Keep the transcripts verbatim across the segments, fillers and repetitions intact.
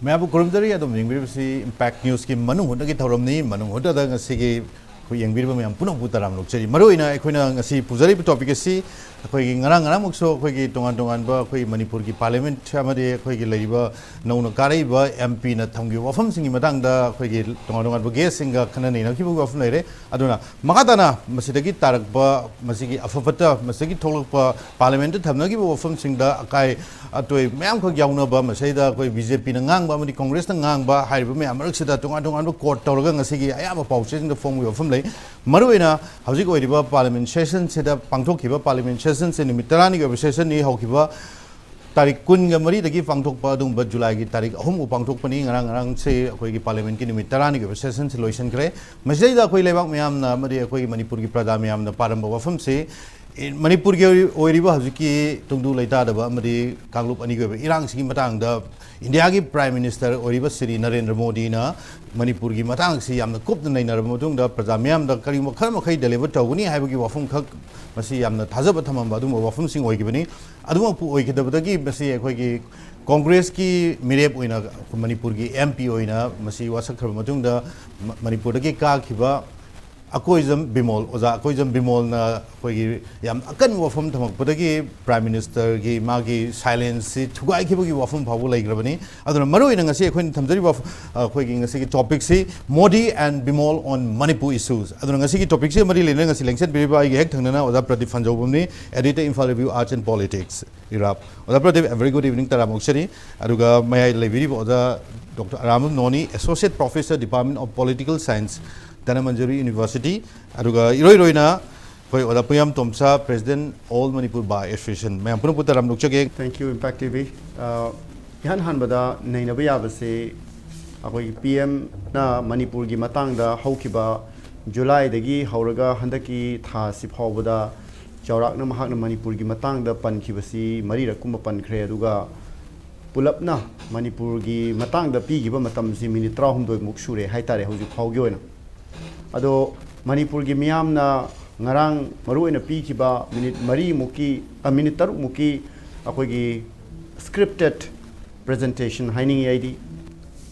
ꯃꯌꯥꯝꯕꯨ ꯈꯨꯔꯨꯝꯖꯔꯤ꯫ ꯑꯗꯨꯝ ꯌꯦꯡꯕꯤꯔꯤꯕꯁꯤ Impact Newsꯀꯤ ꯃꯅꯨꯡ ꯍꯨꯠꯅꯒꯤ ꯊꯧꯔꯝꯅꯤ꯫ ꯃꯅꯨꯡ ꯍꯨꯠꯅꯗ ꯉꯁꯤꯒꯤ ꯑꯩꯈꯣꯏ ꯌꯦꯡꯕꯤꯔꯤꯕ ꯃꯌꯥꯝ ꯄꯨꯝꯅꯃꯛꯄꯨ ꯇꯔꯥꯝꯅ ꯑꯣꯛꯆꯔꯤ꯫ ꯃꯔꯨꯑꯣꯏꯅ ꯑꯩꯈꯣꯏꯅ ꯉꯁꯤ ꯄꯨꯖꯔꯤꯕ topic ꯑꯁꯤ ꯑꯩꯈꯣꯏꯒꯤ ꯉꯔꯥꯡ ꯉꯔꯥꯡꯃꯛꯁꯨ ꯑꯩꯈꯣꯏꯒꯤ ꯇꯣꯉꯥꯟ ꯇꯣꯉꯥꯟꯕ ꯑꯩꯈꯣꯏ ꯃꯅꯤꯄꯨꯔꯒꯤ Parliament ꯑꯃꯗꯤ ꯑꯩꯈꯣꯏꯒꯤ ꯂꯩꯔꯤꯕ ꯅꯧꯅ ꯀꯥꯔꯛꯏꯕ MPꯅ ꯊꯝꯈꯤꯕ ꯋꯥꯐꯝꯁꯤꯡꯒꯤ ꯃꯇꯥꯡꯗ ꯑꯩꯈꯣꯏꯒꯤ ꯇꯣꯉꯥꯟ ꯇꯣꯉꯥꯟꯕ guestꯁꯤꯡꯒ ꯈꯟꯅ ꯅꯩꯅꯈꯤꯕꯒꯤ ꯋꯥꯐꯝ ꯂꯩꯔꯦ꯫ ꯑꯗꯨꯅ ꯃꯈꯥ ꯇꯥꯅ ꯃꯁꯤꯗꯒꯤ ꯇꯥꯔꯛꯄ, ꯃꯁꯤꯒꯤ ꯑꯐ ꯐꯠꯇ, ꯃꯁꯤꯗꯒꯤ ꯊꯣꯛꯂꯛꯄ Parliamentꯇ ꯊꯝꯅꯈꯤꯕ ꯋꯥꯐꯝꯁꯤꯡꯗ ꯑꯀꯥꯏ ꯑꯇꯣꯏ ꯃꯌꯥꯝꯈꯛ ꯌꯥꯎꯅꯕ, ꯃꯁꯤꯗ ꯑꯩꯈꯣꯏ BJPꯅ ꯉꯥꯡꯕ ꯑꯃꯗꯤ Congressꯅ ꯉꯥꯡꯕ ꯍꯥꯏꯔꯤꯕ ꯃꯌꯥꯝ ꯃꯔꯛꯁꯤꯗ ꯇꯣꯉꯥꯟ ꯇꯣꯉꯥꯟꯕ quote ꯇꯧꯔꯒ ꯉꯁꯤꯒꯤ ꯑꯌꯥꯝꯕ ꯄꯥꯎꯆꯦꯁꯤꯡꯗ ꯐꯣꯡꯕꯒꯤ ꯋꯥꯐꯝ ꯂꯩ꯫ ꯃꯔꯨꯑꯣꯏꯅ ꯍꯧꯖꯤꯛ ꯑꯣꯏꯔꯤꯕ Parliament sessionꯁꯤꯗ ꯄꯥꯡꯊꯣꯛꯈꯤꯕ Parliament sessionꯁꯦ ꯅꯨꯃꯤꯠ ꯇꯔꯥꯅꯤꯒꯤ ꯑꯣꯏꯕ sessionꯅꯤ꯫ ꯍꯧꯈꯤꯕ ꯇꯥꯔꯤꯛ ꯀꯨꯟꯒ ꯃꯔꯤꯗꯒꯤ ꯄꯥꯡꯊꯣꯛꯄ ꯑꯗꯨꯒꯨꯝꯕ Julyꯒꯤ ꯇꯥꯔꯤꯛ ꯑꯍꯨꯝ ꯐꯥꯎ ꯄꯥꯡꯊꯣꯛꯄꯅꯤ꯫ ꯉꯔꯥꯡ ꯉꯔꯥꯡꯁꯦ ꯑꯩꯈꯣꯏꯒꯤ Parliamentꯀꯤ ꯅꯨꯃꯤꯠ ꯇꯔꯥꯅꯤꯒꯤ ꯑꯣꯏꯕ sessionꯁꯦ ꯂꯣꯏꯁꯤꯟꯈ꯭ꯔꯦ꯫ ꯃꯁꯤꯗꯩꯗ ꯑꯩꯈꯣꯏ ꯂꯩꯕꯥꯛ ꯃꯌꯥꯝꯅ ꯑꯃꯗꯤ ꯑꯩꯈꯣꯏꯒꯤ ꯃꯅꯤꯄꯨꯔꯒꯤ ꯄ꯭ꯔꯖꯥ ꯃꯌꯥꯝꯅ ꯄꯥꯔꯝꯕ ꯋꯥꯐꯝꯁꯤ, ꯏ-, ꯃꯅꯤꯄꯨꯔꯒꯤ ꯑꯣꯏ-, ꯑꯣꯏꯔꯤꯕ ꯍꯧꯖꯤꯛꯀꯤ ꯇꯨꯡꯗꯨ ꯂꯩꯇꯥꯗꯕ ꯑꯃꯗꯤ ꯀꯥꯡꯂꯨꯞ ꯑꯅꯤꯒꯤ ꯑꯣꯏꯕ ꯏꯔꯥꯡꯁꯤꯒꯤ ꯃꯇꯥꯡꯗ ꯏꯟꯗꯤꯌꯥꯒꯤ Prime Minister ꯑꯣꯏꯔꯤꯕ ꯁ꯭ꯔꯤ ꯅꯔꯦꯟꯗ꯭ꯔ ꯃꯣꯗꯤꯅ ꯃꯅꯤꯄꯨꯔꯒꯤ ꯃꯇꯥꯡꯁꯤ ꯌꯥꯝꯅ ꯀꯨꯞꯅ ꯅꯩꯅꯔꯕ ꯃꯇꯨꯡꯗ ꯄ꯭ꯔꯖꯥ ꯃꯤꯌꯥꯝꯗ ꯀꯔꯤꯒꯨꯝꯕ ꯈꯔ ꯃꯈꯩ deliver ꯇꯧꯒꯅꯤ ꯍꯥꯏꯕꯒꯤ ꯋꯥꯐꯝꯈꯛ, ꯃꯁꯤ ꯌꯥꯝꯅ ꯊꯥꯖꯕ ꯊꯝꯃꯝꯕ ꯑꯗꯨꯒꯨꯝꯕ ꯋꯥꯐꯝꯁꯤꯡ ꯑꯣꯏꯈꯤꯕꯅꯤ꯫ ꯑꯗꯨꯃꯛꯄꯨ ꯑꯣꯏꯈꯤꯗꯕꯗꯒꯤ ꯃꯁꯤ ꯑꯩꯈꯣꯏꯒꯤ Congressꯀꯤ ꯃꯤꯔꯦꯞ ꯑꯣꯏꯅ ꯃꯅꯤꯄꯨꯔꯒꯤ MP ꯑꯣꯏꯅ ꯃꯁꯤ ꯋꯥꯁꯛꯈ꯭ꯔꯕ ꯃꯇꯨꯡꯗ ꯃ-, ꯃꯅꯤꯄꯨꯔꯗꯒꯤ ꯀꯥꯈꯤꯕ ꯑꯀꯣꯏꯖꯝ ꯕꯤꯃꯣꯜ, ꯑꯣꯖꯥ ꯑꯀꯣꯏꯖꯝ ꯕꯤꯃꯣꯜꯅ ꯑꯩꯈꯣꯏꯒꯤ ꯌꯥꯝ ꯑꯀꯟꯕ ꯋꯥꯐꯝ ꯊꯝꯃꯛꯄꯗꯒꯤ Prime Ministerꯒꯤ ꯃꯥꯒꯤ silenceꯁꯤ ꯊꯨꯒꯥꯏꯈꯤꯕꯒꯤ ꯋꯥꯐꯝ ꯐꯥꯎꯕ ꯂꯩꯈ꯭ꯔꯕꯅꯤ꯫ ꯑꯗꯨꯅ ꯃꯔꯨꯑꯣꯏꯅ ꯉꯁꯤ ꯑꯩꯈꯣꯏꯅ ꯊꯝꯖꯔꯤꯕ ꯋꯥꯐ-, ꯑꯩꯈꯣꯏꯒꯤ ꯉꯁꯤꯒꯤ topicꯁꯤ Modi and Bimol on Manipur issues꯫ ꯑꯗꯨꯅ ꯉꯁꯤꯒꯤ topicꯁꯤ ꯃꯔꯤ ꯂꯩꯅꯅ ꯉꯁꯤ ꯂꯦꯡꯁꯤꯟꯕꯤꯔꯤꯕ ꯑꯩꯒꯤ ꯍꯦꯛ ꯊꯪꯅꯅ ꯑꯣꯖꯥ Pradeep ꯐꯟꯖꯧꯕꯝꯅꯤ, editor, Imphal Review, Arts and Politics, ꯏꯔꯥꯞ꯫ ꯑꯣꯖꯥ Pradeep, a very good evening, ꯇꯔꯥꯝꯅ ꯑꯣꯛꯆꯔꯤ꯫ ꯑꯗꯨꯒ ꯃꯌꯥꯏ ꯂꯩꯕꯤꯔꯤꯕ ꯑꯣꯖꯥ Doctor ꯑꯔꯥꯝꯕꯝ ꯅꯣꯅꯤ, Associate Professor, Department of Political Science, Dhanamanjuri University꯫ ꯑꯗꯨꯒ ꯏꯔꯣꯏ ꯏꯔꯣꯏꯅ ꯑꯩꯈꯣꯏ ꯑꯣꯖꯥ ꯄꯨꯌꯥꯝ ꯇꯣꯝꯁꯥ, President, All Manipur Bar Association꯫ ꯃꯌꯥꯝ ꯄꯨꯝꯅꯃꯛꯄꯨ ꯇꯔꯥꯝꯅ ꯑꯣꯛꯆꯒꯦ꯫ Thank you, Impact TV꯫ ꯑ, ꯏꯍꯥꯟ ꯍꯥꯟꯕꯗ ꯅꯩꯅꯕ ꯌꯥꯕꯁꯦ, ꯑꯩꯈꯣꯏꯒꯤ PMꯅ ꯃꯅꯤꯄꯨꯔꯒꯤ ꯃꯇꯥꯡꯗ ꯍꯧꯈꯤꯕ Julyꯗꯒꯤ ꯍꯧꯔꯒ ꯍꯟꯗꯛꯀꯤ ꯊꯥꯁꯤ ꯐꯥꯎꯕꯗ ꯆꯥꯎꯔꯥꯛꯅ ꯃꯍꯥꯛꯅ ꯃꯅꯤꯄꯨꯔꯒꯤ ꯃꯇꯥꯡꯗ ꯄꯟꯈꯤꯕꯁꯤ ꯃꯔꯤꯔꯛ ꯀꯨꯝꯕ ꯄꯟꯈ꯭ꯔꯦ꯫ ꯑꯗꯨꯒ ꯄꯨꯂꯞꯅ ꯃꯅꯤꯄꯨꯔꯒꯤ ꯃꯇꯥꯡꯗ ꯄꯤꯈꯤꯕ ꯃꯇꯝꯁꯤ minute ꯇꯔꯥꯍꯨꯝꯗꯣꯏꯃꯨꯛ ꯁꯨꯔꯦ ꯍꯥꯏꯇꯥꯔꯦ ꯍꯧꯖꯤꯛ ꯐꯥꯎꯒꯤ ꯑꯣꯏꯅ꯫ ꯑꯗꯣ ꯃꯅꯤꯄꯨꯔꯒꯤ ꯃꯤꯌꯥꯝꯅ ꯉꯔꯥꯡ ꯃꯔꯨꯑꯣꯏꯅ ꯄꯤꯈꯤꯕ minute ꯃꯔꯤꯃꯨꯛꯀꯤ, ꯑ, minute ꯇꯔꯨꯛꯃꯨꯛꯀꯤ ꯑꯩꯈꯣꯏꯒꯤ scripted presentation ꯍꯥꯏꯅꯤꯡꯉꯤ ꯑꯩꯗꯤ꯫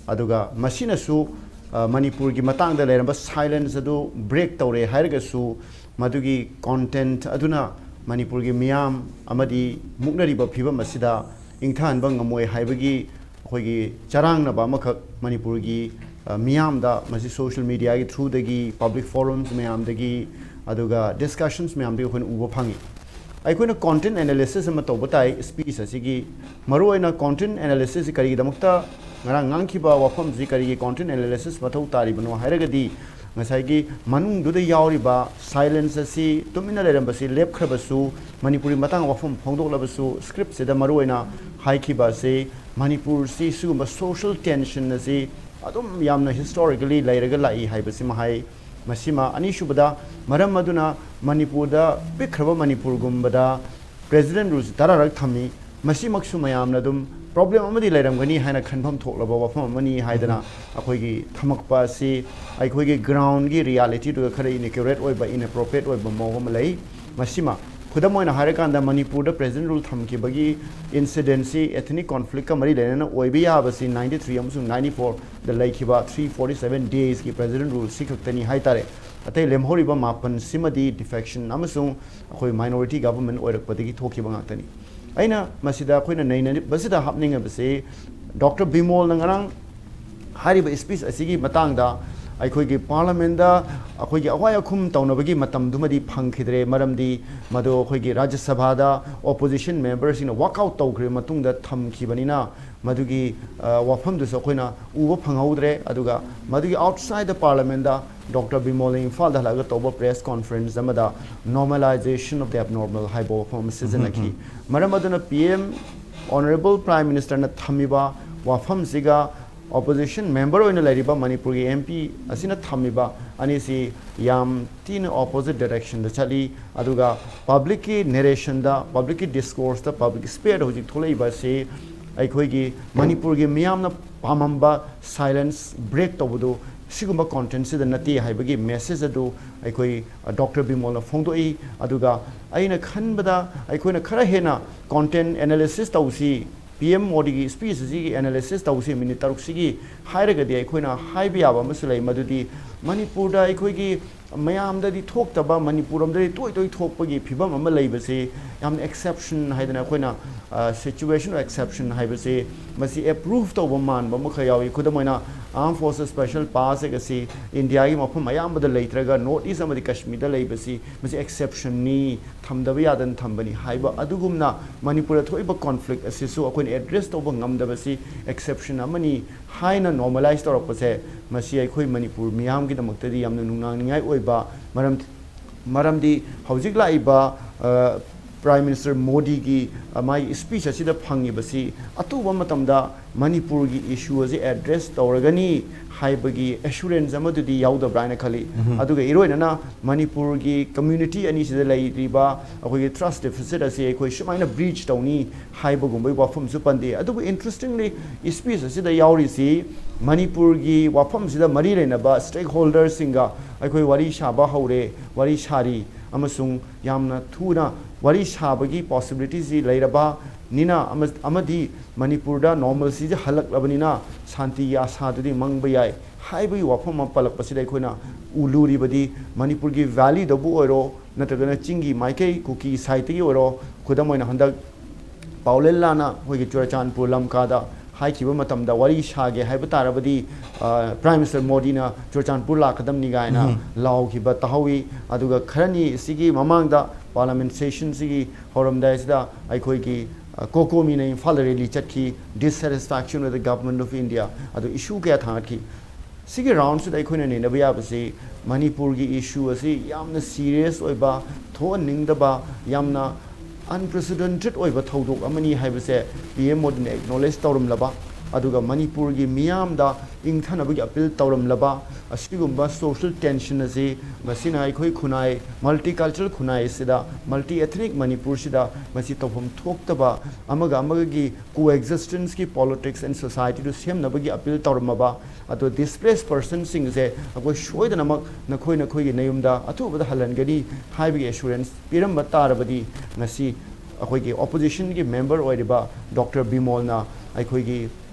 ꯑꯗꯨꯒ ꯃꯁꯤꯅꯁꯨ, ꯑ, ꯃꯅꯤꯄꯨꯔꯒꯤ ꯃꯇꯥꯡꯗ ꯂꯩꯔꯝꯕ silence ꯑꯗꯨ break ꯇꯧꯔꯦ ꯍꯥꯏꯔꯒꯁꯨ, ꯃꯗꯨꯒꯤ content ꯑꯗꯨꯅ ꯃꯅꯤꯄꯨꯔꯒꯤ ꯃꯤꯌꯥꯝ ꯑꯃꯗꯤ ꯃꯨꯛꯅꯔꯤꯕ ꯐꯤꯕꯝ ꯑꯁꯤꯗ ꯏꯪꯊꯍꯟꯕ ꯉꯝꯃꯣꯏ ꯍꯥꯏꯕꯒꯤ ꯑꯩꯈꯣꯏꯒꯤ ꯆꯔꯥꯡꯅꯕ ꯑꯃꯈꯛ ꯃꯅꯤꯄꯨꯔꯒꯤ, ꯑ, ꯃꯤꯌꯥꯝꯗ, ꯃꯁꯤ social mediaꯒꯤ throughꯗꯒꯤ, public forums ꯃꯌꯥꯝꯗꯒꯤ, ꯑꯗꯨꯒ discussions ꯃꯌꯥꯝꯗꯒꯤ ꯑꯩꯈꯣꯏꯅ ꯎꯕ ꯐꯪꯉꯤ꯫ ꯑꯩꯈꯣꯏꯅ content analysis ꯑꯃ ꯇꯧꯕ ꯇꯥꯏ speech ꯑꯁꯤꯒꯤ꯫ ꯃꯔꯨꯑꯣꯏꯅ content analysis ꯀꯔꯤꯒꯤꯗꯃꯛꯇ ꯉꯔꯥꯡ ꯉꯥꯡꯈꯤꯕ ꯋꯥꯐꯝꯁꯤ ꯀꯔꯤꯒꯤ content analysis ꯃꯊꯧ ꯇꯥꯔꯤꯕꯅꯣ ꯍꯥꯏꯔꯒꯗꯤ, ꯉꯁꯥꯏꯒꯤ ꯃꯅꯨꯡꯗꯨꯗ ꯌꯥꯎꯔꯤꯕ silence ꯑꯁꯤ, ꯇꯨꯃꯤꯟꯅ ꯂꯩꯔꯝꯕꯁꯤ ꯂꯦꯞꯈ꯭ꯔꯕꯁꯨ, ꯃꯅꯤꯄꯨꯔꯤ ꯃꯇꯥꯡ ꯋꯥꯐꯝ ꯐꯣꯡꯗꯣꯛꯂꯕꯁꯨ, scriptꯁꯤꯗ ꯃꯔꯨꯑꯣꯏꯅ ꯍꯥꯏꯈꯤꯕ ꯑꯁꯤ ꯃꯅꯤꯄꯨꯔꯁꯤ ꯁꯤꯒꯨꯝꯕ social tension ꯑꯁꯤ ꯑꯗꯨꯝ ꯌꯥꯝꯅ historically ꯂꯩꯔꯒ ꯂꯥꯛꯏ ꯍꯥꯏꯕꯁꯤꯃ ꯍꯥꯏ꯫ ꯃꯁꯤꯃ, ꯑꯅꯤꯁꯨꯕꯗ, ꯃꯔꯝ ꯑꯗꯨꯅ ꯃꯅꯤꯄꯨꯔꯗ, ꯄꯤꯛꯈ꯭ꯔꯕ ꯃꯅꯤꯄꯨꯔꯒꯨꯝꯕꯗ president ruleꯁꯤ ꯇꯔꯥꯔꯛ ꯊꯝꯃꯤ꯫ ꯃꯁꯤꯃꯛꯁꯨ ꯃꯌꯥꯝꯅ ꯑꯗꯨꯝ problem ꯑꯃꯗꯤ ꯂꯩꯔꯝꯒꯅꯤ ꯍꯥꯏꯅ ꯈꯟꯐꯝ ꯊꯣꯛꯂꯕ ꯋꯥꯐꯝ ꯑꯃꯅꯤ ꯍꯥꯏꯗꯅ ꯑꯩꯈꯣꯏꯒꯤ ꯊꯝꯃꯛꯄ ꯑꯁꯤ ꯑꯩꯈꯣꯏꯒꯤ groundꯒꯤ realityꯗꯨꯒ ꯈꯔ inaccurate ꯑꯣꯏꯕ, inappropriate ꯑꯣꯏꯕ ꯃꯑꯣꯡ ꯑꯃ ꯂꯩ꯫ ꯃꯁꯤꯃ, ꯈꯨꯗꯝ ꯑꯣꯏꯅ ꯍꯥꯏꯔꯀꯥꯟꯗ, ꯃꯅꯤꯄꯨꯔꯗ president rule ꯊꯝꯈꯤꯕꯒꯤ incidentꯁꯤ ethnic conflictꯀ ꯃꯔꯤ ꯂꯩꯅꯅ ꯑꯣꯏꯕ ꯌꯥꯕꯁꯤ ninety three ꯑꯃꯁꯨꯡ ninety fourꯗ ꯂꯩꯈꯤꯕ three forty seven daysꯀꯤ president ruleꯁꯤ ꯈꯛꯇꯅꯤ ꯍꯥꯏꯇꯥꯔꯦ꯫ ꯑꯇꯩ ꯂꯦꯝꯍꯧꯔꯤꯕ ꯃꯥꯄꯟꯁꯤꯃꯗꯤ defection ꯑꯃꯁꯨꯡ ꯑꯩꯈꯣꯏ minority government ꯑꯣꯏꯔꯛꯄꯗꯒꯤ ꯊꯣꯛꯈꯤꯕ ꯉꯥꯛꯇꯅꯤ꯫ ꯑꯩꯅ ꯃꯁꯤꯗ ꯑꯩꯈꯣꯏꯅ ꯅꯩꯅꯔꯤꯕꯁꯤꯗ ꯍꯥꯞꯅꯤꯡꯉꯤꯕꯁꯤ, Doctor ꯕꯤꯃꯣꯜꯅ ꯉꯔꯥꯡ ꯍꯥꯏꯔꯤꯕ speech ꯑꯁꯤꯒꯤ ꯃꯇꯥꯡꯗ ꯑꯩꯈꯣꯏꯒꯤ parliamentꯗ ꯑꯩꯈꯣꯏꯒꯤ ꯑꯋꯥꯏ ꯑꯈꯨꯝ ꯇꯧꯅꯕꯒꯤ ꯃꯇꯝꯗꯨꯃꯗꯤ ꯐꯪꯈꯤꯗ꯭ꯔꯦ, ꯃꯔꯝꯗꯤ ꯃꯗꯨ ꯑꯩꯈꯣꯏꯒꯤ ꯔꯥꯖ꯭ꯌ ꯁꯚꯥꯗ opposition memberꯁꯤꯡꯅ walk out ꯇꯧꯈ꯭ꯔꯕ ꯃꯇꯨꯡꯗ ꯊꯝꯈꯤꯕꯅꯤꯅ, ꯃꯗꯨꯒꯤ, ꯑ, ꯋꯥꯐꯝꯗꯨꯁꯨ ꯑꯩꯈꯣꯏꯅ ꯎꯕ ꯐꯪꯍꯧꯗ꯭ꯔꯦ꯫ ꯑꯗꯨꯒ ꯃꯗꯨꯒꯤ outside the parliamentꯗ Doctor ꯕꯤꯃꯣꯜꯅ ꯏꯝꯐꯥꯜꯗ ꯍꯜꯂꯛꯑꯒ ꯇꯧꯕ press conference ꯑꯃꯗ normalization of the abnormal ꯍꯥꯏꯕ ꯋꯥꯐꯝ ꯑꯃ ꯁꯤꯖꯤꯟꯅꯈꯤ꯫ ꯃꯔꯝ ꯑꯗꯨꯅ P M, Honourable Prime Ministerꯅ ꯊꯝꯃꯤꯕ ꯋꯥꯐꯝꯁꯤꯒ opposition member ꯑꯣꯏꯅ ꯂꯩꯔꯤꯕ ꯃꯅꯤꯄꯨꯔꯒꯤ M P ꯑꯁꯤꯅ ꯊꯝꯃꯤꯕ ꯑꯅꯤꯁꯤ ꯌꯥꯝ ꯊꯤꯅ opposite directionꯗ ꯆꯠꯂꯤ꯫ ꯑꯗꯨꯒ publicꯀꯤ narrationꯗ, publicꯀꯤ discourseꯇ, public spareꯗ ꯍꯧꯖꯤꯛ ꯊꯣꯛꯂꯛꯏꯕ ꯑꯁꯤ ꯑꯩꯈꯣꯏꯒꯤ ꯃꯅꯤꯄꯨꯔꯒꯤ ꯃꯤꯌꯥꯝꯅ ꯄꯥꯝꯃꯝꯕ silence break ꯇꯧꯕꯗꯨ ꯁꯤꯒꯨꯝꯕ contentꯁꯤꯗ ꯅꯠꯇꯦ ꯍꯥꯏꯕꯒꯤ message ꯑꯗꯨ ꯑꯩꯈꯣꯏ, ꯑ, Doctor ꯕꯤꯃꯣꯜꯅ ꯐꯣꯡꯗꯣꯛꯏ꯫ ꯑꯗꯨꯒ ꯑꯩꯅ ꯈꯟꯕꯗ ꯑꯩꯈꯣꯏꯅ ꯈꯔ ꯍꯦꯟꯅ content analysis ꯇꯧꯁꯤ, ꯄꯤ ꯑꯦꯝ ꯃꯣꯗꯤꯒꯤ ꯁ꯭ꯄꯤꯆ ꯑꯁꯤꯒꯤ ꯑꯦꯅꯥꯂꯤꯁꯤꯁ ꯇꯧꯁꯤ ꯃꯤꯅꯤꯠ ꯇꯔꯨꯛꯁꯤꯒꯤ ꯍꯥꯏꯔꯒꯗꯤ, ꯑꯩꯈꯣꯏꯅ ꯍꯥꯏꯕ ꯌꯥꯕ ꯑꯃꯁꯨ ꯂꯩ, ꯃꯗꯨꯗꯤ ꯃꯅꯤꯄꯨꯔꯗ ꯑꯩꯈꯣꯏꯒꯤ ꯃꯌꯥꯝꯗꯗꯤ ꯊꯣꯛꯇꯕ, ꯃꯅꯤꯄꯨꯔꯔꯣꯝꯗꯗꯤ ꯇꯣꯏ ꯇꯣꯏ ꯊꯣꯛꯄꯒꯤ ꯐꯤꯕꯝ ꯑꯃ ꯂꯩꯕꯁꯤ, ꯌꯥꯝꯅ exception ꯍꯥꯏꯗꯅ ꯑꯩꯈꯣꯏꯅ, ꯑ, situation of exception ꯍꯥꯏꯕꯁꯤ, ꯃꯁꯤ approve ꯇꯧꯕ ꯃꯥꯟꯕ ꯑꯃꯈꯛ ꯌꯥꯎꯏ꯫ ꯈꯨꯗꯝ ꯑꯣꯏꯅ, Armed Forces Special Power ꯑꯁꯤ ꯏꯟꯗꯤꯌꯥꯒꯤ ꯃꯐꯝ ꯑꯌꯥꯝꯕꯗ ꯂꯩꯇ꯭ꯔꯒ North East ꯑꯃꯗꯤ ꯀꯥꯁꯃꯤꯔꯗ ꯂꯩꯕꯁꯤ, ꯃꯁꯤ exceptionꯅꯤ, ꯊꯝꯗꯕ ꯌꯥꯗꯅ ꯊꯝꯕꯅꯤ ꯍꯥꯏꯕ ꯑꯗꯨꯒꯨꯝꯅ, ꯃꯅꯤꯄꯨꯔꯗ ꯊꯣꯛꯏꯕ conflict ꯑꯁꯤꯁꯨ ꯑꯩꯈꯣꯏꯅ address ꯇꯧꯕ ꯉꯝꯗꯕꯁꯤ exception ꯑꯃꯅꯤ ꯍꯥꯏꯅ normalize ꯇꯧꯔꯛꯄꯁꯦ, ꯃꯁꯤ ꯑꯩꯈꯣꯏ ꯃꯅꯤꯄꯨꯔ ꯃꯤꯌꯥꯝꯒꯤꯗꯃꯛꯇꯗꯤ ꯌꯥꯝꯅ ꯅꯨꯡꯅꯥꯡꯅꯤꯡꯉꯥꯏ ꯑꯣꯏꯕ, ꯃꯔꯝ, ꯃꯔꯝꯗꯤ ꯍꯧꯖꯤꯛ ꯂꯥꯛꯏꯕ, ꯑ, Prime Minister ꯃꯣꯗꯤꯒꯤ, ꯑ, ꯃꯥꯒꯤ ꯁ꯭ꯄꯤꯆ ꯑꯁꯤꯗ ꯐꯪꯉꯤꯕꯁꯤ, ꯑꯊꯨꯕ ꯃꯇꯝꯗ ꯃꯅꯤꯄꯨꯔꯒꯤ issue ꯑꯁꯤ address ꯇꯧꯔꯒꯅꯤ ꯍꯥꯏꯕꯒꯤ assurance ꯑꯃꯗꯨꯗꯤ ꯌꯥꯎꯗꯕ꯭ꯔꯥ ꯍꯥꯏꯅ ꯈꯜꯂꯤ꯫ ꯑꯗꯨꯒ ꯏꯔꯣꯏꯅꯅ ꯃꯅꯤꯄꯨꯔꯒꯤ community ꯑꯅꯤꯁꯤꯗ ꯂꯩꯔꯤꯕ ꯑꯩꯈꯣꯏꯒꯤ trust deficit ꯑꯁꯤ ꯑꯩꯈꯣꯏ ꯁꯨꯃꯥꯏꯅ breach ꯇꯧꯅꯤ ꯍꯥꯏꯕꯒꯨꯝꯕꯒꯤ ꯋꯥꯐꯝꯁꯨ ꯄꯟꯗꯦ꯫ ꯑꯗꯨꯕꯨ interestingly, ꯁ꯭ꯄꯤꯆ ꯑꯁꯤꯗ ꯌꯥꯎꯔꯤꯁꯤ ꯃꯅꯤꯄꯨꯔꯒꯤ ꯋꯥꯐꯝꯁꯤꯗ ꯃꯔꯤ ꯂꯩꯅꯕ stakeholderꯁꯤꯡꯒ ꯑꯩꯈꯣꯏ ꯋꯥꯔꯤ ꯁꯥꯕ ꯍꯧꯔꯦ, ꯋꯥꯔꯤ ꯁꯥꯔꯤ, ꯑꯃꯁꯨꯡ ꯌꯥꯝꯅ ꯊꯨꯅ ꯋꯥꯔꯤ ꯁꯥꯕꯒꯤ possibilityꯁꯤ ꯂꯩꯔꯕꯅꯤꯅ ꯑꯃ-, ꯑꯃꯗꯤ ꯃꯅꯤꯄꯨꯔꯗ normalcyꯁꯤ ꯍꯜꯂꯛꯂꯕꯅꯤꯅ ꯁꯥꯟꯇꯤꯒꯤ ꯑꯥꯁꯥꯗꯨꯗꯤ ꯃꯪꯕ ꯌꯥꯏ ꯍꯥꯏꯕꯒꯤ ꯋꯥꯐꯝ ꯑꯃ ꯄꯜꯂꯛꯄꯁꯤꯗ, ꯑꯩꯈꯣꯏꯅ ꯎꯂꯨꯔꯤꯕꯗꯤ ꯃꯅꯤꯄꯨꯔꯒꯤ valleyꯗꯕꯨ ꯑꯣꯏꯔꯣ, ꯅꯠꯇ꯭ꯔꯒꯅ ꯆꯤꯡꯒꯤ ꯃꯥꯏꯀꯩ ꯀꯨꯀꯤ sideꯇꯒꯤ ꯑꯣꯏꯔꯣ, ꯈꯨꯗꯝ ꯑꯣꯏꯅ ꯍꯟꯗꯛ ꯄꯥꯎꯂꯦꯟ ꯂꯥꯟꯅ ꯑꯩꯈꯣꯏꯒꯤ ꯆꯨꯔꯆꯥꯟꯄꯨꯔ ꯂꯝꯀꯥꯗ ꯍꯥꯏꯈꯤꯕ ꯃꯇꯝꯗ, ꯋꯥꯔꯤ ꯁꯥꯒꯦ ꯍꯥꯏꯕ ꯇꯥꯔꯕꯗꯤ, ꯑ, Prime Minister ꯃꯣꯗꯤꯅ ꯆꯨꯔꯆꯥꯟꯄꯨꯔ ꯂꯥꯛꯀꯗꯕꯅꯤ ꯀꯥꯏꯅ ꯂꯥꯎꯈꯤꯕ ꯇꯥꯍꯧꯏ꯫ ꯑꯗꯨꯒ ꯈꯔꯅꯤ ꯁꯤꯒꯤ ꯃꯃꯥꯡꯗ parliament sessionꯁꯤꯒꯤ ꯍꯧꯔꯝꯗꯥꯏꯁꯤꯗ ꯑꯩꯈꯣꯏꯒꯤ, ꯑ, ꯀꯣꯀꯣꯃꯤꯅ ꯏꯝꯐꯥꯜꯗ rally ꯆꯠꯈꯤ, dissatisfaction with the Government of India, ꯑꯗꯨ issue ꯀꯌꯥ ꯊꯥꯡꯒꯠꯈꯤ꯫ ꯁꯤꯒꯤ roundꯁꯤꯗ ꯑꯩꯈꯣꯏꯅ ꯅꯩꯅꯕ ꯌꯥꯕꯁꯤ, ꯃꯅꯤꯄꯨꯔꯒꯤ issue ꯑꯁꯤ ꯌꯥꯝꯅ serious ꯑꯣꯏꯕ, ꯊꯣꯛꯍꯟꯅꯤꯡꯗꯕ, ꯌꯥꯝꯅ unprecedented ꯑꯣꯏꯕ ꯊꯧꯗꯣꯛ ꯑꯃꯅꯤ ꯍꯥꯏꯕꯁꯦ ꯄꯤ ꯑꯦꯝ ꯃꯣꯗꯤꯅ acknowledge ꯇꯧꯔꯝꯂꯕ, ꯑꯗꯨꯒ ꯃꯅꯤꯄꯨꯔꯒꯤ ꯃꯤꯌꯥꯝꯗ ꯏꯪꯊꯅꯕꯒꯤ appeal ꯇꯧꯔꯝꯂꯕ, ꯑꯁꯤꯒꯨꯝꯕ social tension ꯑꯁꯤ ꯃꯁꯤꯅ ꯑꯩꯈꯣꯏ ꯈꯨꯟꯅꯥꯏ, multicultural ꯈꯨꯟꯅꯥꯏ ꯑꯁꯤꯗ, multi ethnic ꯃꯅꯤꯄꯨꯔꯁꯤꯗ ꯃꯁꯤ ꯇꯧꯐꯝ ꯊꯣꯛꯇꯕ, ꯑꯃꯒ ꯑꯃꯒꯒꯤ coexistenceꯀꯤ politics and societyꯗꯨ ꯁꯦꯝꯅꯕꯒꯤ appeal ꯇꯧꯔꯝꯃꯕ, ꯑꯗꯣ displaced personꯁꯤꯡꯁꯦ ꯑꯩꯈꯣꯏ ꯁꯣꯏꯗꯅꯃꯛ ꯅꯈꯣꯏ ꯅꯈꯣꯏꯒꯤ ꯅꯌꯨꯝꯗ ꯑꯊꯨꯕꯗ ꯍꯜꯍꯟꯒꯅꯤ ꯍꯥꯏꯕꯒꯤ assurance ꯄꯤꯔꯝꯕ ꯇꯥꯔꯕꯗꯤ, ꯉꯁꯤ ꯑꯩꯈꯣꯏꯒꯤ ꯑꯣꯄꯣꯖꯤꯁꯟꯒꯤ ꯃꯦꯝꯕꯔ ꯑꯣꯏꯔꯤꯕ ꯗꯣꯛꯇꯔ ꯕꯤꯃꯣꯜꯅ ꯑꯩꯈꯣꯏꯒꯤ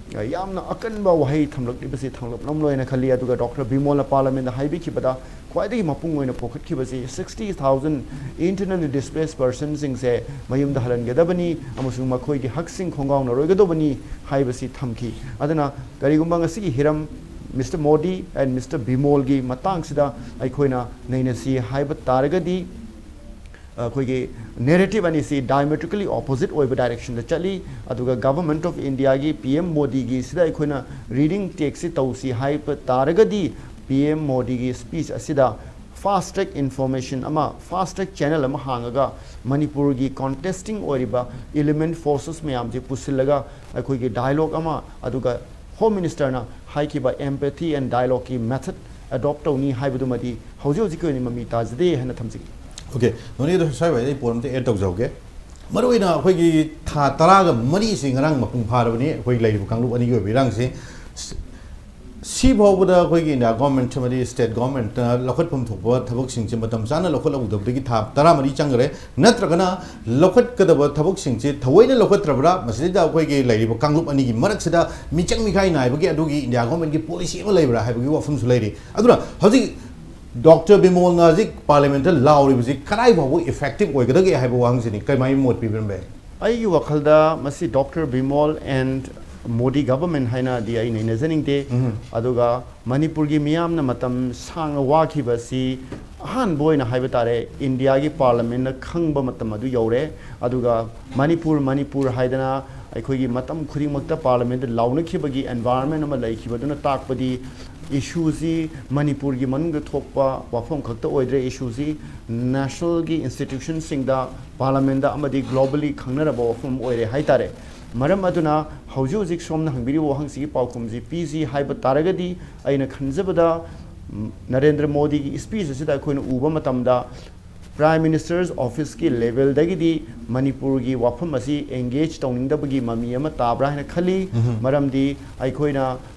ꯌꯥꯝꯅ ꯑꯀꯟꯕ ꯋꯥꯍꯩ ꯊꯝꯂꯛꯂꯤꯕꯁꯤ ꯊꯝꯂꯛꯂꯝꯂꯣꯏꯅ ꯈꯜꯂꯤ꯫ ꯑꯗꯨꯒ ꯗꯣꯛꯇꯔ ꯕꯤꯃꯣꯜꯅ ꯄꯥꯔꯂꯥꯃꯦꯟꯗ ꯍꯥꯏꯕꯤꯈꯤꯕꯗ ꯈ꯭ꯋꯥꯏꯗꯒꯤ ꯃꯄꯨꯡ ꯑꯣꯏꯅ ꯄꯨꯈꯠꯈꯤꯕꯁꯤ sixty thousand internally displaced personꯁꯤꯡꯁꯦ ꯃꯌꯨꯝꯗ ꯍꯜꯍꯟꯒꯗꯕꯅꯤ ꯑꯃꯁꯨꯡ ꯃꯈꯣꯏꯒꯤ ꯍꯛꯁꯤꯡ ꯈꯣꯡꯒꯥꯎꯅꯔꯣꯏꯒꯗꯧꯕꯅꯤ ꯍꯥꯏꯕꯁꯤ ꯊꯝꯈꯤ꯫ ꯑꯗꯨꯅ ꯀꯔꯤꯒꯨꯝꯕ ꯉꯁꯤꯒꯤ ꯍꯤꯔꯝ Mister Modi and Mister ꯕꯤꯃꯣꯜꯒꯤ ꯃꯇꯥꯡꯁꯤꯗ ꯑꯩꯈꯣꯏꯅ ꯅꯩꯅꯁꯤ ꯍꯥꯏꯕ ꯇꯥꯔꯒꯗꯤ, ꯑꯩꯈꯣꯏꯒꯤ ꯅꯦꯔꯦꯇꯤꯚ ꯑꯅꯤꯁꯤ diametrically opposite ꯑꯣꯏꯕ ꯗꯥꯏꯔꯦꯛꯁꯟꯗ ꯆꯠꯂꯤ꯫ ꯑꯗꯨꯒ ꯒꯚꯔꯟꯃꯦꯟꯠ ꯑꯣꯐ ꯏꯟꯗꯤꯌꯥꯒꯤ ꯄꯤ ꯑꯦꯝ ꯃꯣꯗꯤꯒꯤꯁꯤꯗ ꯑꯩꯈꯣꯏꯅ ꯔꯤꯗꯤꯡ ꯇꯦꯛꯁꯤ ꯇꯧꯁꯤ ꯍꯥꯏꯕ ꯇꯥꯔꯒꯗꯤ, ꯄꯤ ꯑꯦꯝ ꯃꯣꯗꯤꯒꯤ ꯁ꯭ꯄꯤꯆ ꯑꯁꯤꯗ ꯐꯥꯁ ꯇ꯭ꯔꯦꯛ ꯏꯟꯐꯣꯔꯃꯦꯁꯟ ꯑꯃ, ꯐꯥꯁ ꯇ꯭ꯔꯦꯛ ꯆꯦꯅꯦꯜ ꯑꯃ ꯍꯥꯡꯉꯒ ꯃꯅꯤꯄꯨꯔꯒꯤ ꯀꯣꯟꯇꯦꯁꯇꯤꯡ ꯑꯣꯏꯔꯤꯕ ꯏꯂꯤꯃꯦꯟꯠ ꯐꯣꯔꯁꯦꯁ ꯃꯌꯥꯝꯁꯤ ꯄꯨꯁꯤꯜꯂꯒ ꯑꯩꯈꯣꯏꯒꯤ ꯗꯥꯏꯂꯣꯒ ꯑꯃ, ꯑꯗꯨꯒ ꯍꯣꯝ ꯃꯤꯅꯤꯁꯇꯔꯅ ꯍꯥꯏꯈꯤꯕ empathy and dialogueꯀꯤ ꯃꯦꯊꯗ ꯑꯦꯗꯣꯞ ꯇꯧꯅꯤ ꯍꯥꯏꯕꯗꯨꯃꯗꯤ ꯍꯧꯖꯤꯛ ꯍꯧꯖꯤꯛꯀꯤ ꯑꯣꯏꯅ ꯃꯃꯤ ꯇꯥꯖꯗꯦ ꯍꯥꯏꯅ ꯊꯝꯖꯒꯦ꯫ ꯑꯣꯀꯦ, ꯅꯣꯅꯦꯗ ꯁ꯭ꯋꯥꯏ ꯋꯥꯏꯗ ꯑꯩ ꯄꯣꯏꯟꯠ ꯑꯃꯇ ꯑꯦꯗ ꯇꯧꯖꯍꯧꯒꯦ꯫ ꯃꯔꯨꯑꯣꯏꯅ ꯑꯩꯈꯣꯏꯒꯤ ꯊꯥ ꯇꯔꯥꯒ ꯃꯔꯤꯁꯤ ꯉꯔꯥꯡ ꯃꯄꯨꯡ ꯐꯥꯔꯕꯅꯤ, ꯑꯩꯈꯣꯏ ꯂꯩꯔꯤꯕ ꯀꯥꯡꯂꯨꯞ ꯑꯅꯤꯒꯤ ꯑꯣꯏꯕ ꯏꯔꯥꯡꯁꯤ꯫ ꯁꯤ ꯐꯥꯎꯕꯗ ꯑꯩꯈꯣꯏꯒꯤ ꯏꯟꯗꯤꯌꯥ ꯒꯣꯔꯃꯦꯟꯠ ꯑꯃꯗꯤ ꯁ꯭ꯇꯦꯠ ꯒꯣꯔꯃꯦꯟꯠꯅ ꯂꯧꯈꯠꯐꯝ ꯊꯣꯛꯄ ꯊꯕꯛꯁꯤꯡꯁꯦ ꯃꯇꯝ ꯆꯥꯅ ꯂꯧꯈꯠꯍꯧꯗꯕꯗꯒꯤ ꯊꯥ ꯇꯔꯥꯃꯔꯤ ꯆꯪꯈ꯭ꯔꯦ꯫ ꯅꯠꯇ꯭ꯔꯒꯅ ꯂꯧꯈꯠꯀꯗꯕ ꯊꯕꯛꯁꯤꯡꯁꯦ ꯊꯑꯣꯏꯅ ꯂꯧꯈꯠꯇ꯭ꯔꯕ꯭ꯔꯥ? ꯃꯁꯤꯗꯩꯗ ꯑꯩꯈꯣꯏꯒꯤ ꯂꯩꯔꯤꯕ ꯀꯥꯡꯂꯨꯞ ꯑꯅꯤꯒꯤ ꯃꯔꯛꯁꯤꯗ ꯃꯤꯆꯪ ꯃꯤꯈꯥꯏ ꯅꯥꯏꯕꯒꯤ ꯑꯗꯨꯒꯤ ꯏꯟꯗꯤꯌꯥ ꯒꯣꯔꯃꯦꯟꯠꯀꯤ ꯄꯣꯂꯤꯁꯤ ꯑꯃ ꯂꯩꯕ꯭ꯔꯥ ꯍꯥꯏꯕꯒꯤ ꯋꯥꯐꯝꯁꯨ ꯂꯩꯔꯤ꯫ ꯑꯗꯨꯅ ꯍꯧꯖꯤꯛ ꯗꯣꯛꯇꯔ ꯕꯤꯃꯣꯜꯅ ꯍꯧꯖꯤꯛ ꯄꯥꯔꯂꯤꯌꯥꯃꯦꯟꯠꯇ ꯂꯥꯎꯔꯤꯕꯁꯤ ꯀꯗꯥꯏ ꯐꯥꯎꯕ ꯏꯐꯦꯛꯇꯤꯚ ꯑꯣꯏꯒꯗꯒꯦ ꯍꯥꯏꯕ ꯋꯥꯍꯪꯁꯤꯅꯤ꯫ ꯀꯔꯝꯍꯥꯏꯅ ꯃꯣꯠ ꯄꯤꯕꯤꯔꯝꯕ ꯌꯥꯏ? ꯑꯩꯒꯤ ꯋꯥꯈꯜꯗ ꯃꯁꯤ doctor Bimol and Modi government ꯍꯥꯏꯅꯗꯤ ꯑꯩ ꯅꯩꯅꯖꯅꯤꯡꯗꯦ꯫ ꯎꯝ꯫ ꯑꯗꯨꯒ ꯃꯅꯤꯄꯨꯔꯒꯤ ꯃꯤꯌꯥꯝꯅ ꯃꯇꯝ ꯁꯥꯡꯅ ꯋꯥꯈꯤꯕꯁꯤ ꯑꯍꯥꯟꯕ ꯑꯣꯏꯅ ꯍꯥꯏꯕ ꯇꯥꯔꯦ, ꯏꯟꯗꯤꯌꯥꯒꯤ ꯄꯥꯔꯂꯤꯌꯥꯃꯦꯟꯠꯅ ꯈꯪꯕ ꯃꯇꯝ ꯑꯗꯨ ꯌꯧꯔꯦ꯫ ꯑꯗꯨꯒ ꯃꯅꯤꯄꯨꯔ, ꯃꯅꯤꯄꯨꯔ ꯍꯥꯏꯗꯅ ꯑꯩꯈꯣꯏꯒꯤ ꯃꯇꯝ ꯈꯨꯗꯤꯡꯃꯛꯇ ꯄꯥꯔꯂꯤꯌꯥꯃꯦꯟꯠꯇ ꯂꯥꯎꯅꯈꯤꯕꯒꯤ ꯑꯦꯟꯚꯥꯏꯔꯟꯃꯦꯟꯠ ꯑꯃ ꯂꯩꯈꯤꯕꯗꯨꯅ ꯇꯥꯛꯄꯗꯤ ꯏꯁꯨꯁꯤ ꯃꯅꯤꯄꯨꯔꯒꯤ ꯃꯅꯨꯡꯗ ꯊꯣꯛꯄ ꯋꯥꯐꯝ ꯈꯛꯇ ꯑꯣꯏꯗ꯭ꯔꯦ, ꯏꯁꯨꯁꯤ ꯅꯦꯁꯅꯦꯜꯒꯤ ꯏꯟꯁꯇꯤꯇ꯭ꯌꯨꯁꯟꯁꯤꯡꯗ, ꯄꯥꯔꯂꯤꯌꯥꯃꯦꯟꯠꯇ ꯑꯃꯗꯤ ꯒ꯭ꯂꯣꯕꯦꯜꯂꯤ ꯈꯪꯅꯔꯕ ꯋꯥꯐꯝ ꯑꯃ ꯑꯣꯏꯔꯦ ꯍꯥꯏꯇꯥꯔꯦ꯫ ꯃꯔꯝ ꯑꯗꯨꯅ ꯍꯧꯖꯤꯛ ꯍꯧꯖꯤꯛ ꯁꯣꯝꯅ ꯍꯪꯕꯤꯔꯤꯕ ꯋꯥꯍꯪꯁꯤꯒꯤ ꯄꯥꯎꯈꯨꯝꯁꯤ ꯄꯤꯁꯤ ꯍꯥꯏꯕ ꯇꯥꯔꯒꯗꯤ, ꯑꯩꯅ ꯈꯟꯖꯕꯗ, ꯎꯝ, ꯅꯔꯦꯟꯗ꯭ꯔ ꯃꯣꯗꯤꯒꯤ ꯁ꯭ꯄꯤꯆ ꯑꯁꯤꯗ ꯑꯩꯈꯣꯏꯅ ꯎꯕ ꯃꯇꯝꯗ, ꯄ꯭ꯔꯥꯏꯝ ꯃꯤꯅꯤꯁꯇꯔꯁ ꯑꯣꯐꯤꯁꯀꯤ ꯂꯦꯚꯦꯜꯗꯒꯤꯗꯤ ꯃꯅꯤꯄꯨꯔꯒꯤ ꯋꯥꯐꯝ ꯑꯁꯤ ꯑꯦꯡꯒꯦꯖ ꯇꯧꯅꯤꯡꯗꯕꯒꯤ ꯃꯃꯤ ꯑꯃ ꯇꯥꯕ꯭ꯔꯥ ꯍꯥꯏꯅ ꯈꯜꯂꯤ꯫ ꯎꯝ꯫ ꯃꯔꯝꯗꯤ ꯑꯩꯈꯣꯏꯅ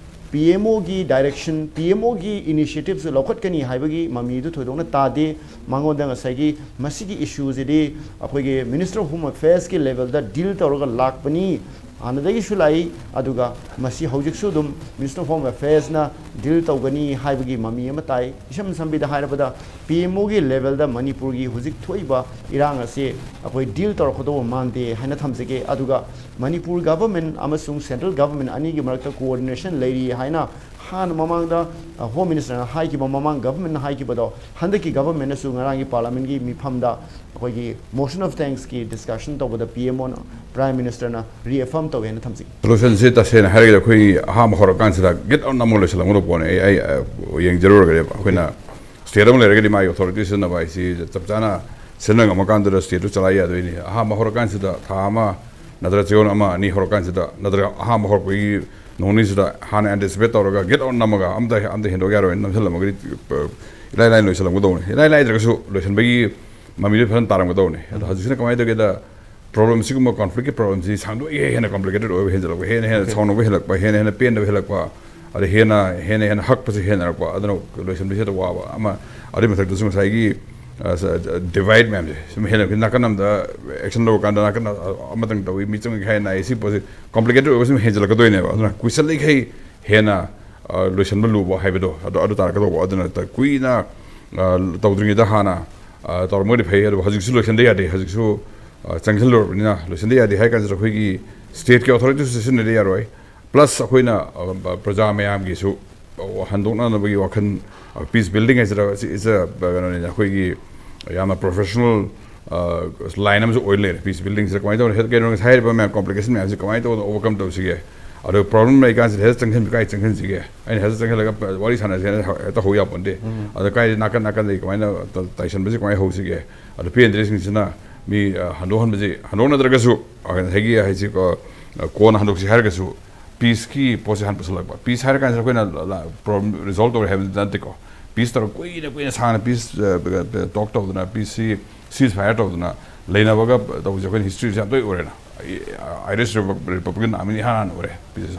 ꯄꯤ ꯑꯦꯝ ꯑꯣꯒꯤ ꯗꯥꯏꯔꯦꯛꯁꯟ, ꯄꯤ ꯑꯦꯝ ꯑꯣꯒꯤ ꯏꯅꯤꯁꯤꯌꯦꯇꯤꯞꯁꯨ ꯂꯧꯈꯠꯀꯅꯤ ꯍꯥꯏꯕꯒꯤ ꯃꯃꯤꯗꯨ ꯊꯣꯏꯗꯣꯛꯅ ꯇꯥꯗꯦ꯫ ꯃꯉꯣꯟꯗ ꯉꯁꯥꯏꯒꯤ ꯃꯁꯤꯒꯤ ꯏꯁꯨꯁꯤꯗꯤ ꯑꯩꯈꯣꯏꯒꯤ ꯃꯤꯅꯤꯁꯇꯔ ꯑꯣꯐ ꯍꯣꯝ ꯑꯦꯐꯤꯌꯔꯁꯀꯤ ꯂꯦꯚꯦꯜꯗ ꯗꯤꯜ ꯇꯧꯔꯒ ꯂꯥꯛꯄꯅꯤ, ꯍꯥꯟꯅꯗꯒꯤꯁꯨ ꯂꯥꯛꯏ, ꯑꯗꯨꯒ ꯃꯁꯤ ꯍꯧꯖꯤꯛꯁꯨ ꯑꯗꯨꯝ ꯃꯤꯅꯤꯁꯇꯔ ꯑꯣꯐ ꯍꯣꯝ ꯑꯦꯐꯤꯌꯔꯁꯅ ꯗꯤꯜ ꯇꯧꯒꯅꯤ ꯍꯥꯏꯕꯒꯤ ꯃꯃꯤ ꯑꯃ ꯇꯥꯏ꯫ ꯏꯁꯝ ꯁꯝꯕꯤꯗ ꯍꯥꯏꯔꯕꯗ, ꯄꯤ ꯑꯦꯝ ꯑꯣꯒꯤ ꯂꯦꯚꯦꯜꯗ ꯃꯅꯤꯄꯨꯔꯒꯤ ꯍꯧꯖꯤꯛ ꯊꯣꯛꯏꯕ ꯏꯔꯥꯡ ꯑꯁꯤ ꯑꯩꯈꯣꯏ ꯗꯤꯜ ꯇꯧꯔꯛꯀꯗꯧꯕ ꯃꯥꯟꯗꯦ ꯍꯥꯏꯅ ꯊꯝꯖꯒꯦ꯫ ꯑꯗꯨꯒ ꯃꯅꯤꯄꯨꯔ ꯒꯚꯔꯟꯃꯦꯟ ꯑꯃꯁꯨꯡ ꯁꯦꯟꯇ꯭ꯔꯦꯜ ꯒꯚꯔꯟꯃꯦꯟ ꯑꯅꯤꯒꯤ ꯃꯔꯛꯇ ꯀꯣꯑꯣꯔꯗꯤꯅꯦꯁꯟ ꯂꯩꯔꯤ ꯍꯥꯏꯅ ꯍꯥꯟꯅ ꯃꯃꯥꯡꯗ, ꯑ, ꯍꯣꯝ ꯃꯤꯅꯤꯁꯇꯔꯅ ꯍꯥꯏꯈꯤꯕ, ꯃꯃꯥꯡ ꯒꯚꯔꯟꯃꯦꯟꯅ ꯍꯥꯏꯈꯤꯕꯗꯣ, ꯍꯟꯗꯛꯀꯤ ꯒꯚꯔꯟꯃꯦꯟꯅꯁꯨ ꯉꯔꯥꯡꯒꯤ ꯄꯥꯔꯂꯥꯃꯦꯟꯒꯤ ꯃꯤꯐꯝꯗ ꯑꯩꯈꯣꯏꯒꯤ ꯃꯣꯁꯟ ꯑꯣꯐ ꯊꯦꯡꯛꯁꯀꯤ ꯗꯤꯁꯀꯁꯟ ꯇꯧꯕꯗ ꯄꯤ ꯑꯦꯝ ꯑꯣꯅ, ꯄ꯭ꯔꯥꯏꯝ ꯃꯤꯅꯤꯁꯇꯔꯅ ꯔꯤꯑꯦꯐꯔꯝ ꯇꯧꯋꯦꯅ ꯊꯝꯖꯒꯦ꯫ ꯁꯣꯂꯨꯁꯟꯁꯤ ꯇꯁꯦꯡꯅ ꯍꯥꯏꯔꯒꯗꯤ ꯑꯩꯈꯣꯏ ꯑꯍꯥꯟꯕ ꯍꯧꯔꯀꯥꯟꯁꯤꯗ ꯒꯤꯠ ꯑꯥꯎꯠ ꯅꯝꯃꯒ ꯂꯣꯏꯁꯤꯜꯂꯝꯒꯗꯧꯕ ꯄꯣꯠꯅꯤ꯫ ꯑꯩ, ꯑꯩ, ꯑ, ꯌꯦꯡꯖꯔꯨꯔꯒꯗꯤ ꯑꯩꯈꯣꯏꯅ ꯁ꯭ꯇꯦꯠ ꯑꯃ ꯂꯩꯔꯒꯗꯤ ꯃꯥꯒꯤ ꯑꯣꯊꯣꯔꯤꯇꯤ ꯁꯤꯖꯤꯟꯅꯕ ꯍꯥꯏꯁꯤ ꯆꯞ ꯆꯥꯅ ꯁꯤꯖꯤꯟꯅ ꯉꯝꯃꯀꯥꯟꯗꯨꯗ ꯁ꯭ꯇꯦꯠꯇꯨ ꯆꯂꯥꯏ ꯌꯥꯗꯣꯏꯅꯤ꯫ ꯑꯍꯥꯟꯕ ꯍꯧꯔꯀꯥꯟꯁꯤꯗ ꯊꯥ ꯑꯃ ꯅꯠꯇ꯭ꯔꯒ ꯆꯌꯣꯜ ꯑꯃ ꯑꯅꯤ ꯍꯧꯔꯀꯥꯟꯁꯤꯗ, ꯅꯠꯇ꯭ꯔꯒ ꯑꯍꯥꯟꯕ ꯍꯧꯔꯛꯄꯒꯤ ꯅꯣꯡꯅꯤꯁꯤꯗ ꯍꯥꯟꯅ ꯑꯦꯟꯇꯤꯁꯤꯄꯦꯠ ꯇꯧꯔꯒ ꯒꯤꯠ ꯌꯥꯝ ꯅꯝꯃꯒ ꯑꯝꯇ, ꯑꯝꯇ ꯍꯦꯟꯗꯣꯛ ꯌꯥꯔꯣꯏꯅ ꯅꯝꯁꯤꯜꯂꯝꯃꯒꯗꯤ, ꯑ, ꯏꯂꯥꯏ ꯂꯥꯏꯅ ꯂꯣꯏꯁꯤꯜꯂꯝꯒꯗꯧꯕꯅꯤ꯫ ꯏꯂꯥꯏ ꯂꯥꯏꯗ꯭ꯔꯒꯁꯨ ꯂꯣꯏꯁꯤꯟꯕꯒꯤ ꯃꯃꯤꯗꯨ ꯐꯖꯅ ꯇꯥꯔꯝꯒꯗꯧꯕꯅꯤ꯫ ꯑꯗꯣ ꯍꯧꯖꯤꯛꯁꯤꯅ ꯀꯃꯥꯏꯅ ꯇꯧꯒꯦꯗ, ꯄ꯭ꯔꯣꯕ꯭ꯂꯦꯝꯁꯤꯒꯨꯝꯕ ꯀꯣꯟꯐ꯭ꯂꯤꯛꯀꯤ ꯄ꯭ꯔꯣꯕ꯭ꯂꯦꯝꯁꯤ ꯁꯥꯡꯗꯣꯛꯏ, ꯍꯦꯟꯅ ꯀꯣꯝꯄ꯭ꯂꯤꯀꯦꯇꯦꯠ ꯑꯣꯏꯕ ꯍꯦꯟꯖꯜꯂꯛꯄ, ꯍꯦꯟꯅ ꯍꯦꯟꯅ ꯁꯥꯎꯅꯕ ꯍꯦꯜꯂꯛꯄ, ꯍꯦꯟꯅ ꯍꯦꯟꯅ ꯄꯦꯟꯗꯕ ꯍꯦꯜꯂꯛꯄ, ꯑꯗ ꯍꯦꯟꯅ, ꯍꯦꯟꯅ ꯍꯦꯟꯅ ꯍꯛꯄꯁꯦ ꯍꯦꯟꯅꯔꯛꯄ, ꯑꯗꯨꯅ ꯂꯣꯏꯁꯤꯟꯕꯁꯤꯗ ꯋꯥꯕ ꯑꯃ꯫ ꯑꯗꯨꯏ ꯃꯊꯛꯇꯁꯨ ꯉꯁꯥꯏꯒꯤ, ꯑ, ꯁ-, ꯗꯤꯚꯥꯏꯠ ꯃꯌꯥꯝꯁꯦ ꯁꯨꯝ ꯍꯦꯟꯅ, ꯅꯥꯀꯟ ꯑꯃꯗ ꯑꯦꯛꯁꯟ ꯂꯧꯔꯀꯥꯟꯗ ꯅꯥꯀꯟ ꯑꯃꯇꯪ ꯇꯧꯏ, ꯃꯤ ꯆꯪꯉꯤ ꯍꯥꯏ ꯅꯥꯏ, ꯁꯤ ꯄꯣꯠꯁꯤ ꯀꯣꯝꯄ꯭ꯂꯤꯀꯦꯇꯦꯠ ꯑꯣꯏꯕ ꯁꯨꯝ ꯍꯦꯟꯖꯜꯂꯛꯀꯗꯣꯏꯅꯦꯕ꯫ ꯑꯗꯨꯅ ꯀꯨꯏꯁꯜꯂꯤꯈꯩ ꯍꯦꯟꯅ, ꯑ, ꯂꯣꯏꯁꯤꯟꯕ ꯂꯨꯕ ꯍꯥꯏꯕꯗꯣ ꯑꯗꯨ, ꯑꯗꯨ ꯇꯥꯔꯛꯀꯗꯧꯕ꯫ ꯑꯗꯨꯅ ꯇ-, ꯀꯨꯏꯅ, ꯑ, ꯇꯧꯗ꯭ꯔꯤꯉꯩꯗ ꯍꯥꯟꯅ, ꯑ, ꯇꯧꯔꯝꯃꯒꯗꯤ ꯐꯩ꯫ ꯑꯗꯨꯕꯨ ꯍꯧꯖꯤꯛꯁꯨ ꯂꯣꯏꯁꯤꯟꯗ ꯌꯥꯗꯦ꯫ ꯍꯧꯖꯤꯛꯁꯨ, ꯑ, ꯆꯪꯁꯤꯜꯂꯨꯔꯕꯅꯤꯅ ꯂꯣꯏꯁꯤꯟꯗ ꯌꯥꯗꯦ ꯍꯥꯏ ꯀꯥꯟꯁꯤꯗ ꯑꯩꯈꯣꯏꯒꯤ ꯁ꯭ꯇꯦꯠꯀꯤ ꯑꯣꯊꯣꯔꯤꯇꯤꯁꯨ ꯁꯤꯖꯤꯟꯅꯗ ꯌꯥꯔꯣꯏ꯫ ꯄ꯭ꯂꯁ ꯑꯩꯈꯣꯏꯅ, ꯑ, ꯄ꯭ꯔꯖꯥ ꯃꯌꯥꯝꯒꯤꯁꯨ ꯍꯟꯗꯣꯛꯅꯅꯕꯒꯤ ꯋꯥꯈꯜ, ꯑ, ꯄꯤꯁ ꯕꯤꯜꯗꯤꯡ ꯍꯥꯏꯁꯤꯔ, ꯁꯤ, is a, ꯀꯩꯅꯣꯅꯤꯅ, ꯑꯩꯈꯣꯏꯒꯤ ꯌꯥꯝꯅ ꯄ꯭ꯔꯣꯐꯦꯁꯅꯦꯜ, ꯑ, ꯂꯥꯏꯟ ꯑꯃꯁꯨ ꯑꯣꯏ ꯂꯩꯔꯦ꯫ ꯄꯤꯁ ꯕꯤꯜꯗꯤꯡꯁꯤꯗ ꯀꯃꯥꯏꯅ ꯇꯧꯅꯤ, ꯀꯩꯅꯣ, ꯉꯁꯥꯏ ꯍꯥꯏꯔꯤꯕ ꯃꯌꯥꯝ ꯀꯣꯝꯄ꯭ꯂꯤꯀꯦꯁꯟ ꯃꯌꯥꯝꯁꯤ ꯀꯃꯥꯏꯅ ꯇꯧꯗꯅ ꯑꯣꯚꯔꯀꯝ ꯇꯧꯁꯤꯒꯦ? ꯑꯗꯣ ꯄ꯭ꯔꯣꯕ꯭ꯂꯦꯝ ꯂꯩꯀꯥꯟꯁꯤꯗ ꯍꯦꯛꯇ ꯆꯪꯁꯤꯟꯕ ꯀꯥꯏ ꯆꯪꯁꯤꯟꯁꯤꯒꯦ? ꯑꯩꯅ ꯍꯦꯛꯇ ꯆꯪꯁꯤꯜꯂꯒ ꯋꯥꯔꯤ ꯁꯥꯟꯅꯁꯦꯅ ꯍꯦꯛꯇ ꯍꯧ ꯌꯥꯄꯣꯟꯇꯦ꯫ ꯑꯗꯣ ꯀꯥꯏꯗ ꯅꯥꯀꯟ ꯅꯥꯀꯟꯗꯒꯤ ꯀꯃꯥꯏꯅ ꯇ-, ꯇꯥꯏꯁꯟꯕꯁꯤ ꯀꯃꯥꯏꯅ ꯍꯧꯁꯤꯒꯦ? ꯑꯗꯣ ꯄꯦꯟꯗ꯭ꯔꯤꯁꯤꯡꯁꯤꯅ ꯃꯤ, ꯑ, ꯍꯟꯗꯣꯛꯍꯟꯕꯁꯤ, ꯍꯟꯗꯣꯛꯅꯗ꯭ꯔꯒꯁꯨ, ꯑ, ꯉꯁꯥꯏꯒꯤ ꯍꯥꯏꯁꯤ, ꯑ, ꯀꯣꯟꯅ ꯍꯟꯗꯣꯛꯁꯤ ꯍꯥꯏꯔꯒꯁꯨ, ꯄꯤꯁꯀꯤ ꯄꯣꯠꯁꯦ ꯍꯥꯟꯅ ꯄꯨꯁꯜꯂꯛꯄ꯫ ꯄꯤꯁ ꯍꯥꯏꯔ ꯀꯥꯟꯁꯤꯗ ꯑꯩꯈꯣꯏꯅ ꯔꯤꯖꯣꯜꯕ ꯇꯧꯔꯦ ꯍꯥꯏꯕꯗꯤ ꯅꯠꯇꯦꯀꯣ꯫ ꯄꯤꯁ ꯇꯧꯔ ꯀꯨꯏꯅ ꯀꯨꯏꯅ ꯁꯥꯡꯅ ꯄꯤꯁ, ꯑ, ꯇꯣꯛ ꯇꯧꯗꯅ, ꯄꯤꯁꯁꯤ ꯁꯤꯖ ꯐꯥꯏꯌꯔ ꯇꯧꯗꯅ ꯂꯩꯅꯕꯒ ꯇꯧꯕꯁꯦ ꯑꯩꯈꯣꯏꯅ ꯍꯤꯁꯇ꯭ꯔꯤꯁꯦ ꯌꯥꯝ ꯇꯣꯏ ꯎꯔꯦꯅ꯫ Irish Republican Army ꯅ ꯏꯍꯥꯟ ꯍꯥꯟꯅ ꯑꯣꯏꯔꯦ꯫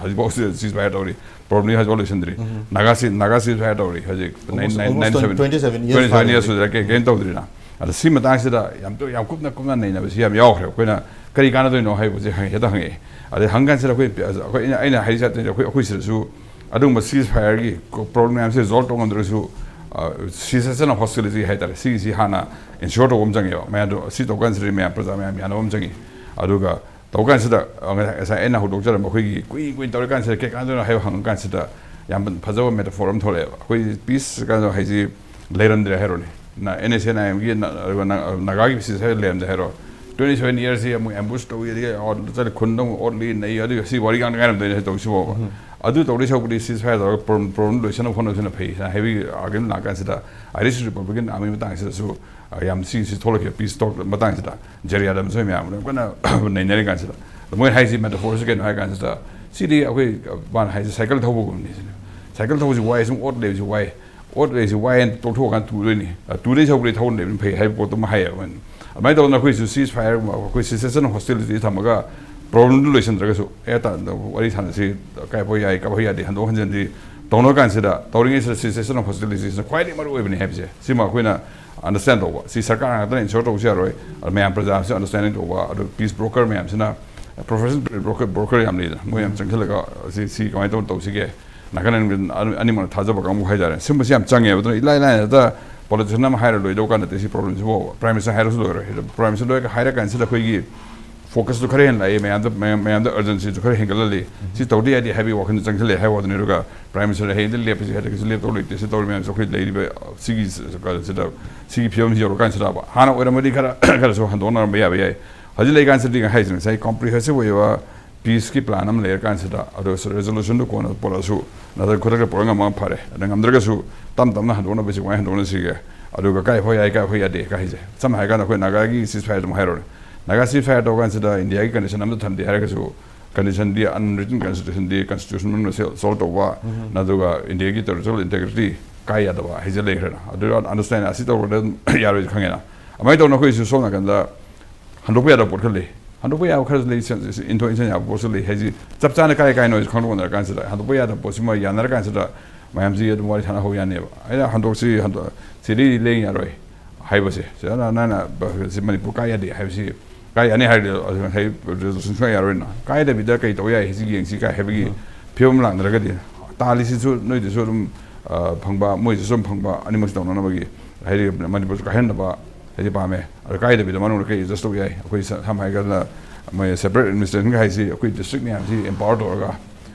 ꯍꯧꯖꯤꯛꯐꯥꯎ ceasefire ꯇꯧꯔꯤ꯫ Problem ꯗꯤ ꯍꯧꯖꯤꯛꯐꯥꯎ ꯂꯣꯏꯁꯤꯟꯗ꯭ꯔꯤ꯫ ꯅꯥꯒꯥ ceasefire ꯇꯧꯔꯤ ꯍꯧꯖꯤꯛ꯫ Almost twenty seven years ꯁꯨꯗ꯭ꯔꯦ꯫ ꯀꯩꯝ ꯇꯧꯗ꯭ꯔꯤꯅ꯫ ꯑꯗ ꯁꯤ ꯃꯇꯥꯡꯁꯤꯗ ꯌꯥꯝ ꯌꯥꯝ ꯀꯨꯞꯅ ꯀꯨꯞꯅ ꯅꯩꯅꯕꯁꯤ ꯌꯥꯝ ꯌꯥꯎꯈ꯭ꯔꯦ꯫ ꯑꯩꯈꯣꯏꯅ ꯀꯔꯤ ꯀꯥꯟꯅꯗꯣꯏꯅꯣ ꯍꯥꯏꯕꯁꯦ ꯍꯦꯛꯇ ꯍꯪꯉꯛꯑꯦ꯫ ꯑꯗꯩ ꯍꯪꯀꯥꯟꯁꯤꯗ ꯑꯩꯈꯣꯏ ꯑꯩꯈꯣꯏ ꯑꯩꯅ ꯑꯩꯅ ꯍꯥꯏꯔꯤꯁꯦ ꯑꯩꯈꯣꯏ ꯑꯩꯈꯣꯏ ꯁꯤꯗꯁꯨ ꯑꯗꯨꯒꯨꯝꯕ ceasefire ꯒꯤ problem ꯃꯌꯥꯝꯁꯦ resolve ꯇꯧ ꯉꯝꯗ꯭ꯔꯒꯁꯨ, cessation of hostility ꯍꯥꯏꯇꯥꯔꯦ, ꯁꯤꯒꯤꯁꯤ ꯍꯥꯟꯅ ensure ꯇꯧꯕ ꯑꯃ ꯆꯪꯉꯦꯕ꯫ ꯃꯌꯥꯝꯗꯣ ꯁꯤ ꯇꯧ ꯀꯥꯟꯁꯤꯗ ꯃꯌꯥꯝ ꯄ꯭ꯔꯖꯥ ꯃꯌꯥꯝ ꯌꯥꯅꯕ ꯑꯃ ꯆꯪꯉꯤ꯫ ꯑꯗꯨꯒ ꯇꯧ ꯀꯥꯟꯁꯤꯗ ꯉꯁꯥꯏ ꯑꯩꯅ ꯍꯧꯗꯣꯛꯆꯔꯝꯕ ꯑꯩꯈꯣꯏꯒꯤ ꯀꯨꯏ ꯀꯨꯏꯅ ꯇꯧꯔꯤ ꯀꯥꯟꯁꯤꯗ ꯀꯩ ꯀꯥꯟꯗꯣꯏꯅꯣ ꯍꯥꯏꯕ ꯍꯪꯉ ꯀꯥꯟꯁꯤꯗ ꯌꯥꯝ ꯐꯖꯕ metaphor ꯑꯃ ꯊꯣꯛꯂꯛꯑꯦꯕ꯫ ꯑꯩꯈꯣꯏ peace ꯀꯥꯟꯗ ꯍꯥꯏꯁꯤ ꯂꯩꯔꯝꯗ꯭ꯔꯦ ꯍꯥꯏꯔꯣꯅꯦ꯫ NSCN IM ꯒꯤ ꯅꯥꯒꯥꯒꯤ ceasefire ꯂꯩꯔꯝꯗ꯭ꯔꯦ ꯍꯥꯏꯔꯣ꯫ Twenty seven years ꯁꯤ ꯑꯃꯨꯛ ambush ꯇꯧꯏ, ꯑꯗꯒꯤ ꯆꯠꯂꯤ ꯈꯨꯟꯗ ꯑꯃꯨꯛ ꯑꯣꯠꯂꯤ ꯅꯩ, ꯑꯗꯨꯒ ꯁꯤ ꯋꯥꯔꯤ ꯉꯥꯡꯅ ꯉꯥꯏꯔꯝꯗꯣꯏꯅꯦ ꯇꯧꯁꯤꯕꯣꯕ꯫ ꯑꯗꯨ ꯇꯧꯗꯣꯏ ꯁꯔꯨꯛꯄꯨꯗꯤ ceasefire ꯇꯧꯔꯒ problem ꯂꯣꯏꯁꯤꯟꯅꯕ ꯍꯣꯠꯅꯕꯁꯤꯅ ꯐꯩ ꯍꯥꯏꯕꯒꯤ argument ꯂꯥꯛꯀꯥꯟꯁꯤꯗ, Irish Republican Army ꯃꯇꯥꯡꯁꯤꯗꯁꯨ ꯌꯥꯝ ꯁꯤꯁꯤ ꯊꯣꯛꯂꯛꯈꯤꯕ peace talk ꯃꯇꯥꯡꯁꯤꯗ꯫ ꯖꯦꯔꯤꯌꯥꯗ ꯃꯁꯣꯏ ꯃꯌꯥꯝ ꯂꯣꯏꯅ ꯀꯟꯅ ꯅꯩꯅꯔꯤ ꯀꯥꯟꯁꯤꯗ꯫ ꯑꯗ ꯃꯣꯏ ꯍꯥꯏꯁꯤ metaphor ꯁꯤ ꯀꯩꯅꯣ ꯍꯥꯏ ꯀꯥꯟꯁꯤꯗ, ꯁꯤꯗꯤ ꯑꯩꯈꯣꯏ ꯃꯥꯅ ꯍꯥꯏꯁꯤ cycle ꯊꯧꯕꯒꯨꯝꯕꯅꯤ ꯁꯤꯅꯤ꯫ Cycle ꯊꯧꯕꯁꯤ ꯋꯥꯏ, ꯁꯨꯝ ꯑꯣꯠ ꯂꯩꯕꯁꯤ ꯋꯥꯏ꯫ ꯑꯣꯠ ꯂꯩꯕꯁꯤ ꯋꯥꯏ ꯍꯥꯏꯅ ꯇꯣꯛꯊꯣꯛꯑꯀꯥꯟꯗ ꯇꯨꯗꯣꯏꯅꯤ꯫ ꯑ, ꯇꯨꯗꯣꯏ ꯁꯔꯨꯛꯄꯨꯗꯤ ꯊꯧꯅ ꯂꯩꯕꯅ ꯐꯩ ꯍꯥꯏꯕ ꯄꯣꯠꯇꯨ ꯑꯃ ꯍꯥꯏꯌꯦꯕ꯫ ꯑꯗꯨꯃꯥꯏꯅ ꯇꯧꯗꯅ ꯑꯩꯈꯣꯏꯁꯨ ceasefire, ꯑꯩꯈꯣꯏ cessation of hostility ꯊꯝꯃꯒ problemꯗꯨ ꯂꯣꯏꯁꯤꯟꯗ꯭ꯔꯒꯁꯨ, ꯑꯦ, ꯇ-, ꯋꯥꯔꯤ ꯁꯥꯟꯅꯁꯤ, ꯀꯥꯏꯄꯣꯛ ꯌꯥꯏ, ꯀꯥꯏꯄꯣꯛ ꯌꯥꯗꯦ, ꯍꯟꯗꯣꯛ ꯍꯟꯖꯤꯟꯗꯤ ꯇꯧꯅꯔ ꯀꯥꯟꯁꯤꯗ, ꯇꯧꯔꯤꯉꯩꯁꯤꯗ cessation of hostility ꯁꯤꯅ ꯈ꯭ꯋꯥꯏꯗꯒꯤ ꯃꯔꯨ ꯑꯣꯏꯕꯅꯤ ꯍꯥꯏꯕꯁꯦ ꯁꯤꯃ ꯑꯩꯈꯣꯏꯅ understand ꯇꯧꯕ꯫ ꯁꯤ ꯁꯔꯀꯥꯔ ꯉꯥꯛꯇꯅ ensure ꯇꯧꯕꯁꯨ ꯌꯥꯔꯣꯏ꯫ ꯑꯗꯨ ꯃꯌꯥꯝ ꯄ꯭ꯔꯖꯥꯁꯨ understanding ꯇꯧꯕ꯫ ꯑꯗꯨ peace broker ꯃꯌꯥꯝꯁꯤꯅ, professional broker, broker ꯌꯥꯝ ꯂꯩꯗꯅ, ꯃꯣꯏ ꯌꯥꯝ ꯆꯪꯁꯤꯜꯂꯒ ꯁꯤ, ꯁꯤ ꯀꯃꯥꯏꯅ ꯇꯧꯔ ꯇꯧꯁꯤꯒꯦ, ꯅꯥꯀꯟ ꯑꯅꯤ-, ꯑꯅꯤꯃꯛꯅ ꯊꯥꯖꯕ ꯀꯥꯡꯕꯨ ꯍꯥꯏꯇꯥꯔꯦ꯫ ꯁꯨꯝꯕꯁꯤ ꯌꯥꯝ ꯆꯪꯉꯦꯕ꯫ ꯑꯗꯨꯅ ꯏꯂꯥꯏ ꯂꯥꯏꯅ ꯍꯦꯛꯇ politician ꯑꯃ ꯍꯥꯏꯔ ꯂꯣꯏꯗꯧ ꯀꯥꯟ ꯅꯠꯇꯦ ꯁꯤ problemꯁꯤꯕꯨ꯫ Prime Minister ꯍꯥꯏꯔꯁꯨ ꯂꯣꯏꯔꯦ꯫ ꯑꯗꯣ Prime Minister ꯂꯣꯏꯔꯒ ꯍꯥꯏꯔ ꯀꯥꯟꯁꯤꯗ ꯑꯩꯈꯣꯏꯒꯤ focusꯇꯨ ꯈꯔ ꯍꯦꯟꯅ ꯂꯥꯛꯏ, ꯃꯌꯥꯝꯗ, ꯃꯌꯥꯝ-, ꯃꯌꯥꯝꯗ urgencyꯗꯨ ꯈꯔ ꯍꯦꯟꯒꯠꯍꯜꯂꯤ꯫ ꯁꯤ ꯇꯧꯗ ꯌꯥꯗꯦ ꯍꯥꯏꯕꯒꯤ ꯋꯥꯈꯜꯗꯨ ꯆꯪꯁꯤꯜꯂꯛꯑꯦ ꯍꯥꯏꯕ ꯋꯥꯗꯨꯅꯤ꯫ ꯑꯗꯨꯒ Prime Minister ꯍꯌꯦꯡꯗ ꯂꯦꯞꯄꯁꯤ ꯍꯥꯏꯔꯒꯁꯨ ꯂꯦꯞꯇꯧ ꯂꯩꯇꯦ꯫ ꯁꯤ ꯇꯧꯔꯤ ꯃꯌꯥꯝꯁꯦ ꯑꯩꯈꯣꯏ ꯂꯩꯔꯤꯕ ꯁꯤꯒꯤ ꯁꯤꯗ, ꯁꯤꯒꯤ ꯐꯤꯕꯝꯁꯤ ꯌꯧꯔꯀꯥꯟꯁꯤꯗ ꯍꯥꯟꯅ ꯑꯣꯏꯔꯝꯃꯗꯤ ꯈꯔ, ꯈꯔꯁꯨ ꯍꯟꯗꯣꯛꯅꯔꯝꯕ ꯌꯥꯕ ꯌꯥꯏ꯫ ꯍꯧꯖꯤꯛ ꯂꯩꯀꯥꯟꯁꯤꯗꯤ ꯍꯥꯏꯁꯤꯅ ꯉꯁꯥꯏ comprehensive ꯑꯣꯏꯕ peaceꯀꯤ plan ꯑꯃ ꯂꯩꯔꯀꯥꯟꯁꯤꯗ, ꯑꯗꯨ resolutionꯗꯨ ꯀꯣꯟꯅ ꯄꯨꯔꯛꯑꯁꯨ, ꯅꯠꯇ꯭ꯔꯒ ꯈꯨꯗꯛꯇ ꯄꯨꯔꯛ ꯉꯝꯃ ꯐꯔꯦ꯫ ꯑꯗ ꯉꯝꯗ꯭ꯔꯒꯁꯨ ꯇꯞ ꯇꯞꯅ ꯍꯟꯗꯣꯛꯅꯕꯁꯤ ꯀꯃꯥꯏꯅ ꯍꯟꯗꯣꯛꯅꯁꯤꯒꯦ? ꯑꯗꯨꯒ ꯀꯥꯏ ꯐꯥꯎ ꯌꯥꯏ, ꯀꯥꯏ ꯐꯥꯎ ꯌꯥꯗꯦ ꯀꯥꯏꯁꯦ꯫ ꯁꯝꯅ ꯍꯥꯏꯔꯀꯥꯟꯗ ꯑꯩꯈꯣꯏ ꯅꯥꯒꯥꯒꯤ ceasefire ꯑꯗꯨꯝ ꯍꯥꯏꯔꯣꯅꯦ꯫ ꯅꯥꯒꯥ ceasefire ꯇꯧꯕ ꯀꯥꯟꯁꯤꯗ ꯏꯟꯗꯤꯌꯥꯒꯤ condition ꯑꯝꯇ ꯊꯝꯗꯦ ꯍꯥꯏꯔꯒꯁꯨ, conditionꯗꯤ unwritten constitutionꯗꯤ, constitution ꯃꯅꯨꯡꯗ ꯁꯦ-, solve ꯇꯧꯕ, ꯑꯗꯨꯒ ꯏꯟꯗꯤꯌꯥꯒꯤ territorial integrity ꯀꯥꯏ ꯌꯥꯗꯕ ꯍꯥꯏꯁꯦ ꯂꯩꯈ꯭ꯔꯦꯅ꯫ ꯑꯗꯨ understand ꯑꯁꯤ ꯇꯧꯔꯒ ꯑꯗꯨꯝ ꯌꯥꯔꯣꯏꯁꯦ ꯈꯪꯉꯦꯅ꯫ ꯑꯗꯨꯃꯥꯏꯅ ꯇꯧꯅ ꯑꯩꯈꯣꯏꯁꯨ ꯁꯣꯝ ꯅꯥꯀꯟꯗ ꯍꯟꯗꯣꯛꯄ ꯌꯥꯗꯕ ꯄꯣꯠ ꯈꯔ ꯂꯩ꯫ ꯍꯟꯗꯣꯛꯄ ꯌꯥꯕ ꯈꯔꯁꯨ ꯂꯩ, ꯏꯟꯊꯣꯛ ꯏꯟꯁꯤꯟ ꯌꯥꯕ ꯄꯣꯠꯁꯨ ꯂꯩ꯫ ꯍꯥꯏꯁꯤ ꯆꯞ ꯆꯥꯅ ꯀꯥꯏ ꯀꯥꯏꯅꯣ ꯍꯥꯏꯁꯤ ꯈꯪꯗꯣꯛꯅꯔ ꯀꯥꯟꯁꯤꯗ, ꯍꯟꯗꯣꯛꯄ ꯌꯥꯗꯕ ꯄꯣꯠꯁꯤꯃ ꯌꯥꯅꯔ ꯀꯥꯟꯁꯤꯗ ꯃꯌꯥꯝꯁꯤ ꯑꯗꯨꯝ ꯋꯥꯔꯤ ꯁꯥꯟꯅꯍꯧ ꯌꯥꯅꯦꯕ꯫ ꯑꯩꯅ ꯍꯟꯗꯣꯛꯁꯤ, ꯍꯟꯗꯣꯛ-, ꯁꯤꯗꯤ ꯂꯦꯡ ꯌꯥꯔꯣꯏ ꯍꯥꯏꯕꯁꯦ, ꯁꯤꯗ ꯅ-, ꯅꯪꯅ ꯕ-, ꯁꯤ ꯃꯅꯤꯄꯨꯔ ꯀꯥꯏ ꯌꯥꯗꯦ ꯍꯥꯏꯕꯁꯤ, ꯀꯥꯏ ꯌꯥꯅꯤ ꯍꯥꯏꯔꯗꯤ ꯑꯗꯨ ꯉꯁꯥꯏ ꯔꯤꯖꯣꯂꯨꯁꯟ ꯁꯨꯡꯌꯥ ꯌꯥꯔꯣꯏꯅ꯫ ꯀꯥꯏꯗꯕꯤꯗ ꯀꯩ ꯇꯧ ꯌꯥꯏ ꯍꯥꯏꯁꯤ ꯌꯦꯡꯁꯤ ꯀꯥꯏ ꯍꯥꯏꯕꯒꯤ ꯐꯤꯕꯝ ꯂꯥꯛꯅꯔꯒꯗꯤ, ꯇꯥꯜꯂꯤꯁꯤꯁꯨ ꯅꯣꯏꯗꯁꯨ ꯑꯗꯨꯝ, ꯑ, ꯐꯪꯕ, ꯃꯣꯏꯗꯁꯨ ꯑꯗꯨꯝ ꯐꯪꯕ, ꯑꯅꯤꯃꯛꯁꯨ ꯇꯧꯅꯅꯕꯒꯤ, ꯍꯥꯏꯗꯤ ꯃꯅꯤꯄꯨꯔꯁꯨ ꯀꯥꯏꯍꯟꯗꯕ, ꯍꯥꯏꯗꯤ ꯄꯥꯝꯃꯦ꯫ ꯑꯗꯣ ꯀꯥꯏꯗꯕꯤꯗ ꯃꯅꯨꯡꯗ ꯀꯩ ꯑꯦꯗꯖꯁ ꯇꯧ ꯌꯥꯏ? ꯑꯩꯈꯣꯏ ꯁ-, ꯁꯝꯅ ꯍꯥꯏꯔꯀꯥꯟꯗ, ꯃꯣꯏ ꯁꯦꯄꯔꯦꯠ ꯑꯦꯗꯃꯤꯅꯤꯁꯇ꯭ꯔꯦꯁꯟꯒ ꯍꯥꯏꯁꯤ ꯑꯩꯈꯣꯏ ꯗꯤꯁꯇ꯭ꯔꯤꯛ ꯃꯌꯥꯝꯁꯤ ꯑꯦꯝꯄꯥꯋꯔ ꯇꯧꯔꯒ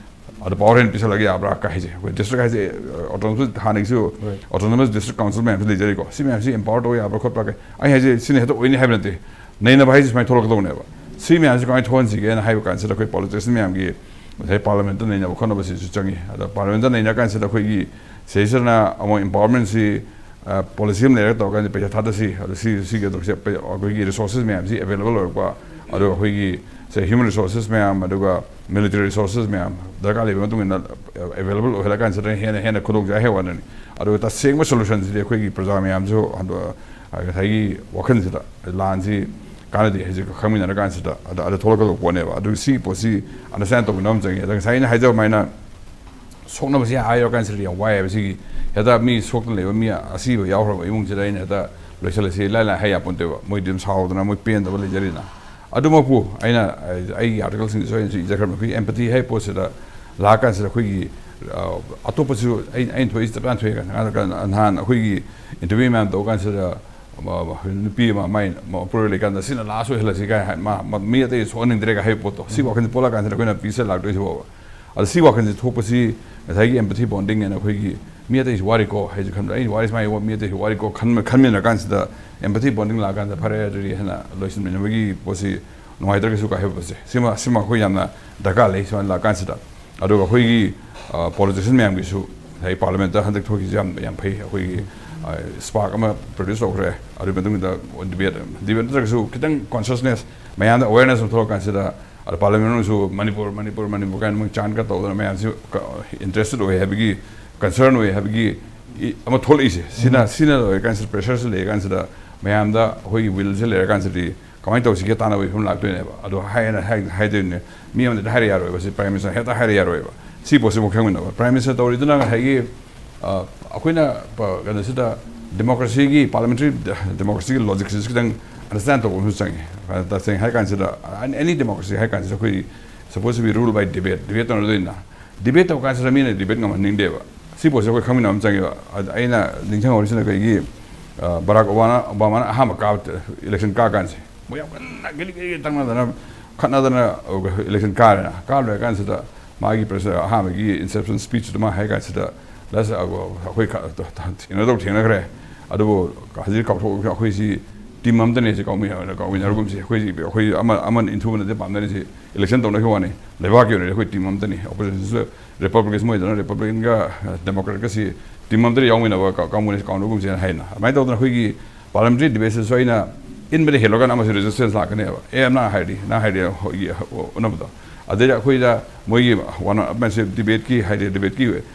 ꯑꯗꯣ ꯄꯋꯥꯔ ꯍꯦꯟꯅ ꯄꯤꯁꯜꯂꯒ ꯌꯥꯕ꯭ꯔꯥ ꯀꯥꯏ ꯍꯥꯏꯁꯦ꯫ ꯑꯩꯈꯣꯏ ꯗꯤꯁꯇ꯭ꯔꯤꯛ ꯍꯥꯏꯁꯦ, ꯑ, ꯑꯣꯇꯣꯅꯣꯃꯁ, ꯍꯥꯟꯅꯒꯤꯁꯨ Right. ꯑꯣꯇꯣꯅꯣꯃꯁ ꯗꯤꯁꯇ꯭ꯔꯤꯛ ꯀꯥꯎꯟꯁꯤꯜ ꯃꯌꯥꯝꯁꯨ ꯂꯩꯖꯔꯤꯀꯣ꯫ ꯁꯤ ꯃꯌꯥꯝꯁꯤ ꯑꯦꯝꯄꯥꯋꯔ ꯇꯧꯕ ꯌꯥꯕ꯭ꯔꯥ ꯈꯣꯠꯄ꯭ꯔꯥ ꯀꯥꯏ꯫ ꯑꯩ ꯍꯥꯏꯁꯦ ꯁꯤꯅ ꯍꯦꯛꯇ ꯑꯣꯏꯅꯤ ꯍꯥꯏꯕ ꯅꯠꯇꯦ꯫ ꯅꯩꯅꯕ ꯍꯥꯏꯁꯦ ꯁꯨꯃꯥꯏꯅ ꯊꯣꯛꯂꯛꯀꯗꯧꯅꯦꯕ꯫ ꯁꯤ ꯃꯌꯥꯝꯁꯤ ꯀꯃꯥꯏꯅ ꯊꯣꯛꯍꯟꯁꯤꯒꯦꯅ ꯍꯥꯏꯕ ꯀꯥꯟꯁꯤꯗ ꯑꯩꯈꯣꯏ ꯄꯣꯂꯤꯇꯤꯁꯤꯌꯟ ꯃꯌꯥꯝꯒꯤ ꯉꯁꯥꯏ ꯄꯥꯔꯂꯤꯌꯥꯃꯦꯟꯇ ꯅꯩꯅꯕ ꯈꯣꯠꯅꯕꯁꯤꯁꯨ ꯆꯪꯉꯤ꯫ ꯑꯗꯣ ꯄꯥꯔꯂꯤꯌꯥꯃꯦꯟꯇ ꯅꯩꯅ ꯀꯥꯟꯁꯤꯗ ꯑꯩꯈꯣꯏꯒꯤ ꯁꯤꯗꯩꯁꯤꯗꯅ ꯑꯃꯨꯛ ꯑꯦꯝꯄꯥꯋꯔꯃꯦꯟꯁꯤ, ꯑ, ꯄꯣꯂꯤꯁꯤ ꯑꯃ ꯂꯩꯔꯒ ꯇꯧꯔꯀꯥꯟꯗ ꯄꯩꯁꯥ ꯊꯥꯗꯁꯤ, ꯑꯗꯣ ꯁꯤ, ꯁꯤꯒꯤ ꯑꯗꯨꯝ ꯁꯤ ꯄꯩ-, ꯑꯩꯈꯣꯏꯒꯤ ꯔꯤꯁꯣꯔꯁꯦꯁ ꯃꯌꯥꯝꯁꯤ ꯑꯦꯕꯥꯏꯂꯦꯕꯜ ꯑꯣꯏꯔꯛꯄ, ꯑꯗꯨꯒ ꯑꯩꯈꯣꯏꯒꯤ ꯁꯦ ꯍ꯭ꯌꯨꯃꯦꯟ ꯔꯤꯁꯣꯔꯁꯦꯁ ꯃꯌꯥꯝ, ꯑꯗꯨꯒ ꯃꯤꯂꯤꯇꯔꯤ ꯔꯤꯁꯣꯔꯁꯦꯁ ꯃꯌꯥꯝ ꯗꯔꯀꯥꯔ ꯂꯩꯕ ꯃꯇꯨꯡ ꯏꯟꯅ ꯑꯦꯕꯥꯏꯂꯦꯕꯜ ꯑꯣꯏꯍꯜꯂꯀꯥꯟꯁꯤꯗ ꯍꯦꯟꯅ, ꯍꯦꯟꯅ ꯈꯨꯗꯣꯡꯆꯥꯏ ꯍꯥꯏꯕ ꯋꯥꯅꯤ꯫ ꯑꯗꯨꯒ ꯇꯁꯦꯡꯕ ꯁꯣꯂꯨꯁꯟꯁꯤꯗꯤ ꯑꯩꯈꯣꯏꯒꯤ ꯄ꯭ꯔꯖꯥ ꯃꯌꯥꯝꯁꯨ ꯍꯟꯗꯣ-, ꯉꯁꯥꯏꯒꯤ ꯋꯥꯈꯜꯁꯤꯗ ꯂꯥꯟꯁꯤ ꯀꯥꯟꯅꯗꯦ ꯍꯥꯏꯁꯦ ꯈꯪꯃꯤꯟꯅꯔ ꯀꯥꯟꯁꯤꯗ ꯑꯗ, ꯑꯗ ꯊꯣꯛꯂꯛꯀꯗꯧꯕ ꯄꯣꯠꯅꯦꯕ꯫ ꯑꯗꯨ ꯁꯤꯒꯤ ꯄꯣꯠꯁꯤ ꯑꯟꯗꯔꯁꯇꯦꯟ ꯇꯧꯃꯤꯟꯅꯕ ꯑꯃ ꯆꯪꯉꯤ꯫ ꯑꯗ ꯉꯁꯥꯏ ꯑꯩꯅ ꯍꯥꯏꯖꯕ ꯑꯗꯨꯃꯥꯏꯅ ꯁꯣꯛꯅꯕꯁꯤ ꯍꯥꯏꯔ ꯀꯥꯟꯁꯤꯗ ꯌꯥꯝ ꯋꯥꯏꯑꯦꯕ꯫ ꯁꯤꯒꯤ ꯍꯦꯛꯇ ꯃꯤ ꯁꯣꯛꯇꯅ ꯂꯩꯕ ꯃꯤ ꯑꯁꯤꯕ ꯌꯥꯎꯈ꯭ꯔꯕ ꯏꯃꯨꯡꯁꯤꯗ ꯑꯩꯅ ꯍꯦꯛꯇ ꯂꯣꯏꯁꯤꯜꯂꯁꯤ ꯂꯥꯏ ꯂꯥꯏ ꯍꯥꯏ ꯌꯥꯄꯣꯟꯇꯦꯕ꯫ ꯃꯣꯏꯗꯤ ꯑꯗꯨꯝ ꯁꯥꯎꯗꯅ ꯃꯣꯏ ꯄꯦꯟꯗꯕ ꯂꯩꯖꯔꯤꯅ꯫ ꯑꯗꯨꯃꯛꯄꯨ ꯑꯩꯅ, ꯑꯩꯒꯤ ꯑꯥꯔꯇꯤꯀꯜꯁꯤꯡꯗꯁꯨ ꯑꯩꯅꯁꯨ ꯏꯖꯈ꯭ꯔꯕꯅꯤ꯫ ꯑꯩꯈꯣꯏꯒꯤ ꯑꯦꯝꯄꯊꯤ ꯍꯥꯏꯕ ꯄꯣꯠꯁꯤꯗ ꯂꯥꯛꯑꯀꯥꯟꯁꯤꯗ ꯑꯩꯈꯣꯏꯒꯤ, ꯑ, ꯑꯇꯣꯞꯄꯁꯨ ꯑꯩ-, ꯑꯩꯅ ꯊꯣꯛꯏꯁꯤ ꯆꯞ ꯆꯥꯅ ꯊꯣꯛꯑꯦ꯫ ꯀꯥꯟꯗ ꯅꯍꯥꯟ ꯑꯩꯈꯣꯏꯒꯤ ꯏꯟꯇꯔꯚ꯭ꯌꯨ ꯃꯌꯥꯝ ꯇꯧꯕ ꯀꯥꯟꯁꯤꯗ, ꯑꯃ, ꯑꯃ, ꯅꯨꯄꯤ ꯑꯃ ꯃꯥꯏ ꯃꯄꯨꯔꯣꯏ ꯂꯩꯀꯥꯟꯗ ꯁꯤꯅ ꯂꯥꯁ ꯑꯣꯏꯍꯜꯂꯁꯤ ꯀꯥꯏ ꯍꯥꯏ, ꯃꯥ, ꯃꯥ, ꯃꯤ ꯑꯇꯩ ꯁꯣꯛꯍꯟꯅꯤꯡꯗ꯭ꯔꯦꯒ ꯍꯥꯏꯕ ꯄꯣꯠꯇꯣ, ꯁꯤ ꯋꯥꯈꯜꯁꯦ ꯄꯣꯛꯂꯛꯀꯥꯟꯁꯤꯗ ꯑꯩꯈꯣꯏꯅ ꯄꯤꯁꯇ ꯂꯥꯛꯇꯣꯏꯁꯤꯕꯣꯕ꯫ ꯑꯗꯣ ꯁꯤ ꯋꯥꯈꯜꯁꯦ ꯊꯣꯛꯄꯁꯤ ꯉꯁꯥꯏꯒꯤ ꯑꯦꯝꯄꯊꯤ ꯕꯣꯟꯗꯤꯡ ꯍꯥꯏꯅ ꯑꯩꯈꯣꯏꯒꯤ ꯃꯤ ꯑꯇꯩꯁꯨ ꯋꯥꯔꯤꯀꯣ ꯍꯥꯏꯁꯦ ꯈꯟꯕꯗ, ꯑꯩ ꯋꯥꯔꯤ ꯁꯨꯃꯥꯏꯅ ꯃꯤ ꯑꯇꯩꯁꯨ ꯋꯥꯔꯤꯀꯣ ꯈꯟꯕ-, ꯈꯟꯃꯤꯟꯅꯔ ꯀꯥꯟꯁꯤꯗ ꯑꯦꯝꯄꯊꯤ ꯕꯣꯟꯗꯤꯡ ꯂꯥꯛꯑꯀꯥꯟꯗ ꯐꯔꯦ ꯑꯗꯨꯗꯤ ꯍꯥꯏꯅ ꯂꯣꯏꯁꯤꯟꯃꯤꯟꯅꯕꯒꯤ ꯄꯣꯠꯁꯤ ꯅꯨꯡꯉꯥꯏꯇ꯭ꯔꯒꯁꯨ ꯀꯥꯏ ꯍꯥꯏꯕ ꯄꯣꯠꯁꯦ꯫ ꯁꯤꯃ, ꯁꯤꯃ ꯑꯩꯈꯣꯏ ꯌꯥꯝꯅ ꯗꯔꯀꯥꯔ ꯂꯩ ꯁꯨꯃꯥꯏꯅ ꯂꯥꯛꯀꯥꯟꯁꯤꯗ꯫ ꯑꯗꯨꯒ ꯑꯩꯈꯣꯏꯒꯤ, ꯑ, ꯄꯣꯂꯤꯇꯤꯁꯤꯌꯟ ꯃꯌꯥꯝꯒꯤꯁꯨ ꯉꯁꯥꯏ ꯄꯥꯔꯂꯤꯌꯥꯃꯦꯟꯇ ꯍꯟꯗꯛ ꯊꯣꯛꯈꯤꯁꯦ ꯌꯥꯝ, ꯌꯥꯝ ꯐꯩ꯫ ꯑꯩꯈꯣꯏꯒꯤ, ꯑ, ꯁ꯭ꯄꯥꯔꯛ ꯑꯃ ꯄ꯭ꯔꯣꯗ꯭ꯌꯨꯁ ꯇꯧꯈ꯭ꯔꯦ꯫ ꯑꯗꯨꯒꯤ ꯃꯇꯨꯡꯗ ꯗꯤꯕꯦꯠ, ꯗꯤꯕꯦꯠ ꯅꯠꯇ꯭ꯔꯒꯁꯨ ꯈꯤꯇꯪ ꯀꯣꯟꯁꯤꯌꯁꯅꯦꯁ ꯃꯌꯥꯝꯗ ꯑꯦꯋꯦꯔꯅꯦꯁ ꯑꯃ ꯊꯣꯛꯂꯛꯀꯥꯟꯁꯤꯗ, ꯑꯗ ꯄꯥꯔꯂꯤꯌꯥꯃꯦꯟ ꯃꯅꯨꯡꯗꯁꯨ ꯃꯅꯤꯄꯨꯔ, ꯃꯅꯤꯄꯨꯔ, ꯃꯅꯤꯄꯨꯔ ꯀꯥꯏꯅ ꯃꯣꯏ ꯆꯥꯟ ꯈꯔ ꯇꯧꯗꯅ ꯃꯌꯥꯝꯁꯤ ꯀ-, ꯏꯟꯇꯔꯦꯁꯇꯦꯠ ꯑꯣꯏ ꯍꯥꯏꯕꯒꯤ, ꯀꯟꯁꯔꯟ ꯑꯣꯏ ꯍꯥꯏꯕꯒꯤ ꯏ-, ꯑꯃ ꯊꯣꯛꯂꯛꯏꯁꯦ꯫ ꯁꯤꯅ, ꯎꯝ꯫ ꯁꯤꯅ ꯂꯣꯏꯔꯀꯥꯟꯁꯤꯗ, ꯄ꯭ꯔꯦꯁꯔꯁꯤ ꯂꯩꯔꯀꯥꯟꯁꯤꯗ ꯃꯌꯥꯝꯗ ꯑꯩꯈꯣꯏꯒꯤ ꯋꯤꯜꯁꯦ ꯂꯩꯔꯀꯥꯟꯁꯤꯗꯤ ꯀꯃꯥꯏꯅ ꯇꯧꯁꯤꯒꯦ ꯇꯥꯟꯅꯕꯒꯤ ꯐꯤꯕꯝ ꯂꯥꯛꯇꯣꯏꯅꯦꯕ꯫ ꯑꯗꯣ ꯍꯥꯏꯅ ꯍꯥꯏ- ꯍꯥꯏꯗꯣꯏꯅꯦ, ꯃꯤ ꯑꯃꯗꯗꯤ ꯍꯥꯏꯔ ꯌꯥꯔꯣꯏꯕ, ꯁꯤ Prime Minister ꯍꯦꯛꯇ ꯍꯥꯏꯔ ꯌꯥꯔꯣꯏꯕ꯫ ꯁꯤ ꯄꯣꯠꯁꯤꯃ ꯈꯪꯃꯤꯟꯅꯕ꯫ Prime Minister ꯇꯧꯔꯤꯗꯨꯅ ꯉꯁꯥꯏꯒꯤ, ꯑ, ꯑꯩꯈꯣꯏꯅ ꯄ- ꯀꯩꯅꯣꯁꯤꯗ democracy ꯒꯤ, parliamentary democracy ꯒꯤ logic ꯁꯤꯁꯨ ꯈꯤꯇꯪ understand ꯇꯧꯕ ꯑꯃꯁꯨ ꯆꯪꯉꯤ꯫ ꯑ, ꯇꯁꯦꯡꯅ ꯍꯥꯏ ꯀꯥꯟꯁꯤꯗ, any democracy ꯍꯥꯏ ꯀꯥꯟꯁꯤꯗ ꯑꯩꯈꯣꯏ supposed to be ruled by debate, debate ꯇꯧꯅꯗꯣꯏꯅ꯫ Debate ꯇꯧ ꯀꯥꯟꯁꯤꯗ ꯃꯤꯅ debate ꯉꯝꯍꯟꯅꯤꯡꯗꯦꯕ꯫ ꯁꯤ ꯄꯣꯠꯁꯦ ꯑꯩꯈꯣꯏ ꯈꯪꯃꯤꯟꯅꯕ ꯑꯃ ꯆꯪꯉꯦꯕ꯫ ꯑꯗ ꯑꯩꯅ ꯅꯤꯡꯁꯤꯡꯍꯧꯔꯤꯁꯤꯅ ꯑꯩꯈꯣꯏꯒꯤ, ꯑ, ꯕꯔꯥꯛ ꯑꯣꯕꯥꯃꯥ, ꯑꯣꯕꯥꯃꯥꯅ ꯑꯍꯥꯟꯕ ꯀꯥꯕ election ꯀꯥ ꯀꯥꯟꯁꯦ, ꯃꯣꯏ ꯌꯥꯝ ꯀꯟꯅ ꯒꯤꯂꯤ ꯒꯤꯂꯤ ꯇꯛꯅꯗꯅ, ꯈꯠꯅꯗꯅ election ꯀꯥꯔꯦꯅ꯫ ꯀꯥ ꯂꯣꯏꯔ ꯀꯥꯟꯁꯤꯗ ꯃꯥꯒꯤ ꯄ꯭ꯔꯦꯁ-, ꯑꯍꯥꯟꯕꯒꯤ inception speech ꯇꯨ ꯃꯥ ꯍꯥꯏ ꯀꯥꯟꯁꯤꯗ, ꯂꯥꯁ ꯑꯩꯈꯣꯏ ꯈ-, ꯊꯦꯡꯅꯗꯧ ꯊꯦꯡꯅꯈ꯭ꯔꯦ꯫ ꯑꯗꯨꯕꯨ ꯍꯧꯖꯤꯛ ꯀꯥꯎꯊꯣꯛ, ꯑꯩꯈꯣꯏꯁꯤ team ꯑꯝꯇꯅꯦ, ꯁꯤ ꯀꯥꯎꯃꯤꯟꯅ-, ꯀꯥꯎꯃꯤꯟꯅꯔꯒꯨꯝꯁꯤ꯫ ꯑꯩꯈꯣꯏꯁꯤ, ꯑꯩꯈꯣꯏ ꯑꯃ, ꯑꯃꯅ ꯏꯟꯊꯨꯕ ꯅꯠꯇꯦ ꯄꯥꯝꯅꯔꯤꯁꯤ꯫ Election ꯇꯧꯅꯈꯤꯕ ꯋꯥꯅꯤ꯫ ꯂꯩꯕꯥꯛꯀꯤ ꯑꯣꯏꯅꯗꯤ ꯑꯩꯈꯣꯏ team ꯑꯝꯇꯅꯤ꯫ Opposition ꯁꯨ Republican ꯁꯨ ꯃꯣꯏꯗꯅ Republican ꯒ, ꯑ, Democrat ꯀꯁꯤ team ꯑꯝꯇꯗ ꯌꯥꯎꯃꯤꯟꯅꯕ ꯀ-, ꯀꯥꯡꯕꯨꯅꯤ, ꯀꯥꯎꯅꯒꯨꯝꯁꯤꯅ ꯍꯥꯏꯅ꯫ ꯑꯗꯨꯃꯥꯏꯅ ꯇꯧꯗꯅ ꯑꯩꯈꯣꯏꯒꯤ parliamentary debate ꯁꯤꯁꯨ ꯑꯩꯅ ꯏꯟꯕꯗ ꯍꯦꯜꯂꯀꯥꯟꯗ ꯑꯃꯁꯨ resistance ꯂꯥꯛꯀꯅꯦꯕ꯫ ꯑꯦ, ꯅꯪ ꯍꯥꯏꯔꯗꯤ, ꯅꯪ ꯍꯥꯏꯔꯗꯤ, ꯍꯣꯏ, ꯎꯅꯕꯗꯣ꯫ ꯑꯗꯩꯗ ꯑꯩꯈꯣꯏꯗ ꯃꯣꯏꯒꯤ ꯋꯥꯅ-, ꯃꯁꯤ debate ꯀꯤ ꯍꯥꯏꯗꯤ debate ꯀꯤ,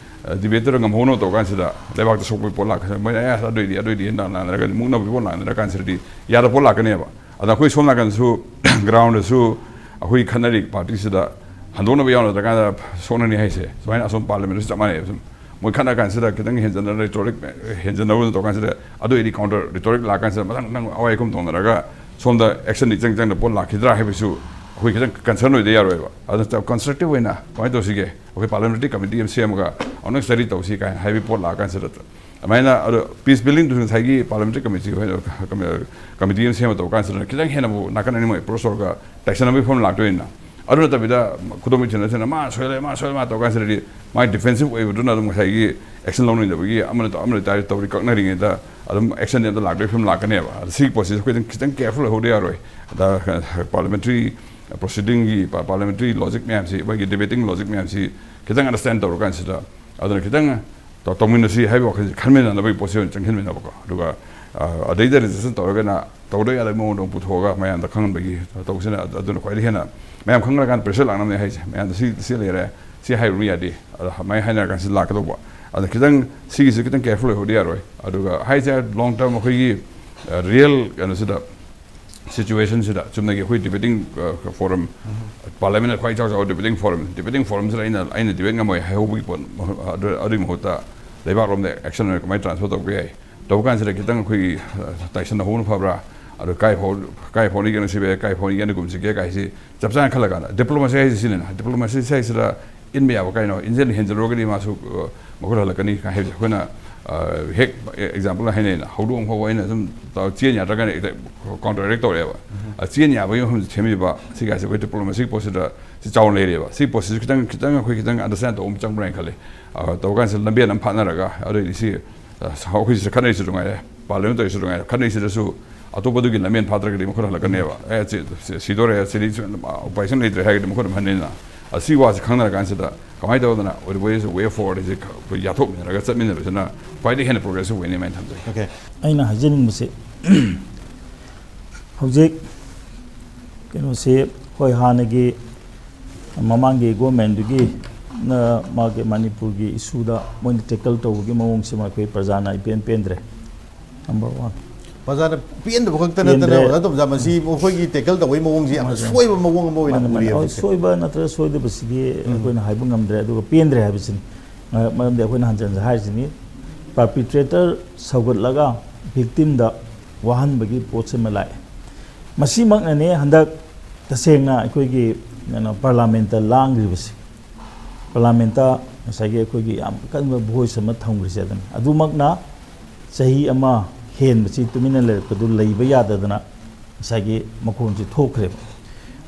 ꯑ, debate ꯇꯨꯗ ꯉꯝꯍꯧꯅꯕ ꯇꯧ ꯀꯥꯟꯁꯤꯗ ꯂꯩꯕꯥꯛꯇ ꯁꯣꯛꯄꯒꯤ ꯄꯣꯠ ꯂꯥꯛꯀꯅꯤ꯫ ꯃꯣꯏꯅ, "ꯑꯦ, ꯑꯗꯨꯏꯗꯤ, ꯑꯗꯨꯏꯗꯤ" ꯅꯥꯟꯅꯔꯒ ꯃꯨꯛꯅꯕꯒꯤ ꯄꯣꯠ ꯂꯥꯛꯅꯔ ꯀꯥꯟꯁꯤꯗꯗꯤ ꯌꯥꯗꯕ ꯄꯣꯠ ꯂꯥꯛꯀꯅꯦꯕ꯫ ꯑꯗ ꯑꯩꯈꯣꯏ ꯁꯣꯝ ꯅꯥꯀꯟꯗꯁꯨ ground ꯗꯁꯨ ꯑꯩꯈꯣꯏ ꯈꯠꯅꯔꯤ party ꯁꯤꯗ ꯍꯟꯗꯣꯛꯅꯕ ꯌꯥꯎꯅꯗ꯭ꯔꯀꯥꯟꯗ ꯁꯣꯛꯅꯅꯤ ꯍꯥꯏꯁꯦ꯫ ꯁꯨꯃꯥꯏꯅ ꯑꯁꯣꯝ parliament ꯁꯨ ꯆꯞ ꯃꯥꯟꯅꯩꯕ꯫ ꯁꯨꯝ ꯃꯣꯏ ꯈꯠꯅ ꯀꯥꯟꯁꯤꯗ ꯈꯤꯇꯪ ꯍꯦꯟꯖꯟꯅ rhetoric, ꯍꯦꯟꯖꯟꯅꯕ ꯇꯧ ꯀꯥꯟꯁꯤꯗ ꯑꯗꯨ ꯑꯩꯗꯤ counter rhetoric ꯂꯥꯛ ꯀꯥꯟꯁꯤꯗ ꯃꯊꯪ ꯃꯊꯪ ꯑꯋꯥꯏ ꯑꯈꯨꯝ ꯇꯧꯅꯔꯒ ꯁꯣꯝꯗ action ꯗ ꯏꯆꯪ ꯆꯪꯗ ꯄꯣꯠ ꯂꯥꯛꯈꯤꯗ꯭ꯔꯥ ꯍꯥꯏꯕꯁꯨ ꯑꯩꯈꯣꯏ ꯈꯤꯇꯪ concern ꯑꯣꯏꯗ ꯌꯥꯔꯣꯏꯕ꯫ ꯑꯗꯨꯅ constructive ꯑꯣꯏꯅ ꯀꯃꯥꯏꯅ ꯇꯧꯁꯤꯒꯦ, ꯑꯩꯈꯣꯏ parliamentary committee ꯑꯃ ꯁꯦꯝꯃꯒ ꯑꯃꯨꯛꯇꯪ study ꯇꯧꯁꯤ ꯀꯥꯏꯅ ꯍꯥꯏꯕꯒꯤ ꯄꯣꯠ ꯂꯥꯛꯑ ꯀꯥꯟꯁꯤꯗ ꯑꯗꯨꯃꯥꯏꯅ ꯑꯗꯣ peace building ꯗꯨꯁꯨ ꯉꯁꯥꯏꯒꯤ parliamentary committee ꯍꯣꯏ, committee ꯑꯃ ꯁꯦꯝꯃ ꯇꯧ ꯀꯥꯟꯁꯤꯗ ꯈꯤꯇꯪ ꯍꯦꯟꯅ ꯑꯃꯨꯛ ꯅꯥꯀꯟ ꯑꯅꯤꯃꯛ approach ꯇꯧꯔꯒ ꯇꯥꯏꯁꯟꯅꯕꯒꯤ ꯐꯤꯕꯝ ꯂꯥꯛꯇꯣꯏꯅꯤꯅ꯫ ꯑꯗꯨ ꯅꯠꯇꯕꯤꯗ ꯈꯨꯗꯣꯝꯕꯤ ꯊꯤꯟꯅ ꯊꯤꯟꯅ ꯃꯥ ꯁꯣꯏꯔꯦ, ꯃꯥ ꯁꯣꯏꯔꯦ, ꯃꯥ ꯇꯧ ꯀꯥꯟꯁꯤꯗꯗꯤ ꯃꯥꯒꯤ defensive ꯑꯣꯏꯕꯗꯨꯅ ꯑꯗꯨꯝ ꯉꯁꯥꯏꯒꯤ action ꯂꯧꯅꯤꯡꯗꯕꯒꯤ ꯑꯃꯅ ꯇꯧ-, ꯑꯃꯅ ꯇꯧꯔꯤ ꯀꯛꯅꯔꯤꯉꯩꯗ ꯑꯗꯨꯝ action ꯗꯤ ꯑꯝꯇ ꯂꯥꯛꯇꯕꯒꯤ ꯐꯤꯕꯝ ꯂꯥꯛꯀꯅꯦꯕ꯫ ꯑꯗ ꯁꯤꯒꯤ ꯄꯣꯠꯁꯤꯁꯨ ꯑꯩꯈꯣꯏ ꯑꯗꯨꯝ ꯈꯤꯇꯪ careful ꯑꯣꯏꯍꯧꯗ ꯌꯥꯔꯣꯏ꯫ ꯑꯗ parliamentary proceeding ꯒꯤ, parliamentary logic ꯃꯌꯥꯝꯁꯤ, ꯑꯩꯈꯣꯏꯒꯤ debating logic ꯃꯌꯥꯝꯁꯤ ꯈꯤꯇꯪ understand ꯇꯧꯔꯀꯥꯟꯁꯤꯗ ꯑꯗꯨꯅ ꯈꯤꯇꯪ ꯇꯧ-, ꯇꯧꯃꯤꯟꯅꯁꯤ ꯍꯥꯏꯕ ꯋꯥꯈꯜꯁꯦ ꯈꯟꯃꯤꯟꯅꯅꯕꯒꯤ ꯄꯣꯠꯁꯤ ꯑꯣꯏꯅ ꯆꯪꯁꯤꯟꯃꯤꯟꯅꯕꯀꯣ꯫ ꯑꯗꯨꯒ, ꯑ, ꯑꯗꯩꯗ resistance ꯇꯧꯔꯒꯅ ꯇꯧꯗ ꯌꯥꯗꯕ ꯃꯑꯣꯡꯗ ꯑꯃꯨꯛ ꯄꯨꯊꯣꯛꯑꯒ ꯃꯌꯥꯝꯗ ꯈꯪꯍꯟꯕꯒꯤ ꯇꯧꯕꯁꯤꯅ ꯑꯗꯨ-, ꯑꯗꯨꯅ ꯈ꯭ꯋꯥꯏꯗꯒꯤ ꯍꯦꯟꯅ ꯃꯌꯥꯝ ꯈꯪꯅꯔꯀꯥꯟꯗ pressure ꯂꯥꯛꯅꯕꯅꯦ ꯍꯥꯏꯁꯦ꯫ ꯃꯌꯥꯝꯗ ꯁꯤ, ꯁꯤ ꯂꯩꯔꯦ, ꯁꯤ ꯍꯥꯏꯔꯨꯕ ꯌꯥꯗꯦ, ꯑꯗ ꯃꯥꯏ ꯍꯥꯏꯅꯔꯀꯥꯟꯗ ꯁꯤ ꯂꯥꯛꯀꯗꯧꯕ꯫ ꯑꯗ ꯈꯤꯇꯪ ꯁꯤꯒꯤꯁꯤ ꯈꯤꯇꯪ careful ꯑꯣꯏꯍꯧꯗ ꯌꯥꯔꯣꯏ꯫ ꯑꯗꯨꯒ ꯍꯥꯏꯁꯦ long term ꯑꯩꯈꯣꯏꯒꯤ, ꯑ, real ꯀꯩꯅꯣꯁꯤꯗ ꯁꯤꯆꯨꯋꯦꯁꯟꯁꯤꯗ ꯆꯨꯝꯅꯒꯤ ꯑꯩꯈꯣꯏ ꯗꯤꯕꯦꯇꯤꯡ ꯐꯣꯔꯝ, ꯄꯥꯔꯂꯤꯌꯥꯃꯦꯟꯗ ꯈ꯭ꯋꯥꯏ ꯆꯥꯎ ꯆꯥꯎꯕ ꯗꯤꯕꯦꯇꯤꯡ ꯐꯣꯔꯝ, ꯗꯤꯕꯦꯇꯤꯡ ꯐꯣꯔꯝꯁꯤꯗ ꯑꯩꯅ ꯑꯩꯅ ꯗꯤꯕꯦꯠ ꯉꯝꯃꯣꯏ ꯍꯥꯏꯍꯧꯕꯒꯤ ꯄꯣꯠ, ꯑꯗꯨ- ꯑꯗꯨꯒꯤ ꯃꯍꯨꯠꯇ ꯂꯩꯕꯥꯛꯂꯣꯝꯗ ꯑꯦꯛꯁꯟ ꯑꯣꯏꯅ ꯀꯃꯥꯏꯅ ꯇ꯭ꯔꯥꯟꯁꯐꯔ ꯇꯧꯕ ꯌꯥꯏ? ꯇꯧꯕ ꯀꯥꯟꯁꯤꯗ ꯈꯤꯇꯪ ꯑꯩꯈꯣꯏꯒꯤ, ꯑ, ꯇꯥꯏꯁꯟꯅꯍꯧꯕꯅ ꯐꯕ꯭ꯔꯥ? ꯑꯗꯣ ꯀꯥꯏ ꯐꯥꯎ ꯀꯥꯏ ꯐꯥꯎꯅꯤꯒꯦꯅ ꯁꯤꯕ ꯌꯥꯏ, ꯀꯥꯏ ꯐꯥꯎꯅꯤꯒꯦꯅ ꯒꯨꯝꯁꯤꯒꯦ ꯀꯥꯏꯁꯤ ꯆꯞ ꯆꯥꯅ ꯈꯜꯂꯀꯥꯟꯗ ꯗꯤꯄ꯭ꯂꯣꯃꯥꯁꯤ ꯍꯥꯏꯁꯤ ꯁꯤꯅꯤꯅ꯫ ꯗꯤꯄ꯭ꯂꯣꯃꯥꯁꯤ ꯍꯥꯏꯁꯤꯗ ꯏꯟꯕ ꯌꯥꯕ ꯀꯩꯅꯣ, ꯏꯟꯖꯤꯟ ꯍꯦꯟꯖꯜꯂꯨꯔꯒꯗꯤ ꯃꯥꯁꯨ, ꯑ, ꯃꯈꯨꯠ ꯍꯜꯂꯛꯀꯅꯤ ꯀꯥꯏ ꯍꯥꯏꯕꯁꯦ ꯑꯩꯈꯣꯏꯅ, ꯑ, ꯍꯦꯛ ꯑꯦꯛꯖꯥꯝꯄꯜ ꯍꯥꯏꯅꯩꯅ, ꯍꯧꯗꯣꯡ ꯐꯥꯎꯕ ꯑꯩꯅ ꯁꯨꯝ ꯇꯧ- ꯆꯦꯟ ꯌꯥꯗ꯭ꯔꯒꯅ ꯀꯥꯎꯟꯇꯔ ꯑꯦꯇꯦꯛ ꯇꯧꯔꯛꯑꯦꯕ꯫ ꯑ, ꯆꯦꯟ ꯌꯥꯕꯒꯤ ꯃꯐꯝꯁꯦ ꯁꯦꯝꯕꯤꯕ, ꯁꯤꯒꯥꯏꯁꯦ ꯑꯩꯈꯣꯏ ꯗꯤꯄ꯭ꯂꯣꯃꯥꯁꯤ ꯄꯣꯠꯁꯤꯗ ꯁꯤ ꯆꯥꯎꯅ ꯂꯩꯔꯦꯕ꯫ ꯁꯤ ꯄꯣꯠꯁꯤꯁꯨ ꯈꯤꯇꯪ ꯈꯤꯇꯪ ꯑꯩꯈꯣꯏ ꯈꯤꯇꯪ ꯑꯟꯗꯔꯁꯇꯦꯟ ꯇꯧꯕ ꯑꯃ ꯆꯪꯕ꯭ꯔꯥ ꯍꯥꯏꯅ ꯈꯜꯂꯤ꯫ ꯑ, ꯇꯧꯕ ꯀꯥꯟꯁꯤꯗ ꯂꯝꯕꯦꯟ ꯑꯃ ꯐꯥꯠꯅꯔꯒ ꯑꯗꯨꯗꯩꯗꯤ ꯁꯤ ꯑ, ꯑꯩꯈꯣꯏ ꯁꯤꯗ ꯈꯠꯅꯔꯤꯁꯨ ꯅꯨꯡꯉꯥꯏꯔꯦ, ꯄꯥꯔꯂꯤꯌꯥꯃꯦꯟ ꯇꯧꯔꯤꯁꯨ ꯅꯨꯡꯉꯥꯏꯔꯦ, ꯈꯠꯅꯔꯤꯁꯤꯗꯁꯨ ꯑꯇꯣꯞꯄꯗꯨꯒꯤ ꯂꯝꯕꯦꯟ ꯐꯥꯠꯇ꯭ꯔꯒꯗꯤ ꯃꯈꯨꯠ ꯍꯜꯂꯛꯀꯅꯦꯕ꯫ ꯑꯦ, ꯁꯤ- ꯁꯤ- ꯁꯤꯗꯣꯔꯦ, ꯁꯤꯗꯤ ꯁꯨ- ꯎꯄꯥꯏ ꯁꯨꯝ ꯂꯩꯇ꯭ꯔꯦ ꯍꯥꯏꯔꯒꯗꯤ ꯃꯈꯨꯠ ꯑꯗꯨꯝ ꯍꯟꯅꯤꯅ꯫ ꯑ, ꯁꯤ ꯋꯥꯁꯦ ꯈꯪꯅꯔ ꯀꯥꯟꯁꯤꯗ ꯀꯃꯥꯏꯅ ꯇꯧꯗꯅ ꯑꯣꯏꯔꯤꯕ ꯋꯦ ꯐꯣꯔꯋꯥꯔꯗꯁꯦ ꯑꯩꯈꯣꯏ ꯌꯥꯊꯣꯛꯃꯤꯟꯅꯔꯒ ꯆꯠꯃꯤꯟꯅꯕꯁꯤꯅ ꯈ꯭ꯋꯥꯏꯗꯒꯤ ꯍꯦꯟꯅ ꯄ꯭ꯔꯣꯒ꯭ꯔꯦꯁꯤꯞ ꯑꯣꯏꯅꯤ ꯍꯥꯏꯅ ꯊꯝꯖꯩ꯫ ꯑꯩꯅ ꯍꯥꯏꯖꯅꯤꯡꯕꯁꯦ, ꯍꯧꯖꯤꯛ ꯀꯩꯅꯣꯁꯦ, ꯍꯣꯏ, ꯍꯥꯟꯅꯒꯤ ꯃꯃꯥꯡꯒꯤ ꯒꯣꯔꯃꯦꯟꯗꯨꯒꯤ ꯅ ꯃꯥꯒꯤ ꯃꯅꯤꯄꯨꯔꯒꯤ ꯏꯁꯨꯗ ꯃꯣꯏꯅ ꯇꯦꯀꯜ ꯇꯧꯕꯒꯤ ꯃꯑꯣꯡꯁꯤꯃ ꯑꯩꯈꯣꯏ ꯄ꯭ꯔꯖꯥꯅ ꯏꯄꯦꯟ ꯄꯦꯟꯗ꯭ꯔꯦ꯫ Number one. ꯄ꯭ꯔꯖꯥꯅ ꯄꯦꯟꯗꯕ ꯈꯛꯇ ꯅꯠꯇꯅ, ꯄꯦꯟꯗ꯭ꯔꯦ꯫ ꯑꯣꯖꯥ ꯇꯣꯝꯆꯥ, ꯃꯁꯤ ꯃꯈꯣꯏꯒꯤ ꯇꯦꯀꯜ ꯇꯧꯕꯒꯤ ꯃꯑꯣꯡꯁꯤ ꯌꯥꯝꯅ ꯃꯥꯅꯦ, ꯃꯥꯅꯦ꯫ ꯁꯣꯏꯕ ꯃꯑꯣꯡ ꯑꯃ ꯑꯣꯏꯅ ꯃꯥꯅꯦ, ꯃꯥꯅꯦ꯫ ꯎꯔꯤꯌꯦ ꯍꯣꯏ, ꯍꯧꯖꯤꯛꯁꯦ꯫ ꯁꯣꯏꯕ ꯅꯠꯇ꯭ꯔꯒ ꯁꯣꯏꯗꯕꯁꯤꯗꯤ ꯑꯩꯈꯣꯏꯅ ꯍꯥꯏꯕ ꯉꯝꯗ꯭ꯔꯦ, ꯑꯗꯨꯒ ꯄꯦꯟꯗ꯭ꯔꯦ ꯍꯥꯏꯕꯁꯤꯅꯤ꯫ ꯃꯔꯝꯗꯤ ꯑꯩꯈꯣꯏꯅ ꯍꯟꯖꯟ ꯍꯟꯖꯟ ꯍꯥꯏꯔꯤꯁꯤꯅꯤ, ꯄꯥꯔꯄꯤꯇ꯭ꯔꯦꯇꯔ ꯁꯧꯒꯠꯂꯒ ꯚꯤꯛꯇꯤꯝꯗ ꯋꯥꯍꯟꯕꯒꯤ ꯄꯣꯠꯁꯤꯃ ꯂꯥꯛꯑꯦ꯫ ꯃꯁꯤꯃꯛꯅꯅꯦ ꯍꯟꯗꯛ ꯇꯁꯦꯡꯅ ꯑꯩꯈꯣꯏꯒꯤ ꯀꯩꯅꯣ ꯄꯥꯔꯂꯥꯃꯦꯟꯇ ꯂꯥꯡꯈ꯭ꯔꯤꯕꯁꯦ꯫ ꯄꯥꯔꯂꯥꯃꯦꯟꯇ ꯉꯁꯥꯏꯒꯤ ꯑꯩꯈꯣꯏꯒꯤ ꯌꯥꯝ ꯑꯀꯟꯕ ꯚꯣꯏꯁ ꯑꯃ ꯊꯝꯈ꯭ꯔꯤꯁꯦ ꯑꯗꯨꯅꯤ꯫ ꯑꯗꯨꯃꯛꯅ ꯆꯍꯤ ꯑꯃ ꯍꯦꯟꯕꯁꯤ ꯇꯨꯃꯤꯟꯅ ꯂꯩꯔꯛꯄꯗꯨ ꯂꯩꯕ ꯌꯥꯗꯗꯅ ꯉꯁꯥꯏꯒꯤ ꯃꯈꯣꯟꯁꯤ ꯊꯣꯛꯈ꯭ꯔꯦꯕ꯫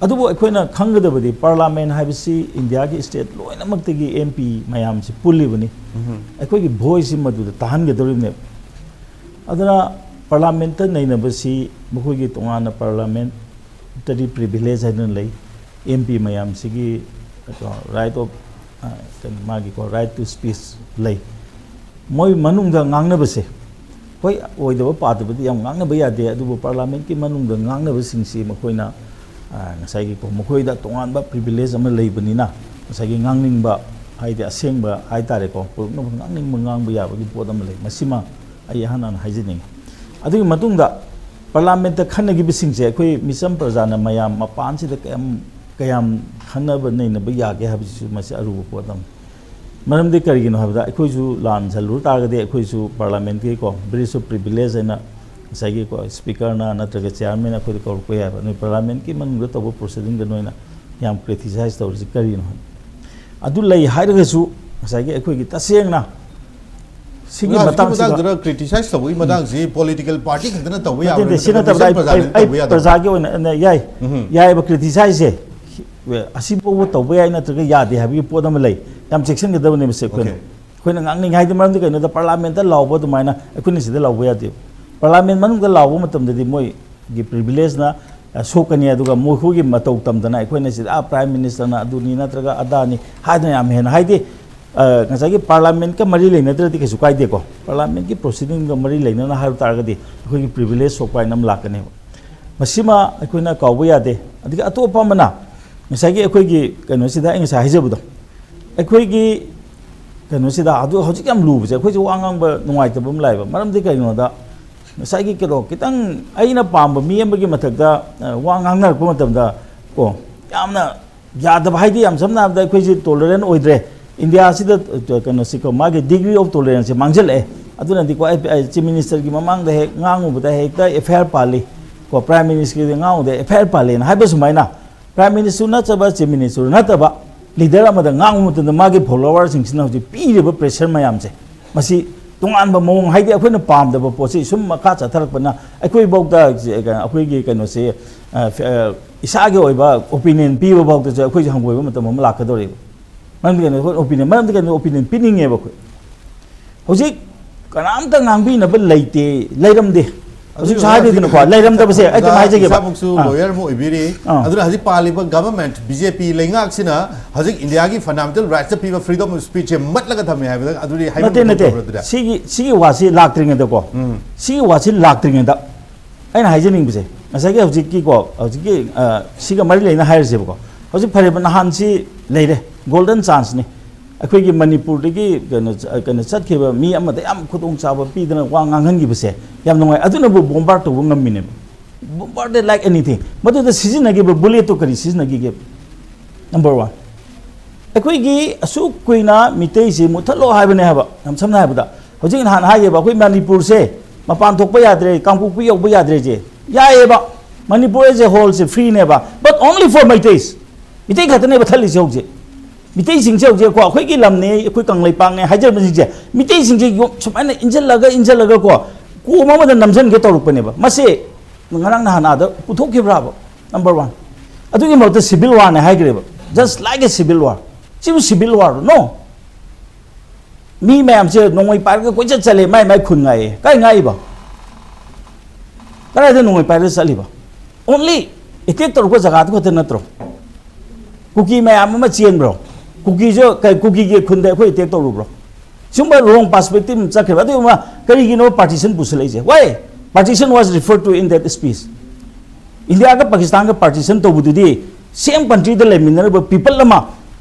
ꯑꯗꯨꯕꯨ ꯑꯩꯈꯣꯏꯅ ꯈꯪꯒꯗꯕꯗꯤ ꯄꯥꯔꯂꯥꯃꯦꯟ ꯍꯥꯏꯕꯁꯤ ꯏꯟꯗꯤꯌꯥꯒꯤ ꯁ꯭ꯇꯦꯠ ꯂꯣꯏꯅꯃꯛꯇꯒꯤ ꯑꯦꯝ ꯄꯤ ꯃꯌꯥꯝꯁꯤ ꯄꯨꯜꯂꯤꯕꯅꯤ꯫ ꯑꯩꯈꯣꯏꯒꯤ ꯚꯣꯏꯁꯁꯤ ꯃꯗꯨꯗ ꯇꯥꯍꯟꯒꯗꯧꯔꯤꯕꯅꯦꯕ꯫ ꯑꯗꯨꯅ ꯄꯥꯔꯂꯥꯃꯦꯟꯇ ꯅꯩꯅꯕꯁꯤ ꯃꯈꯣꯏꯒꯤ ꯇꯣꯉꯥꯟꯅ ꯄꯥꯔꯂꯥꯃꯦꯟꯇꯔꯤ ꯄ꯭ꯔꯤꯚꯤꯂꯦꯖ ꯍꯥꯏꯗꯅ ꯂꯩ꯫ ꯑꯦꯝ ꯄꯤ ꯃꯌꯥꯝꯁꯤꯒꯤ right of, ꯑ, ꯀꯩꯅꯣ, ꯃꯥꯒꯤꯀꯣ, right to speech ꯂꯩ꯫ ꯃꯣꯏ ꯃꯅꯨꯡꯗ ꯉꯥꯡꯅꯕꯁꯦ, ꯍꯣꯏ, ꯑꯣꯏꯗꯕ ꯄꯥꯗꯕꯗꯤ ꯌꯥꯝ ꯉꯥꯡꯅꯕ ꯌꯥꯗꯦ, ꯑꯗꯨꯕꯨ ꯄꯥꯔꯂꯥꯃꯦꯟꯀꯤ ꯃꯅꯨꯡꯗ ꯉꯥꯡꯅꯕꯁꯤꯡꯁꯤ ꯃꯈꯣꯏꯅ, ꯑ, ꯉꯁꯥꯏꯒꯤꯀꯣ, ꯃꯈꯣꯏꯗ ꯇꯣꯉꯥꯟꯕ ꯄ꯭ꯔꯤꯚꯤꯂꯦꯖ ꯑꯃ ꯂꯩꯕꯅꯤꯅ ꯉꯁꯥꯏꯒꯤ ꯉꯥꯡꯅꯤꯡꯕ, ꯍꯥꯏꯗꯤ ꯑꯁꯦꯡꯕ ꯍꯥꯏꯇꯥꯔꯦꯀꯣ, ꯄꯨꯂꯞꯅ ꯉꯥꯡꯅꯤꯡꯕ ꯉꯥꯡꯕ ꯌꯥꯕꯒꯤ ꯄꯣꯠ ꯑꯃ ꯂꯩ꯫ ꯃꯁꯤꯃ ꯑꯩ ꯑꯍꯥꯟ ꯍꯥꯟꯅ ꯍꯥꯏꯖꯅꯤꯡꯉꯤ꯫ ꯑꯗꯨꯒꯤ ꯃꯇꯨꯡꯗ ꯄꯥꯔꯂꯥꯃꯦꯟꯠꯇ ꯈꯟꯅꯈꯤꯕꯁꯤꯡꯁꯦ ꯑꯩꯈꯣꯏ ꯃꯤꯆꯝ ꯄ꯭ꯔꯖꯥꯅ ꯃꯌꯥꯝ ꯃꯄꯥꯟꯁꯤꯗ ꯀꯌꯥꯝ ꯀꯌꯥꯝ ꯈꯟꯅꯕ ꯅꯩꯅꯕ ꯌꯥꯒꯦ ꯍꯥꯏꯕꯁꯤꯁꯨ ꯃꯁꯤ ꯑꯔꯨꯕ ꯄꯣꯠ ꯑꯃꯅꯤ꯫ ꯃꯔꯝꯗꯤ ꯀꯔꯤꯒꯤꯅꯣ ꯍꯥꯏꯕꯗ ꯑꯩꯈꯣꯏꯁꯨ ꯂꯥꯟ ꯆꯜꯂꯨ ꯇꯥꯔꯒꯗꯤ ꯑꯩꯈꯣꯏꯁꯨ ꯄꯥꯔꯂꯥꯃꯦꯟꯠꯀꯤꯀꯣ ꯕ꯭ꯔꯤꯖ ꯑꯣꯐ ꯄ꯭ꯔꯤꯚꯤꯂꯦꯖ ꯍꯥꯏꯅ ꯉꯁꯥꯏꯒꯤꯀꯣ ꯁ꯭ꯄꯤꯀꯔꯅ ꯅꯠꯇ꯭ꯔꯒ ꯆꯤꯌꯥꯔꯃꯦꯟ ꯑꯩꯈꯣꯏꯗ ꯀꯧꯔꯛꯄ ꯌꯥꯏꯕ, ꯅꯣꯏ ꯄꯥꯔꯂꯥꯃꯦꯟꯠꯀꯤ ꯃꯅꯨꯡꯗ ꯇꯧꯕ ꯄ꯭ꯔꯣꯁꯤꯗꯤꯡꯗ ꯅꯣꯏꯅ ꯌꯥꯝ ꯀ꯭ꯔꯤꯇꯤꯁꯥꯏꯖ ꯇꯧꯔꯤꯁꯤ ꯀꯔꯤꯅꯣ ꯍꯥꯏ꯫ ꯑꯗꯨ ꯂꯩ ꯍꯥꯏꯔꯒꯁꯨ ꯉꯁꯥꯏꯒꯤ ꯑꯩꯈꯣꯏꯒꯤ ꯇꯁꯦꯡꯅ ꯁꯤꯒꯤ ꯍꯧꯖꯤꯛꯀꯤ ꯃꯇꯥꯡꯁꯤꯗ ꯃꯇꯥꯡꯗꯨꯗ ꯀ꯭ꯔꯤꯇꯤꯁꯥꯏꯖ ꯇꯧꯕꯒꯤ ꯃꯇꯥꯡꯁꯤ ꯄꯣꯂꯤꯇꯤꯀꯦꯜ ꯄꯥꯔꯇꯤ ꯈꯛꯇꯅ ꯇꯧꯕ ꯌꯥꯕ ꯅꯠꯇꯦ, ꯁꯤ ꯅꯠꯇ꯭ꯔꯒ ꯅꯠꯇꯕꯗ ꯃꯤꯆꯝ ꯑꯩ, ꯄ꯭ꯔꯖꯥꯅ ꯑꯩ, ꯑꯩ ꯇꯧꯕ ꯌꯥꯗꯕ? ꯄ꯭ꯔꯖꯥꯒꯤ ꯑꯣꯏꯅ ꯑꯩꯅ ꯌꯥꯏ, ꯎꯝ꯫ ꯌꯥꯏꯑꯕ ꯀ꯭ꯔꯤꯇꯤꯁꯥꯏꯖꯁꯦ꯫ ꯑꯁꯤꯐꯥꯎꯕ ꯇꯧꯕ ꯌꯥꯏ ꯅꯠꯇ꯭ꯔꯒ ꯌꯥꯗꯦ ꯍꯥꯏꯕꯒꯤ ꯄꯣꯠ ꯑꯃ ꯂꯩ꯫ ꯌꯥꯝ ꯆꯦꯛꯁꯤꯟꯒꯗꯕꯅꯦꯕ ꯁꯦ ꯑꯩꯈꯣꯏꯅ꯫ ꯑꯣꯀꯦ꯫ ꯑꯩꯈꯣꯏꯅ ꯉꯥꯡꯅꯤꯡꯉꯥꯏꯗꯤ ꯃꯔꯝꯗꯤ ꯀꯩꯅꯣꯗ ꯄꯥꯔꯂꯥꯃꯦꯟꯠꯇ ꯂꯥꯎꯕ ꯑꯗꯨꯃꯥꯏꯅ ꯑꯩꯈꯣꯏꯅ ꯁꯤꯗ ꯂꯥꯎꯕ ꯌꯥꯗꯦꯕ꯫ ꯄꯥꯔꯂꯥꯃꯦꯟꯠ ꯃꯅꯨꯡꯗ ꯂꯥꯎꯕ ꯃꯇꯝꯗꯗꯤ ꯃꯣꯏꯒꯤ ꯄ꯭ꯔꯤꯚꯤꯂꯦꯖꯅ, ꯑ, ꯁꯣꯛꯀꯅꯤ, ꯑꯗꯨꯒ ꯃꯈꯣꯏꯒꯤ ꯃꯇꯧ ꯇꯝꯗꯅ ꯑꯩꯈꯣꯏꯅ ꯁꯤꯗ, "ꯑꯥ, ꯄ꯭ꯔꯥꯏꯝ ꯃꯤꯅꯤꯁꯇꯔꯅ ꯑꯗꯨꯅꯤ ꯅꯠꯇ꯭ꯔꯒ ꯑꯗꯥꯅꯤ" ꯍꯥꯏꯗꯅ ꯌꯥꯝ ꯍꯦꯟꯅ ꯍꯥꯏꯗꯤ, ꯑ, ꯉꯁꯥꯏꯒꯤ ꯄꯥꯔꯂꯥꯃꯦꯟꯠꯀ ꯃꯔꯤ ꯂꯩꯅꯗ꯭ꯔꯗꯤ ꯀꯩꯁꯨ ꯀꯥꯏꯗꯦꯀꯣ꯫ ꯄꯥꯔꯂꯥꯃꯦꯟꯠꯀꯤ ꯄ꯭ꯔꯣꯁꯤꯗꯤꯡꯒ ꯃꯔꯤ ꯂꯩꯅꯅ ꯍꯥꯏꯕ ꯇꯥꯔꯒꯗꯤ ꯑꯩꯈꯣꯏꯒꯤ ꯄ꯭ꯔꯤꯚꯤꯂꯦꯖ ꯁꯣꯛꯄ ꯍꯥꯏꯅ ꯑꯃ ꯂꯥꯛꯀꯅꯦꯕ꯫ ꯃꯁꯤꯃ ꯑꯩꯈꯣꯏꯅ ꯀꯥꯎꯕ ꯌꯥꯗꯦ꯫ ꯑꯗꯒꯤ ꯑꯇꯣꯞꯄ ꯑꯃꯅ ꯉꯁꯥꯏꯒꯤ ꯑꯩꯈꯣꯏꯒꯤ ꯀꯩꯅꯣꯁꯤꯗ ꯑꯩ ꯉꯁꯥꯏ ꯍꯥꯏꯖꯕꯗꯣ, ꯑꯩꯈꯣꯏꯒꯤ ꯀꯩꯅꯣꯁꯤꯗ ꯑꯗꯨ ꯍꯧꯖꯤꯛ ꯌꯥꯝ ꯂꯨꯕꯁꯦ, ꯑꯩꯈꯣꯏꯁꯨ ꯋꯥ ꯉꯥꯡꯕ ꯅꯨꯡꯉꯥꯏꯇꯕ ꯑꯃ ꯂꯥꯛꯑꯦꯕ꯫ ꯃꯔꯝꯗꯤ ꯀꯩꯒꯤꯅꯣꯗ ꯉꯁꯥꯏꯒꯤ ꯀꯩꯅꯣ ꯈꯤꯇꯪ ꯑꯩꯅ ꯄꯥꯝꯕ ꯃꯤ ꯑꯃꯒꯤ ꯃꯊꯛꯇ, ꯑ, ꯋꯥ ꯉꯥꯡꯅꯔꯛꯄ ꯃꯇꯝꯗ ꯀꯣ, ꯌꯥꯝꯅ ꯌꯥꯗꯕ ꯍꯥꯏꯗꯤ, ꯌꯥꯝ ꯁꯝꯅ ꯍꯥꯏꯔꯕꯗ ꯑꯩꯈꯣꯏꯁꯦ ꯇꯣꯂꯔꯦꯟ ꯑꯣꯏꯗ꯭ꯔꯦ꯫ ꯏꯟꯗꯤꯌꯥꯁꯤꯗ, ꯑ, ꯀꯩꯅꯣꯁꯤꯀꯣ, ꯃꯥꯒꯤ ꯗꯤꯒ꯭ꯔꯤ ꯑꯣꯐ ꯇꯣꯂꯔꯦꯟꯁꯁꯦ ꯃꯥꯡꯁꯤꯜꯂꯛꯑꯦ꯫ ꯑꯗꯨꯅꯗꯤꯀꯣ ꯑꯩ, ꯑꯩ ꯆꯤꯐ ꯃꯤꯅꯤꯁꯇꯔꯒꯤ ꯃꯃꯥꯡꯗ ꯍꯦꯛ ꯉꯥꯡꯉꯨꯕꯗ ꯍꯦꯛꯇ ꯑꯦꯐ ꯑꯥꯏ ꯑꯥꯔ ꯄꯥꯜꯂꯤ ꯀꯣ, ꯄ꯭ꯔꯥꯏꯝ ꯃꯤꯅꯤꯁꯇꯔꯒꯤ ꯉꯥꯡꯉꯨꯕꯗ ꯑꯦꯐ ꯑꯥꯏ ꯑꯥꯔ ꯄꯥꯜꯂꯦꯅ ꯍꯥꯏꯕ ꯁꯨꯃꯥꯏꯅ ꯄ꯭ꯔꯥꯏꯝ ꯃꯤꯅꯤꯁꯇꯔ ꯅꯠꯇꯕ, ꯆꯤꯐ ꯃꯤꯅꯤꯁꯇꯔ ꯅꯠꯇꯕ ꯂꯤꯗꯔ ꯑꯃꯗ ꯉꯥꯡꯕ ꯃꯇꯝꯗ ꯃꯥꯒꯤ ꯐꯣꯂꯣꯋꯔꯁꯤꯡꯁꯤꯅ ꯍꯧꯖꯤꯛ ꯄꯤꯔꯤꯕ ꯄ꯭ꯔꯦꯁꯔ ꯃꯌꯥꯝꯁꯦ, ꯃꯁꯤ ꯇꯣꯉꯥꯟꯕ ꯃꯑꯣꯡ, ꯍꯥꯏꯗꯤ ꯑꯩꯈꯣꯏꯅ ꯄꯥꯝꯗꯕ ꯄꯣꯠꯁꯤ ꯁꯨꯝ ꯃꯈꯥ ꯆꯠꯊꯔꯛꯄꯅ ꯑꯩꯈꯣꯏꯐꯥꯎꯗ ꯑꯩꯈꯣꯏꯒꯤ ꯀꯩꯅꯣꯁꯦ, ꯑ, ꯐ-, ꯑ, ꯏꯁꯥꯒꯤ ꯑꯣꯏꯕ ꯑꯣꯄꯤꯅꯤꯌꯟ ꯄꯤꯕ ꯐꯥꯎꯗꯁꯨ ꯑꯩꯈꯣꯏꯁꯦ ꯍꯪꯒꯣꯏꯕ ꯃꯇꯝ ꯑꯃ ꯂꯥꯛꯀꯗꯧꯔꯤꯕ꯫ ꯃꯔꯝꯗꯤ ꯀꯩꯅꯣ? ꯑꯩꯈꯣꯏ ꯑꯣꯄꯤꯅꯤꯌꯟ, ꯃꯔꯝꯗꯤ ꯀꯩꯅꯣ? ꯑꯣꯄꯤꯅꯤꯌꯟ ꯄꯤꯅꯤꯡꯉꯦꯕ ꯑꯩꯈꯣꯏ꯫ ꯍꯧꯖꯤꯛ ꯀꯅꯥꯝꯇ ꯉꯥꯡꯕꯤꯅꯕ ꯂꯩꯇꯦ, ꯂꯩꯔꯝꯗꯦ꯫ ꯍꯧꯖꯤꯛꯁꯨ ꯑꯗꯨꯅ ꯍꯥꯏꯔꯤꯗꯨꯅꯀꯣ, ꯂꯩꯔꯝꯗꯕꯁꯦ ꯑꯩ ꯀꯩꯅꯣ ꯑꯣꯖꯥ ꯍꯥꯏꯖꯒꯦꯕ꯫ ꯏꯁꯥꯃꯛꯁꯨ ꯑꯥ꯫ ꯂꯣꯌꯔ ꯑꯃ ꯑꯣꯏꯕꯤꯔꯤ꯫ ꯑꯥ꯫ ꯑꯗꯨꯅ ꯍꯧꯖꯤꯛ ꯄꯥꯜꯂꯤꯕ ꯒꯚꯔꯟꯃꯦꯟꯠ, ꯕꯤ ꯖꯦ ꯄꯤ ꯂꯩꯉꯥꯛꯁꯤꯅ ꯍꯧꯖꯤꯛ ꯏꯟꯗꯤꯌꯥꯒꯤ ꯐꯟꯗꯥꯃꯦꯟꯇꯦꯜ ꯔꯥꯏꯠꯁꯇ ꯄꯤꯕ ꯐ꯭ꯔꯤꯗꯝ ꯑꯣꯐ ꯁ꯭ꯄꯤꯆꯁꯦ ꯃꯠꯂꯒ ꯊꯝꯃꯦ ꯍꯥꯏꯕꯗ ꯑꯗꯨꯗꯤ ꯍꯥꯏꯐꯝ ꯅꯠꯇꯦ, ꯅꯠꯇꯦ꯫ ꯊꯣꯛꯇꯕ꯭ꯔꯥ ꯑꯗꯨꯗꯤ? ꯁꯤꯒꯤ, ꯁꯤꯒꯤ ꯋꯥꯁꯤ ꯂꯥꯛꯇ꯭ꯔꯤꯉꯩꯗꯀꯣ, ꯎꯝ꯫ ꯁꯤꯒꯤ ꯋꯥꯁꯤ ꯂꯥꯛꯇ꯭ꯔꯤꯉꯩꯗ ꯑꯩꯅ ꯍꯥꯏꯖꯅꯤꯡꯕꯁꯦ, ꯉꯁꯥꯏꯒꯤ ꯍꯧꯖꯤꯛꯀꯤꯀꯣ, ꯍꯧꯖꯤꯛꯀꯤ, ꯑ, ꯁꯤꯒ ꯃꯔꯤ ꯂꯩꯅ ꯍꯥꯏꯔꯁꯦꯕꯀꯣ, ꯍꯧꯖꯤꯛ ꯐꯔꯦꯕ, ꯅꯍꯥꯟꯁꯤ ꯂꯩꯔꯦ, ꯒꯣꯜꯗꯟ ꯆꯥꯟꯁꯅꯤ꯫ ꯑꯩꯈꯣꯏꯒꯤ ꯃꯅꯤꯄꯨꯔꯗꯒꯤ ꯀꯩꯅꯣ ꯀꯩꯅꯣ ꯆꯠꯈꯤꯕ ꯃꯤ ꯑꯃꯗ ꯌꯥꯝ ꯈꯨꯗꯣꯡꯆꯥꯕ ꯄꯤꯗꯅ ꯋꯥ ꯉꯥꯡꯍꯟꯈꯤꯕꯁꯦ ꯌꯥꯝ ꯅꯨꯡꯉꯥꯏ꯫ ꯑꯗꯨꯅꯕꯨ ꯕꯣꯝꯕꯥꯔ ꯇꯧꯕ ꯉꯝꯃꯤꯅꯦꯕ꯫ ꯕꯣꯝꯕꯥꯔꯗꯦ ꯂꯥꯏꯛ ꯑꯦꯅꯤꯊꯤꯡ꯫ ꯃꯗꯨꯗ ꯁꯤꯖꯤꯟꯅꯈꯤꯕ ꯕꯨꯂꯦꯠꯇꯣ ꯀꯔꯤ ꯁꯤꯖꯤꯟꯅꯈꯤꯒꯦ? Number one. ꯑꯩꯈꯣꯏꯒꯤ ꯑꯁꯨꯛ ꯀꯨꯏꯅ ꯃꯤꯇꯩꯁꯤ ꯃꯨꯠꯊꯠꯂꯣ ꯍꯥꯏꯕꯅꯦ ꯍꯥꯏꯕ꯫ ꯌꯥꯝ ꯁꯝꯅ ꯍꯥꯏꯔꯕꯗ, ꯍꯧꯖꯤꯛ ꯅꯍꯥꯟ ꯍꯥꯏꯒꯦꯕ, ꯑꯩꯈꯣꯏ ꯃꯅꯤꯄꯨꯔꯁꯦ ꯃꯄꯥꯟ ꯊꯣꯛꯄ ꯌꯥꯗ꯭ꯔꯦ, ꯀꯥꯡꯄꯣꯛꯄꯤ ꯌꯧꯕ ꯌꯥꯗ꯭ꯔꯦꯁꯦ꯫ ꯌꯥꯏꯑꯕ, ꯃꯅꯤꯄꯨꯔ ꯑꯦꯁ ꯑꯦ ꯍꯣꯜꯁꯦ ꯐ꯭ꯔꯤꯅꯦꯕ, but only for ꯃꯩꯇꯩꯁ꯫ ꯃꯤꯇꯩ ꯈꯛꯇꯅꯦꯕ ꯊꯠꯂꯤꯁꯦ ꯍꯧꯖꯤꯛ꯫ ꯃꯤꯇꯩꯁꯤꯡꯁꯦ ꯍꯧꯖꯤꯛꯀꯣ ꯑꯩꯈꯣꯏꯒꯤ ꯂꯝꯅꯦ, ꯑꯩꯈꯣꯏ ꯀꯪꯂꯩꯄꯥꯛꯅꯦ ꯍꯥꯏꯖꯕꯁꯤꯡꯁꯦ, ꯃꯤꯇꯩꯁꯤꯡꯁꯦ ꯌꯣ-, ꯁꯨꯃꯥꯏꯅ ꯏꯟꯁꯤꯜꯂꯒ ꯏꯟꯁꯤꯜꯂꯒꯀꯣ ꯀꯣꯝ ꯑꯃꯗ ꯅꯝꯁꯤꯟꯒꯦ ꯇꯧꯔꯛꯄꯅꯦꯕ꯫ ꯃꯁꯤ ꯉꯔꯥꯡ ꯅꯍꯥꯟ ꯑꯥꯗ ꯄꯨꯊꯣꯛꯈꯤꯕ꯭ꯔꯥꯕ? Number one. ꯑꯗꯨꯒꯤ ꯃꯍꯨꯠꯇ ꯁꯤꯚꯤꯜ ꯋꯥꯔꯅꯦ ꯍꯥꯏꯈ꯭ꯔꯦꯕ, just like a civil war꯫ ꯁꯤꯕꯨ ꯁꯤꯚꯤꯜ ꯋꯥꯔ? ꯅꯣ꯫ ꯃꯤ ꯃꯌꯥꯝꯁꯦ ꯅꯣꯡꯃꯩ ꯄꯥꯏꯔꯒ ꯀꯣꯏꯆꯠ ꯆꯠꯂꯦ, ꯃꯥꯏ ꯃꯥꯏ ꯈꯨꯟ ꯉꯥꯛꯑꯦ꯫ ꯀꯥꯏ ꯉꯥꯛꯏꯕ? ꯀꯗꯥꯏꯗ ꯅꯣꯡꯃꯩ ꯄꯥꯏꯔꯒ ꯆꯠꯂꯤꯕ? ꯑꯣꯟꯂꯤ ꯑꯦꯇꯦꯛ ꯇꯧꯔꯛꯄ ꯖꯒꯥꯗꯨ ꯈꯛꯇ ꯅꯠꯇ꯭ꯔꯣ? ꯀꯨꯀꯤ ꯃꯌꯥꯝ ꯑꯃ ꯆꯦꯟꯕ꯭ꯔꯣ? ꯀꯨꯀꯤꯁꯨ ꯀꯩ, ꯀꯨꯀꯤꯒꯤ ꯈꯨꯟꯗ ꯑꯩꯈꯣꯏ ꯑꯦꯇꯦꯛ ꯇꯧꯔꯨꯕ꯭ꯔꯣ? ꯁꯤꯒꯨꯝꯕ ꯔꯣꯡ ꯄꯥꯔꯁꯄꯦꯛꯇꯤꯚ ꯑꯃ ꯆꯠꯈ꯭ꯔꯦꯕ꯫ ꯑꯗꯨꯒꯨꯝꯕ ꯀꯔꯤꯒꯤꯅꯣ ꯄꯥꯔꯇꯤꯁꯟ ꯄꯨꯁꯤꯜꯂꯛꯏꯁꯦ? Why partition was referred to in that speech? ꯏꯟꯗꯤꯌꯥꯒ ꯄꯥꯀꯤꯁꯇꯥꯟꯒ ꯄꯥꯔꯇꯤꯁꯟ ꯇꯧꯕꯗꯨꯗꯤ ꯁꯦꯝ ꯀꯟꯇ꯭ꯔꯤꯗ ꯂꯩꯃꯤꯟꯅꯔꯤꯕ ꯄꯤꯄꯜ ꯑꯃ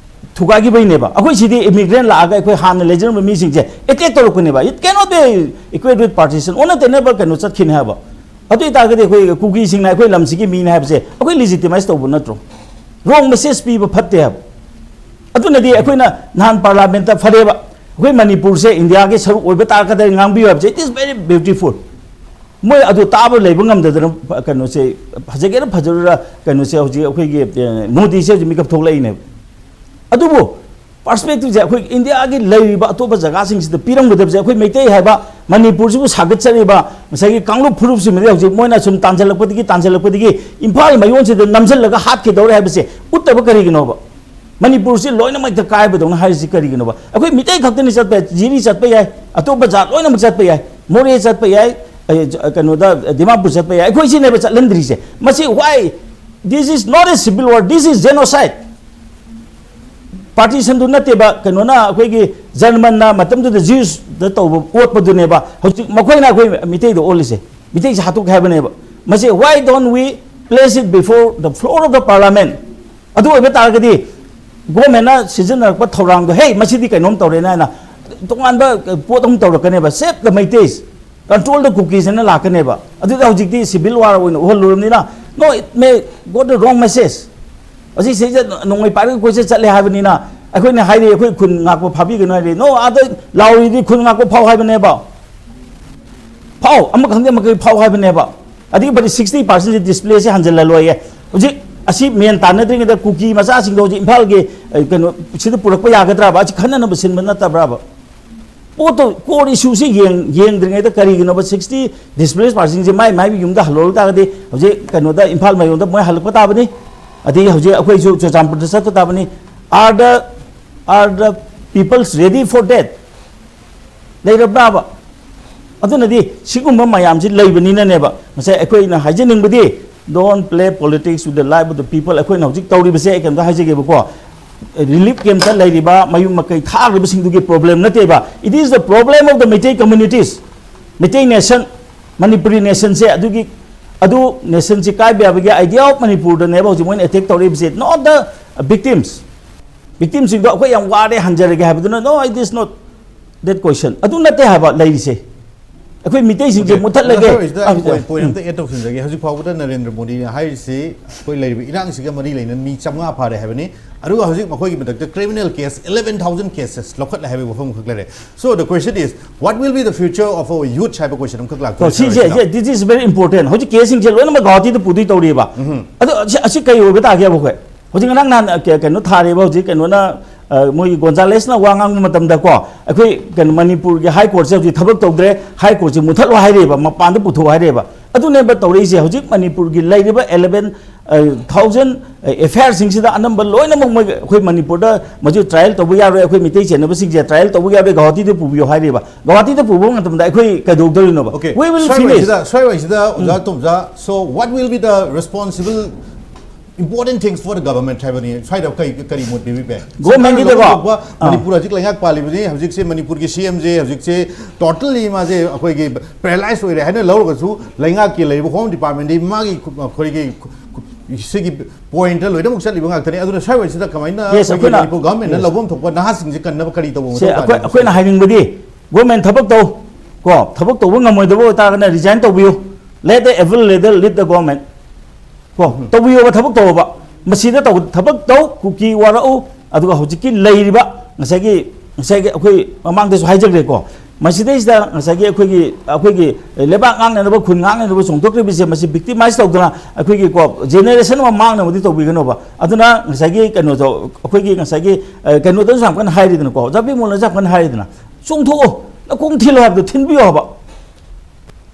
ꯊꯨꯒꯥꯏꯈꯤꯕꯩꯅꯦꯕ꯫ ꯑꯩꯈꯣꯏ ꯁꯤꯗꯤ ꯏꯃꯤꯒ꯭ꯔꯦꯟ ꯂꯥꯛꯑꯒ ꯑꯩꯈꯣꯏ ꯍꯥꯟꯅ ꯂꯩꯖꯔꯝꯕ ꯃꯤꯁꯤꯡꯁꯦ attack ꯇꯧꯔꯛꯄꯅꯦꯕ꯫ It cannot be equate with partition꯫ ꯑꯣꯟꯅ ꯇꯩꯅꯕ ꯀꯩꯅꯣ ꯆꯠꯈꯤꯅꯤ ꯍꯥꯏꯕ꯫ ꯑꯗꯨ ꯑꯣꯏꯇꯥꯔꯒꯗꯤ ꯑꯩꯈꯣꯏ ꯀꯨꯀꯤꯁꯤꯡꯅ ꯑꯩꯈꯣꯏ ꯂꯝꯁꯤꯒꯤ ꯃꯤꯅꯤ ꯍꯥꯏꯕꯁꯦ ꯑꯩꯈꯣꯏ ꯂꯤꯖꯤꯇꯤꯃꯥꯏꯁ ꯇꯧꯕ ꯅꯠꯇ꯭ꯔꯣ? ꯔꯣꯡ ꯃꯦꯁꯦꯖ ꯄꯤꯕ ꯐꯠꯇꯦ ꯍꯥꯏꯕ꯫ ꯑꯗꯨꯅꯗꯤ ꯑꯩꯈꯣꯏꯅ ꯅꯍꯥꯟ ꯄꯥꯔꯂꯥꯃꯦꯟꯠꯇ ꯐꯔꯦꯕ, ꯑꯩꯈꯣꯏ ꯃꯅꯤꯄꯨꯔꯁꯦ ꯏꯟꯗꯤꯌꯥꯒꯤ ꯁꯔꯨꯛ ꯑꯣꯏꯕ ꯇꯥꯔꯒꯗꯤ ꯉꯥꯡꯕꯤꯌꯨ ꯍꯥꯏꯕꯁꯦ, it is very beautiful꯫ ꯃꯣꯏ ꯑꯗꯨ ꯇꯥꯕ ꯂꯩꯕ ꯉꯝꯗꯗꯅ, ꯀꯩꯅꯣꯁꯦ, ꯐꯖꯒꯦꯔꯥ ꯐꯖꯔꯨꯔꯥ, ꯀꯩꯅꯣꯁꯦ, ꯍꯧꯖꯤꯛ ꯑꯩꯈꯣꯏꯒꯤ, ꯑꯦ, ꯃꯣꯗꯤꯁꯦ ꯍꯧꯖꯤꯛ ꯃꯤꯀꯞ ꯊꯣꯛꯂꯛꯏꯅꯦꯕ꯫ ꯑꯗꯨꯕꯨ ꯄꯥꯔꯁꯄꯦꯛꯇꯤꯚꯁꯦ ꯑꯩꯈꯣꯏ ꯏꯟꯗꯤꯌꯥꯒꯤ ꯂꯩꯔꯤꯕ ꯑꯇꯣꯞꯄ ꯖꯒꯥꯁꯤꯡꯁꯤꯗ ꯄꯤꯔꯝꯒꯗꯕꯁꯦ, ꯑꯩꯈꯣꯏ ꯃꯩꯇꯩ ꯍꯥꯏꯕ ꯃꯅꯤꯄꯨꯔꯁꯤꯕꯨ ꯁꯥꯒꯠꯆꯔꯤꯕ ꯉꯁꯥꯏꯒꯤ ꯀꯥꯡꯂꯨꯞ ꯐꯨꯔꯨꯞꯁꯤꯡꯗꯤ ꯍꯧꯖꯤꯛ ꯃꯣꯏꯅ ꯁꯨꯝ ꯇꯥꯟꯁꯤꯜꯂꯛꯄꯗꯒꯤ, ꯇꯥꯟꯁꯤꯜꯂꯛꯄꯗꯒꯤ ꯏꯝꯐꯥꯜ ꯃꯌꯣꯟꯁꯤꯗ ꯅꯝꯁꯤꯜꯂꯒ ꯍꯥꯠꯈꯤꯗꯧꯔꯦ ꯍꯥꯏꯕꯁꯦ ꯎꯠꯇꯕ ꯀꯔꯤꯒꯤꯅꯣꯕ? ꯃꯅꯤꯄꯨꯔꯁꯤ ꯂꯣꯏꯅꯃꯛꯇ ꯀꯥꯏꯕꯗꯧꯅ ꯍꯥꯏꯔꯤꯁꯤ ꯀꯔꯤꯒꯤꯅꯣꯕ? ꯑꯩꯈꯣꯏ ꯃꯤꯇꯩ ꯈꯛꯇꯅꯤ ꯆꯠꯄ ꯌꯥꯏ, ꯖꯤꯔꯤ ꯆꯠꯄ ꯌꯥꯏ, ꯑꯇꯣꯞꯄ ꯖꯥꯠ ꯂꯣꯏꯅꯃꯛ ꯆꯠꯄ ꯌꯥꯏ, ꯃꯣꯔꯦ ꯆꯠꯄ ꯌꯥꯏ, ꯑꯩ, ꯖ-, ꯀꯩꯅꯣꯗ, ꯗꯤꯃꯥꯄꯨꯔ ꯆꯠꯄ ꯌꯥꯏ, ꯑꯩꯈꯣꯏ ꯁꯤꯅꯦꯕ ꯆꯠꯍꯟꯗ꯭ꯔꯤꯁꯦ꯫ ꯃꯁꯤ why? This is not a civil war, this is genocide꯫ ꯄꯥꯔꯇꯤꯁꯟꯗꯨ ꯅꯠꯇꯦꯕ, ꯀꯩꯅꯣꯅ, ꯑꯩꯈꯣꯏꯒꯤ ꯖꯔꯃꯟꯅ ꯃꯇꯝꯗꯨꯗ ꯖ꯭ꯌꯨꯁꯇ ꯇꯧꯕ ꯑꯣꯠꯄꯗꯨꯅꯦꯕ ꯍꯧꯖꯤꯛ ꯃꯈꯣꯏꯅ ꯑꯩꯈꯣꯏ ꯃꯤꯇꯩꯗ ꯑꯣꯜꯂꯤꯁꯦ꯫ ꯃꯤꯇꯩꯁꯦ ꯍꯥꯠꯇꯣꯛꯀꯦ ꯍꯥꯏꯕꯅꯦꯕ꯫ ꯃꯁꯤ, why don't we place it before the floor of the parliament? ꯑꯗꯨ ꯑꯣꯏꯕ ꯇꯥꯔꯒꯗꯤ ꯒꯣꯔꯃꯦꯟꯅ ꯁꯤꯖꯤꯟꯅꯔꯛꯄ ꯊꯧꯔꯥꯡꯗꯣ, "ꯍꯦ, ꯃꯁꯤꯗꯤ ꯀꯩꯅꯣꯝ ꯇꯧꯔꯦꯅ" ꯍꯥꯏꯅ ꯇꯣꯉꯥꯟꯕ ꯄꯣꯠ ꯑꯃ ꯇꯧꯔꯛꯀꯅꯦꯕ, "Save the Meiteis, control the Kukis" ꯍꯥꯏꯅ ꯂꯥꯛꯀꯅꯦꯕ꯫ ꯑꯗꯨꯗꯤ ꯍꯧꯖꯤꯛꯇꯤ civil war ꯑꯣꯏꯅ ꯎꯍꯜꯂꯨꯔꯕꯅꯤꯅ, "No, it may got the wrong message." ꯍꯧꯖꯤꯛ ꯁꯤꯗ ꯅꯣꯡꯃꯩ ꯄꯥꯏꯔꯒ ꯀꯣꯏꯆꯠ ꯆꯠꯂꯦ ꯍꯥꯏꯕꯅꯤꯅ, ꯑꯩꯈꯣꯏꯅ ꯍꯥꯏꯔꯤ, "ꯑꯩꯈꯣꯏ ꯈꯨꯟ ꯉꯥꯛꯄ ꯐꯥꯕꯤꯒꯅꯨ" ꯍꯥꯏꯔꯤ꯫ "No, ꯑꯥꯗ ꯂꯥꯎꯔꯤꯗꯤ ꯈꯨꯟ ꯉꯥꯛꯄ ꯐꯥꯎ ꯍꯥꯏꯕꯅꯦꯕ꯫ ꯐꯥꯎ, ꯑꯃ ꯈꯪꯗꯦ ꯑꯃ ꯈꯪꯗꯦ ꯐꯥꯎ ꯍꯥꯏꯕꯅꯦꯕ꯫ ꯑꯗꯨꯒꯤ ꯐꯗꯤ sixty percent display ꯁꯦ ꯍꯟꯖꯤꯜꯍꯜꯂꯣꯏꯌꯦ꯫ ꯍꯧꯖꯤꯛ ꯑꯁꯤ ꯃꯦꯟ ꯇꯥꯟꯅꯗ꯭ꯔꯤꯉꯩꯗ ꯀꯨꯀꯤ ꯃꯆꯥꯁꯤꯡꯗꯣ ꯍꯧꯖꯤꯛ ꯏꯝꯐꯥꯜꯒꯤ, ꯑ, ꯀꯩꯅꯣ, ꯁꯤꯗ ꯄꯨꯔꯛꯄ ꯌꯥꯒꯗ꯭ꯔꯕ? ꯑꯁꯤ ꯈꯟꯅꯅꯕ ꯁꯤꯟꯕ ꯅꯠꯇꯕ꯭ꯔꯕ? ꯄꯣꯠꯇꯣ, core issue ꯁꯤ ꯌꯦꯡ-, ꯌꯦꯡꯗ꯭ꯔꯤꯉꯩꯗ ꯀꯔꯤꯒꯤꯅꯣꯕ sixty displaced person ꯁꯦ ꯃꯥꯏ ꯃꯥꯏꯒꯤ ꯌꯨꯝꯗ ꯍꯜꯂꯧꯔ ꯇꯥꯔꯒꯗꯤ ꯍꯧꯖꯤꯛ ꯀꯩꯅꯣꯗ ꯏꯝꯐꯥꯜ ꯃꯌꯣꯟꯗ ꯃꯣꯏ ꯍꯜꯂꯛꯄ ꯇꯥꯕꯅꯤ, ꯑꯗꯒꯤ ꯍꯧꯖꯤꯛ ꯑꯩꯈꯣꯏꯁꯨ ꯆꯨꯔꯆꯥꯟꯄꯨꯔꯗ ꯆꯠꯄ ꯇꯥꯕꯅꯤ꯫ Are the, are the peoples ready for that? ꯂꯩꯔꯕ꯭ꯔꯥꯕ? ꯑꯗꯨꯅꯗꯤ ꯁꯤꯒꯨꯝꯕ ꯃꯌꯥꯝꯁꯤ ꯂꯩꯕꯅꯤꯅꯅꯦꯕ, ꯉꯁꯥꯏ ꯑꯩꯈꯣꯏꯅ ꯍꯥꯏꯖꯅꯤꯡꯕꯗꯤ, "Don't play politics with the life of the people." ꯑꯩꯈꯣꯏꯅ ꯍꯧꯖꯤꯛ ꯇꯧꯔꯤꯕꯁꯦ ꯑꯩ ꯀꯩꯝꯇ ꯍꯥꯏꯖꯒꯦꯕꯀꯣ, relief camp ꯇ ꯂꯩꯔꯤꯕ ꯃꯌꯨꯝ ꯃꯀꯩ ꯊꯥꯈ꯭ꯔꯤꯕꯁꯤꯡꯗꯨꯒꯤ problem ꯅꯠꯇꯦꯕ, it is the problem of the Meitei communities, Meitei nation, Manipuri nation ꯁꯦ꯫ ꯑꯗꯨꯒꯤ, ꯑꯗꯨ nation ꯁꯦ ꯀꯥꯏꯕ ꯌꯥꯕꯒꯤ idea of ꯃꯅꯤꯄꯨꯔꯗꯅꯦꯕ ꯍꯧꯖꯤꯛ ꯃꯣꯏꯅ attack ꯇꯧꯔꯛꯏꯕꯁꯦ, not the victims꯫ Victim ꯁꯤꯡꯗꯣ ꯑꯩꯈꯣꯏ ꯌꯥꯝ ꯋꯥꯔꯦ ꯍꯟꯖꯔꯒꯦ ꯍꯥꯏꯕꯗꯨꯅ, "No, it is not that question." ꯑꯗꯨ ꯅꯠꯇꯦ ꯍꯥꯏꯕ ꯂꯩꯔꯤꯁꯦ꯫ ꯑꯩꯈꯣꯏ ꯃꯤꯇꯩꯁꯤꯡꯁꯦ Okay. ꯃꯨꯠꯊꯠꯂꯒꯦ꯫ ꯑꯣꯖꯥ ꯍꯣꯏꯁꯤꯗ ꯑꯩ ꯑꯥ, point, point ꯎꯝ꯫ ꯑꯝꯇ add ꯇꯧꯁꯤꯟꯖꯒꯦ꯫ ꯍꯧꯖꯤꯛ ꯐꯥꯎꯕꯗ ꯅꯔꯦꯟꯗ꯭ꯔ ꯃꯣꯗꯤꯅ ꯍꯥꯏꯔꯤꯁꯤ ꯑꯩꯈꯣꯏ ꯂꯩꯔꯤꯕ ꯏꯔꯥꯡꯁꯤꯒ ꯃꯔꯤ ꯂꯩꯅꯅ ꯃꯤ ꯆꯥꯝꯃꯉꯥ ꯐꯥꯔꯦ ꯍꯥꯏꯕꯅꯤ꯫ ꯑꯗꯨꯒ ꯍꯧꯖꯤꯛ ꯃꯈꯣꯏꯒꯤ ꯃꯊꯛꯇ criminal case eleven thousand cases ꯂꯧꯈꯠꯂꯦ ꯍꯥꯏꯕꯒꯤ ꯋꯥꯐꯝ ꯑꯃꯈꯛ ꯂꯩꯔꯦ꯫ So the question is, what will be the future of our youth ꯍꯥꯏꯕ question ꯑꯃꯈꯛ ꯂꯥꯛꯇꯣꯏꯅꯦ꯫ ꯁꯤ-, ꯁꯤ-, ꯁꯤ-, this is very important꯫ ꯍꯧꯖꯤꯛ case ꯁꯤꯡꯁꯦ ꯂꯣꯏꯅꯃꯛ ꯒꯧꯍꯥꯇꯤꯗ ꯄꯨꯗꯣꯏ ꯇꯧꯔꯤꯑꯕ꯫ ꯎꯝ꯫ ꯑꯗꯣ ꯑꯁꯤ, ꯑꯁꯤ ꯀꯩ ꯑꯣꯏꯕ ꯇꯥꯒꯦꯕ ꯑꯩꯈꯣꯏ? ꯍꯧꯖꯤꯛ ꯉꯔꯥꯡ ꯅꯍꯥꯟ, ꯑ, ꯀ-, ꯀꯩꯅꯣ ꯊꯥꯔꯦꯕ, ꯍꯧꯖꯤꯛ ꯀꯩꯅꯣꯅ, ꯑ, ꯃꯣꯏꯒꯤ ꯒꯣꯟꯖꯥꯂꯦꯁꯅ ꯋꯥ ꯉꯥꯡꯕ ꯃꯇꯝꯗꯀꯣ, ꯑꯩꯈꯣꯏ ꯀꯩꯅꯣ ꯃꯅꯤꯄꯨꯔꯒꯤ High Court ꯁꯦ ꯍꯧꯖꯤꯛ ꯊꯕꯛ ꯇꯧꯗ꯭ꯔꯦ, High Court ꯁꯦ ꯃꯨꯠꯊꯠꯂꯣ ꯍꯥꯏꯔꯦꯕ, ꯃꯄꯥꯟꯗ ꯄꯨꯊꯣꯛꯑꯣ ꯍꯥꯏꯔꯦꯕ꯫ ꯑꯗꯨꯅꯦꯕ ꯇꯧꯔꯛꯏꯁꯦ꯫ ꯍꯧꯖꯤꯛ ꯃꯅꯤꯄꯨꯔꯒꯤ ꯂꯩꯔꯤꯕ eleven, ꯑ, thousand, ꯑ, F I R ꯁꯤꯡꯁꯤꯗ ꯑꯅꯝꯕ ꯂꯣꯏꯅꯃꯛ ꯃꯣꯏ, ꯑꯩꯈꯣꯏ ꯃꯅꯤꯄꯨꯔꯗ ꯃꯁꯤ trial ꯇꯧꯕ ꯌꯥꯔꯣꯏ, ꯑꯩꯈꯣꯏ ꯃꯤꯇꯩ ꯆꯦꯟꯅꯕꯁꯤꯡꯁꯦ trial ꯇꯧꯕ ꯌꯥꯔꯣꯏ, ꯒꯧꯍꯥꯇꯤꯗ ꯄꯨꯕꯤꯌꯣ ꯍꯥꯏꯔꯦꯕ꯫ ꯒꯧꯍꯥꯇꯤꯗ ꯄꯨꯕ ꯃꯇꯝꯗ ꯑꯩꯈꯣꯏ ꯀꯩꯗꯧꯗꯣꯔꯤꯅꯣꯕ? Okay. We will finish꯫ ꯁ꯭ꯋꯥꯏꯋꯥꯏꯁꯤꯗ, ꯁ꯭ꯋꯥꯏꯋꯥꯏꯁꯤꯗ ꯑꯣꯖꯥ ꯎꯝ꯫ ꯇꯣꯝꯖꯥ, so what will be the responsible important things for the government ꯍꯥꯏꯕꯅꯤ, ꯁ꯭ꯋꯥꯏꯗ ꯀꯔꯤ, ꯀꯔꯤ ꯃꯣꯠ ꯄꯤꯕꯤꯕ ꯌꯥꯏ? Government ꯀꯤꯗꯀꯣ? ꯁꯔꯀꯥꯔꯅ ꯂꯧꯊꯣꯛꯄ ꯑꯥ꯫ ꯃꯅꯤꯄꯨꯔ ꯍꯧꯖꯤꯛ ꯂꯩꯉꯥꯛ ꯄꯥꯜꯂꯤꯕꯅꯤ, ꯍꯧꯖꯤꯛꯁꯦ ꯃꯅꯤꯄꯨꯔꯒꯤ C M ꯁꯦ ꯍꯧꯖꯤꯛꯁꯦ totally ꯃꯥꯁꯦ ꯑꯩꯈꯣꯏꯒꯤ paralyze ꯑꯣꯏꯔꯦ ꯍꯥꯏꯅ ꯂꯧꯔꯒꯁꯨ, ꯂꯩꯉꯥꯛꯀꯤ ꯂꯩꯔꯤꯕ Home Department ꯇꯤ ꯃꯥꯒꯤ ꯈꯨ-, ꯑꯩꯈꯣꯏꯒꯤ ꯈꯨ-, ꯈꯨ-, ꯁꯤꯒꯤ ꯄꯣꯏꯟꯠꯇ ꯂꯣꯏꯅꯃꯛ ꯆꯠꯂꯤꯕ ꯉꯥꯛꯇꯅꯤ꯫ ꯑꯗꯨꯅ ꯁ꯭ꯋꯥꯏꯋꯥꯏꯁꯤꯗ ꯀꯃꯥꯏꯅ Yes, ꯑꯩꯈꯣꯏꯒꯤ ꯑꯩꯈꯣꯏꯅ ꯃꯅꯤꯄꯨꯔ ꯒꯚꯔꯟꯃꯦꯟꯠꯅ Yes. ꯂꯧꯐꯝ ꯊꯣꯛꯄ ꯅꯍꯥꯁꯤꯡꯁꯦ ꯀꯟꯅꯕ ꯀꯔꯤ ꯇꯧꯕ ꯁꯦ ꯃꯊꯧ ꯑꯩꯈꯣꯏ ꯇꯥꯒꯦ? ꯑꯩꯈꯣꯏꯅ ꯍꯥꯏꯅꯤꯡꯕꯗꯤ ꯒꯣꯔꯃꯦꯟ ꯊꯕꯛ ꯇꯧ ꯀꯣ, ꯊꯕꯛ ꯇꯧꯕ ꯉꯝꯃꯣꯏꯗꯕ ꯑꯣꯏꯇꯥꯔꯒꯅ resign ꯇꯧꯕꯤꯌꯨ, let the evil leader lead the government ꯀꯣ, ꯇꯧꯕꯤꯌꯣꯕ, ꯊꯕꯛ ꯇꯧꯕ꯫ ꯃꯁꯤꯗ ꯇꯧ, ꯊꯕꯛ ꯇꯧ, ꯀꯨꯀꯤ ꯋꯥꯔꯛꯎ꯫ ꯑꯗꯨꯒ ꯍꯧꯖꯤꯛꯀꯤ ꯂꯩꯔꯤꯕ ꯉꯁꯥꯏꯒꯤ ꯉꯁꯥꯏꯒꯤ ꯑꯩꯈꯣꯏ ꯃꯃꯥꯡꯗꯁꯨ ꯍꯥꯏꯖꯈ꯭ꯔꯦꯀꯣ, ꯃꯁꯤꯗꯩꯁꯤꯗ ꯉꯁꯥꯏꯒꯤ ꯑꯩꯈꯣꯏꯒꯤ ꯑꯩꯈꯣꯏꯒꯤ ꯂꯩꯕꯥꯛ ꯉꯥꯡꯅꯅꯕ, ꯈꯨꯟ ꯉꯥꯡꯅꯅꯕ ꯆꯣꯡꯊꯣꯛꯈ꯭ꯔꯤꯕꯁꯦ, ꯃꯁꯤ victimize ꯇꯧꯗꯅ ꯑꯩꯈꯣꯏꯒꯤ ꯀꯣ, generation ꯑꯃ ꯃꯥꯡꯅꯕꯗꯤ ꯇꯧꯕꯤꯒꯅꯣꯕ꯫ ꯑꯗꯨꯅ ꯉꯁꯥꯏꯒꯤ ꯀꯩꯅꯣꯗꯣ, ꯑꯩꯈꯣꯏꯒꯤ ꯉꯁꯥꯏꯒꯤ ꯑ, ꯀꯩꯅꯣꯗꯁꯨ ꯌꯥꯝ ꯀꯟꯅ ꯍꯥꯏꯔꯤꯗꯅꯀꯣ, ꯑꯣꯖꯥ ꯕꯤꯃꯣꯜꯅꯁꯨ ꯌꯥꯝ ꯀꯟꯅ ꯍꯥꯏꯔꯤꯗꯅ, ꯆꯣꯡꯊꯣꯛꯑꯣ, ꯅꯈꯣꯡ ꯊꯤꯜꯂꯣ ꯍꯥꯏꯕꯗꯣ ꯊꯤꯟꯕꯤꯌꯣ ꯍꯥꯏꯕ꯫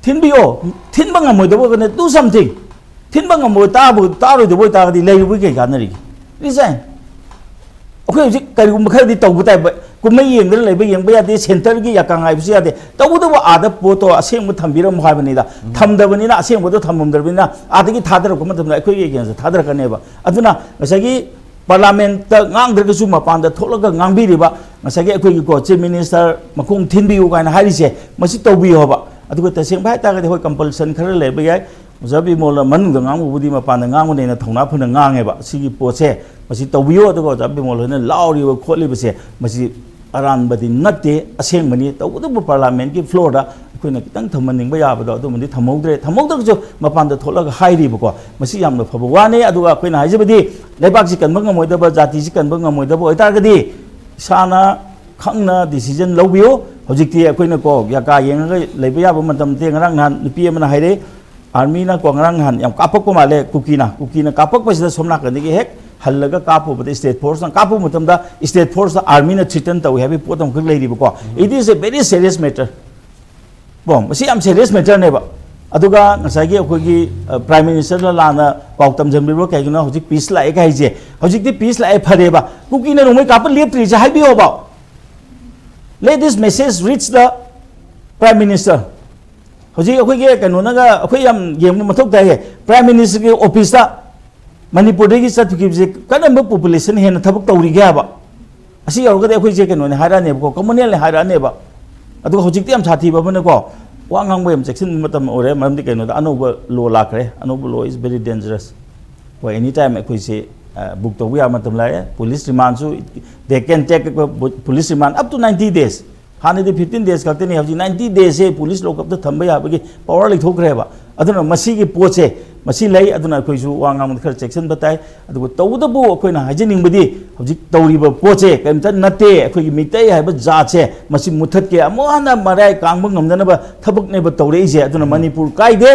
ꯊꯤꯟꯕꯤꯌꯣ꯫ ꯊꯤꯟꯕ ꯉꯝꯃꯣꯏꯗꯕ ꯑꯣꯏꯔꯒꯅ do something꯫ ꯊꯤꯟꯕ ꯉꯝꯃꯣꯏ, ꯇꯥꯕ ꯇꯥꯔꯣꯏꯗꯕ ꯑꯣꯏꯇꯥꯔꯒꯗꯤ ꯂꯩꯔꯨꯕꯒꯤ ꯀꯩ ꯀꯥꯟꯅꯔꯤꯒꯦ? Resign꯫ ꯑꯩꯈꯣꯏ ꯍꯧꯖꯤꯛ ꯀꯔꯤꯒꯨꯝꯕ ꯈꯔꯗꯤ ꯇꯧꯕ ꯇꯥꯏ꯫ ꯀꯨꯝꯍꯩ ꯌꯦꯡꯗꯅ ꯂꯩꯕ ꯌꯦꯡꯕ ꯌꯥꯗꯦ, ꯁꯦꯟꯇꯔꯒꯤ ꯌꯥꯀꯥꯡ ꯍꯥꯏꯕꯁꯨ ꯌꯥꯗꯦ꯫ ꯇꯧꯕꯇꯕꯨ ꯑꯥꯗ ꯄꯣꯠꯇꯣ ꯑꯁꯦꯡꯕ ꯊꯝꯕꯤꯔꯝꯃꯣ ꯍꯥꯏꯕꯅꯤꯗ꯫ ꯊꯝꯗꯕꯅꯤꯅ, ꯑꯁꯦꯡꯕꯗꯣ ꯊꯝꯃꯝꯗ꯭ꯔꯕꯅꯤꯅ, ꯑꯥꯗꯒꯤ ꯊꯥꯗꯔꯛꯄ ꯃꯇꯝꯗ ꯑꯩꯈꯣꯏꯒꯤ against ꯊꯥꯗꯔꯛꯀꯅꯦꯕ꯫ ꯑꯗꯨꯅ ꯉꯁꯥꯏꯒꯤ ꯄꯥꯔꯂꯥꯃꯦꯟꯠꯇ ꯉꯥꯡꯗ꯭ꯔꯒꯁꯨ ꯃꯄꯥꯟꯗ ꯊꯣꯛꯂꯒ ꯉꯥꯡꯕꯤꯔꯤꯕ ꯉꯁꯥꯏꯒꯤ ꯑꯩꯈꯣꯏꯒꯤ ꯀꯣ, Chief Minister ꯃꯈꯣꯡ ꯊꯤꯟꯕꯤꯌꯨ ꯀꯥꯏꯅ ꯍꯥꯏꯔꯤꯁꯦ, ꯃꯁꯤ ꯇꯧꯕꯤꯌꯣꯕ꯫ ꯑꯗꯨꯒ ꯇꯁꯦꯡꯕ ꯍꯥꯏꯇꯥꯔꯒꯗꯤ, ꯍꯣꯏ, compulsion ꯈꯔ ꯂꯩꯕ ꯌꯥꯏ꯫ ꯑꯣꯖꯥ ꯕꯤꯃꯣꯜꯅ ꯃꯅꯨꯡꯗ ꯉꯥꯡꯕꯕꯨꯗꯤ ꯃꯄꯥꯟꯗ ꯉꯥꯡꯕꯅꯦꯅ ꯊꯧꯅꯥ ꯐꯅ ꯉꯥꯡꯉꯦꯕ꯫ ꯁꯤꯒꯤ ꯄꯣꯠꯁꯦ ꯃꯁꯤ ꯇꯧꯕꯤꯌꯣ꯫ ꯑꯗꯨꯒ ꯑꯣꯖꯥ ꯕꯤꯃꯣꯜ ꯍꯣꯏꯅ ꯂꯥꯎꯔꯤꯕ ꯈꯣꯠꯂꯤꯕꯁꯦ, ꯃꯁꯤ ꯑꯔꯥꯟꯕꯗꯤ ꯅꯠꯇꯦ, ꯑꯁꯦꯡꯕꯅꯤ꯫ ꯇꯧꯕꯇꯕꯨ ꯄꯥꯔꯂꯥꯃꯦꯟꯠꯀꯤ floorꯗ ꯑꯩꯈꯣꯏꯅ ꯈꯤꯇꯪ ꯊꯝꯍꯟꯅꯤꯡꯕ ꯌꯥꯕꯗꯣ ꯑꯗꯨꯃꯗꯤ ꯊꯝꯍꯧꯗ꯭ꯔꯦ꯫ ꯊꯝꯍꯧꯗ꯭ꯔꯒꯁꯨ ꯃꯄꯥꯟꯗ ꯊꯣꯛꯂꯒ ꯍꯥꯏꯔꯤꯕꯀꯣ, ꯃꯁꯤ ꯌꯥꯝꯅ ꯐꯕ ꯋꯥꯅꯤ꯫ ꯑꯗꯨꯒ ꯑꯩꯈꯣꯏꯅ ꯍꯥꯏꯖꯕꯗꯤ, ꯂꯩꯕꯥꯛꯁꯤ ꯀꯟꯕ ꯉꯝꯃꯣꯏꯗꯕ, ꯖꯥꯇꯤꯁꯤ ꯀꯟꯕ ꯉꯝꯃꯣꯏꯗꯕ ꯑꯣꯏꯇꯥꯔꯒꯗꯤ, ꯏꯁꯥꯅ ꯈꯪꯅ decision ꯂꯧꯕꯤꯌꯨ꯫ ꯍꯧꯖꯤꯛꯇꯤ ꯑꯩꯈꯣꯏꯅꯀꯣ, ꯌꯥꯀꯥ ꯌꯦꯡꯉꯒ ꯂꯩꯕ ꯌꯥꯕ ꯃꯇꯝ ꯅꯠꯇꯦ꯫ ꯉꯔꯥꯡ ꯅꯍꯥꯟ ꯅꯨꯄꯤ ꯑꯃꯅ ꯍꯥꯏꯔꯦ, ꯑꯥꯔꯃꯤꯅ ꯀꯣ, ꯉꯔꯥꯡ ꯅꯍꯥꯟ ꯌꯥꯝ ꯀꯥꯞꯄꯛꯄ ꯃꯥꯜꯂꯦ ꯀꯨꯀꯤꯅ꯫ ꯀꯨꯀꯤꯅ ꯀꯥꯞꯄꯛꯄꯁꯤꯗ ꯁꯣꯝ ꯅꯥꯀꯟꯗꯒꯤ ꯍꯦꯛ ꯍꯜꯂꯒ ꯀꯥꯞꯄꯨꯕꯗ, state forceꯅ ꯀꯥꯞꯄꯨꯕ ꯃꯇꯝꯗ, state forceꯇ ꯑꯥꯔꯃꯤꯅ threaten ꯇꯧꯏ ꯍꯥꯏꯕꯒꯤ ꯄꯣꯠ ꯑꯃꯈꯛ ꯂꯩꯔꯤꯕꯀꯣ꯫ It is a very serious matter꯫ ꯀꯣ, ꯃꯁꯤ ꯌꯥꯝ serious matterꯅꯦꯕ꯫ ꯑꯗꯨꯒ ꯉꯁꯥꯏꯒꯤ ꯑꯩꯈꯣꯏꯒꯤ, ꯑ, Prime Ministerꯗ ꯂꯥꯟꯅ ꯄꯥꯎ ꯇꯝꯖꯟꯕꯤꯕ꯭ꯔꯣ, ꯀꯩꯒꯤꯅꯣ ꯍꯧꯖꯤꯛ peace ꯂꯥꯛꯑꯦ ꯀꯥꯏꯁꯦ? ꯍꯧꯖꯤꯛꯇꯤ peace ꯂꯥꯛꯑꯦ, ꯐꯔꯦꯕ꯫ ꯀꯨꯀꯤꯅ ꯅꯣꯡꯃꯩ ꯀꯥꯞꯄ ꯂꯦꯞꯇ꯭ꯔꯤꯁꯦ ꯍꯥꯏꯕꯤꯌꯣꯕ꯫ Let this message reach the Prime Minister꯫ ꯍꯧꯖꯤꯛ ꯑꯩꯈꯣꯏꯒꯤ ꯀꯩꯅꯣꯅꯒ, ꯑꯩꯈꯣꯏ ꯌꯥꯝ ꯌꯦꯡꯕ ꯃꯊꯧ ꯇꯥꯏꯌꯦ꯫ Prime Ministerꯒꯤ officeꯇ ꯃꯅꯤꯄꯨꯔꯗꯒꯤ ꯆꯠꯈꯤꯕꯁꯦ ꯀꯔꯝꯕ population ꯍꯦꯟꯅ ꯊꯕꯛ ꯇꯧꯔꯤꯒꯦ ꯍꯥꯏꯕ? ꯑꯁꯤ ꯌꯧꯔꯒꯗꯤ ꯑꯩꯈꯣꯏꯁꯦ ꯀꯩꯅꯣꯅꯦ ꯍꯥꯏꯔꯛꯑꯅꯦꯕꯀꯣ, communalꯅꯦ ꯍꯥꯏꯔꯛꯑꯅꯦꯕ꯫ ꯑꯗꯨꯒ ꯍꯧꯖꯤꯛꯇꯤ ꯌꯥꯝ ꯁꯥꯊꯤꯕ ꯑꯃꯅꯀꯣ, ꯋꯥ ꯉꯥꯡꯕ ꯌꯥꯝ ꯆꯦꯛꯁꯤꯟꯕ ꯃꯇꯝ ꯑꯣꯏꯔꯦ꯫ ꯃꯔꯝꯗꯤ ꯀꯩꯅꯣꯗ, ꯑꯅꯧꯕ law ꯂꯥꯛꯈ꯭ꯔꯦ꯫ ꯑꯅꯧꯕ law is very dangerous꯫ ꯍꯣꯏ, ꯑꯦꯅꯤ ꯇꯥꯏꯝ ꯑꯩꯈꯣꯏꯁꯦ ꯕꯨꯛ ꯇꯧꯕ ꯌꯥꯕ ꯃꯇꯝ ꯂꯩꯔꯦ꯫ ꯄꯨꯂꯤꯁ ꯔꯤꯃꯥꯟꯁꯨ, they can take police remand up to ninety days. ꯍꯥꯟꯅꯗꯤ fifteen days ꯈꯛꯇꯅꯤ, ꯍꯧꯖꯤꯛ ninety days ꯁꯦ ꯄꯨꯂꯤꯁ ꯂꯣꯛꯑꯞꯇ ꯊꯝꯕ ꯌꯥꯕꯒꯤ ꯄꯋꯥꯔ ꯂꯩꯊꯣꯛꯈ꯭ꯔꯦꯕ꯫ ꯑꯗꯨꯅ ꯃꯁꯤꯒꯤ ꯄꯣꯠꯁꯦ, ꯃꯁꯤ ꯂꯩ꯫ ꯑꯗꯨꯅ ꯑꯩꯈꯣꯏꯁꯨ ꯋꯥ ꯉꯥꯡꯕꯗ ꯈꯔ ꯆꯦꯛꯁꯤꯟꯕ ꯇꯥꯏ꯫ ꯑꯗꯨꯒ ꯇꯧꯕꯇꯕꯨ ꯑꯩꯈꯣꯏꯅ ꯍꯥꯏꯖꯅꯤꯡꯕꯗꯤ, ꯍꯧꯖꯤꯛ ꯇꯧꯔꯤꯕ ꯄꯣꯠꯁꯦ ꯀꯔꯤꯝꯇ ꯅꯠꯇꯦ꯫ ꯑꯩꯈꯣꯏꯒꯤ ꯃꯤꯇꯩ ꯍꯥꯏꯕ ꯖꯥꯠꯁꯦ ꯃꯁꯤ ꯃꯨꯊꯠꯀꯦ, ꯑꯃꯨꯛ ꯍꯟꯅ ꯃꯔꯥꯏ ꯀꯥꯡꯕ ꯉꯝꯗꯅꯕ ꯊꯕꯛꯅꯦꯕ ꯇꯧꯔꯛꯏꯁꯦ꯫ ꯑꯗꯨꯅ ꯃꯅꯤꯄꯨꯔ ꯀꯥꯏꯗꯦ꯫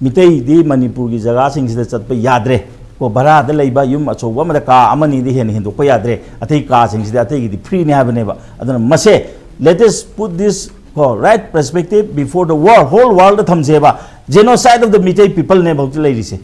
ꯃꯤꯇꯩꯗꯤ ꯃꯅꯤꯄꯨꯔꯒꯤ ꯖꯒꯥꯁꯤꯡꯁꯤꯗ ꯆꯠꯄ ꯌꯥꯗ꯭ꯔꯦ꯫ ꯀꯣ, ꯚꯔꯥꯗ ꯂꯩꯕ ꯌꯨꯝ ꯑꯆꯧꯕ ꯑꯃꯗ ꯀꯥ ꯑꯃꯅꯤꯗꯤ ꯍꯦꯟꯅ ꯍꯦꯟꯗꯣꯛꯄ ꯌꯥꯗ꯭ꯔꯦ꯫ ꯑꯇꯩ ꯀꯥꯁꯤꯡꯁꯤꯗꯤ ꯑꯇꯩꯒꯤꯗꯤ ꯐ꯭ꯔꯤꯅꯤ ꯍꯥꯏꯕꯅꯦꯕ꯫ ꯑꯗꯨꯅ ꯃꯁꯦ, let us put this, ꯀꯣ, right perspective before the world, whole world ꯊꯝꯁꯦꯕ꯫ Genocide of the Meitei people ꯅꯦꯕ ꯍꯧꯖꯤꯛ ꯂꯩꯔꯤꯁꯦ꯫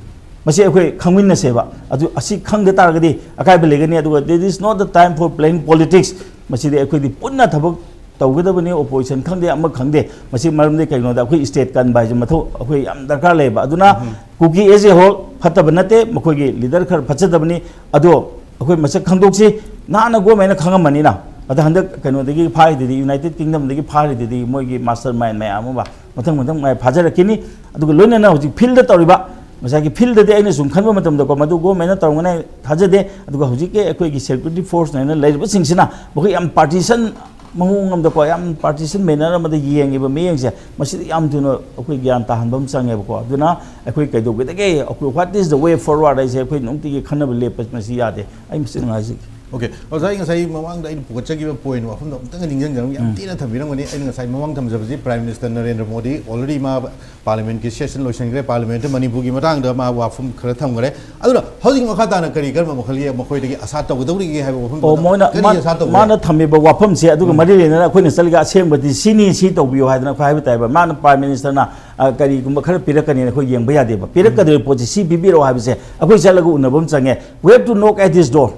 ꯃꯁꯤ ꯑꯩꯈꯣꯏ ꯈꯪꯃꯤꯟꯅꯁꯦꯕ꯫ ꯑꯗꯨ ꯑꯁꯤ ꯈꯪꯗ ꯇꯥꯔꯒꯗꯤ ꯑꯀꯥꯏꯕ ꯂꯩꯒꯅꯤ꯫ ꯑꯗꯨꯒ this is not the time for playing politics꯫ ꯃꯁꯤꯗꯤ ꯑꯩꯈꯣꯏꯗꯤ ꯄꯨꯟꯅ ꯊꯕꯛ ꯇꯧꯒꯗꯕꯅꯤ꯫ ꯑꯣꯄꯣꯖꯤꯁꯟ ꯈꯪꯗꯦ, ꯑꯃ ꯈꯪꯗꯦ꯫ ꯃꯁꯤ ꯃꯔꯝꯗꯤ ꯀꯩꯒꯤꯅꯣꯗ ꯑꯩꯈꯣꯏ ꯁ꯭ꯇꯦꯠ ꯀꯟꯕ ꯍꯥꯏꯁꯦ ꯃꯊꯧ ꯑꯩꯈꯣꯏ ꯌꯥꯝ ꯗꯔꯀꯥꯔ ꯂꯩꯌꯦꯕ꯫ ꯑꯗꯨꯅ ꯀꯨꯀꯤ as a whole ꯐꯠꯇꯕ ꯅꯠꯇꯦ, ꯃꯈꯣꯏꯒꯤ ꯂꯤꯗꯔ ꯈꯔ ꯐꯠꯆꯗꯕꯅꯤ꯫ ꯑꯗꯣ ꯑꯩꯈꯣꯏ ꯃꯁꯛ ꯈꯪꯗꯣꯛꯁꯤ꯫ ꯅꯍꯥꯟꯅ ꯒꯣꯔꯃꯦꯟꯅ ꯈꯪꯉꯝꯃꯅꯤꯅ꯫ ꯑꯗ ꯍꯟꯗꯛ ꯀꯩꯅꯣꯗꯒꯤ ꯐꯥꯔꯤꯗꯨꯗꯤ, ꯌꯨꯅꯥꯏꯇꯦꯗ ꯀꯤꯡꯗꯝꯗꯒꯤ ꯐꯥꯔꯤꯗꯨꯗꯤ, ꯃꯣꯏꯒꯤ ꯃꯥꯁꯇꯔ ꯃꯥꯏꯟ ꯃꯌꯥꯝ ꯑꯃ ꯃꯊꯪ ꯃꯊꯪ ꯃꯥꯏ ꯐꯥꯖꯔꯛꯈꯤꯅꯤ꯫ ꯑꯗꯨꯒ ꯂꯣꯏꯅꯅ ꯍꯧꯖꯤꯛ ꯐꯤꯜꯗ ꯇꯧꯔꯤꯕ, ꯉꯁꯥꯏꯒꯤ ꯐꯤꯜꯗꯗꯤ ꯑꯩꯅ ꯁꯨꯝ ꯈꯟꯕ ꯃꯇꯝꯗꯀꯣ, ꯃꯗꯨ ꯒꯣꯔꯃꯦꯟꯅ ꯇꯧꯔꯝꯒꯅꯤ ꯍꯥꯏꯅ ꯊꯥꯖꯗꯦ꯫ ꯑꯗꯨꯒ ꯍꯧꯖꯤꯛꯀꯤ ꯑꯩꯈꯣꯏꯒꯤ ꯁꯦꯀ꯭ꯌꯨꯔꯤꯇꯤ ꯐꯣꯔꯁꯅ ꯂꯩꯔꯤꯕꯁꯤꯡꯁꯤꯅ ꯃꯈꯣꯏ ꯌꯥꯝ ꯄꯥꯔꯇꯤꯁꯟ ꯃꯑꯣꯡ ꯑꯃꯗꯀꯣ, ꯌꯥꯝ ꯄꯥꯔꯇꯤꯁꯟ ꯃꯦꯅꯔ ꯑꯃꯗ ꯌꯦꯡꯉꯤꯕ ꯃꯤꯠꯌꯦꯡꯁꯦ, ꯃꯁꯤꯗ ꯌꯥꯝ ꯊꯨꯅ ꯑꯩꯈꯣꯏ ꯒ꯭ꯌꯥꯟ ꯇꯥꯍꯟꯕ ꯑꯃ ꯆꯪꯉꯦꯕꯀꯣ꯫ ꯑꯗꯨꯅ ꯑꯩꯈꯣꯏ ꯀꯩꯗꯧꯒꯗꯒꯦ, ꯑꯩꯈꯣꯏ what is the way forward ꯍꯥꯏꯁꯦ ꯑꯩꯈꯣꯏ ꯅꯨꯡꯇꯤꯒꯤ ꯈꯟꯅꯕ ꯂꯦꯞꯄ ꯃꯁꯤ ꯌꯥꯗꯦ꯫ ꯑꯩ ꯃꯁꯤ ꯉꯥꯏꯖꯒꯦ꯫ ꯑꯣꯀꯦ, ꯑꯣꯖꯥ, ꯑꯩ ꯉꯁꯥꯏ ꯃꯃꯥꯡꯗ ꯑꯩꯅ ꯄꯨꯈꯠꯆꯈꯤꯕ ꯄꯣꯏꯟ ꯋꯥꯐꯝꯗꯣ ꯑꯃꯨꯛꯇꯪꯒ ꯅꯤꯡꯁꯤꯡꯖꯔꯝꯒꯦ꯫ ꯌꯥꯝ ꯊꯤꯅ ꯊꯝꯕꯤꯔꯝꯒꯅꯤ꯫ ꯑꯩꯅ ꯉꯁꯥꯏ ꯃꯃꯥꯡ ꯊꯝꯖꯕꯁꯤ prime minister Narendra Modi already ꯃꯥ ꯄꯥꯔꯂꯤꯌꯥꯃꯦꯟꯠꯀꯤ ꯁꯦꯁꯟ ꯂꯣꯏꯁꯤꯟꯈ꯭ꯔꯦ, ꯄꯥꯔꯂꯤꯌꯥꯃꯦꯟꯠꯇ ꯃꯅꯤꯄꯨꯔꯒꯤ ꯃꯇꯥꯡꯗ ꯃꯥ ꯋꯥꯐꯝ ꯈꯔ ꯊꯝꯈ꯭ꯔꯦ꯫ ꯑꯗꯨꯅ ꯍꯧꯖꯤꯛ ꯃꯈꯥ ꯇꯥꯅ ꯀꯔꯤ ꯀꯔꯝꯕ ꯃꯈꯜꯒꯤ ꯃꯈꯣꯏꯗꯒꯤ ꯑꯁꯥ ꯇꯧꯒꯗꯧꯔꯤꯒꯦ ꯍꯥꯏꯕ ꯋꯥꯐꯝꯗꯣ ꯑꯣ, ꯃꯣꯏꯅ ꯀꯔꯤ ꯃꯥ-, ꯑꯁꯥ ꯇꯧꯒꯦ? ꯃꯥꯅ ꯊꯝꯃꯤꯕ ꯋꯥꯐꯝꯁꯦ ꯑꯗꯨꯒ ꯎꯝ꯫ ꯃꯔꯤ ꯂꯩꯅꯅ ꯑꯩꯈꯣꯏꯅ ꯆꯠꯂꯒ ꯑꯁꯦꯡꯕꯗꯤ ꯁꯤꯅꯤ, ꯁꯤ ꯇꯧꯕꯤꯌꯨ ꯍꯥꯏꯗꯅ ꯑꯩꯈꯣꯏ ꯍꯥꯏꯕ ꯇꯥꯏꯕ꯫ ꯃꯥꯅ ꯄ꯭ꯔꯥꯏꯝ ꯃꯤꯅꯤꯁꯇꯔꯅ, ꯑ, ꯀꯔꯤꯒꯨꯝꯕ ꯈꯔ ꯄꯤꯔꯛꯀꯅꯤꯅ ꯑꯩꯈꯣꯏ ꯌꯦꯡꯕ ꯌꯥꯗꯦꯕ꯫ ꯄꯤꯔꯛꯀꯗꯧꯔꯤꯕ ꯄꯣꯠꯁꯤ ꯁꯤ ꯄꯤꯕꯤꯔꯛꯑꯣ ꯍꯥꯏꯕꯁꯦ ꯑꯩꯈꯣꯏ ꯆꯠꯂꯒ ꯎꯅꯕ ꯑꯃ ꯆꯪꯉꯦ꯫ We have to knock at his door꯫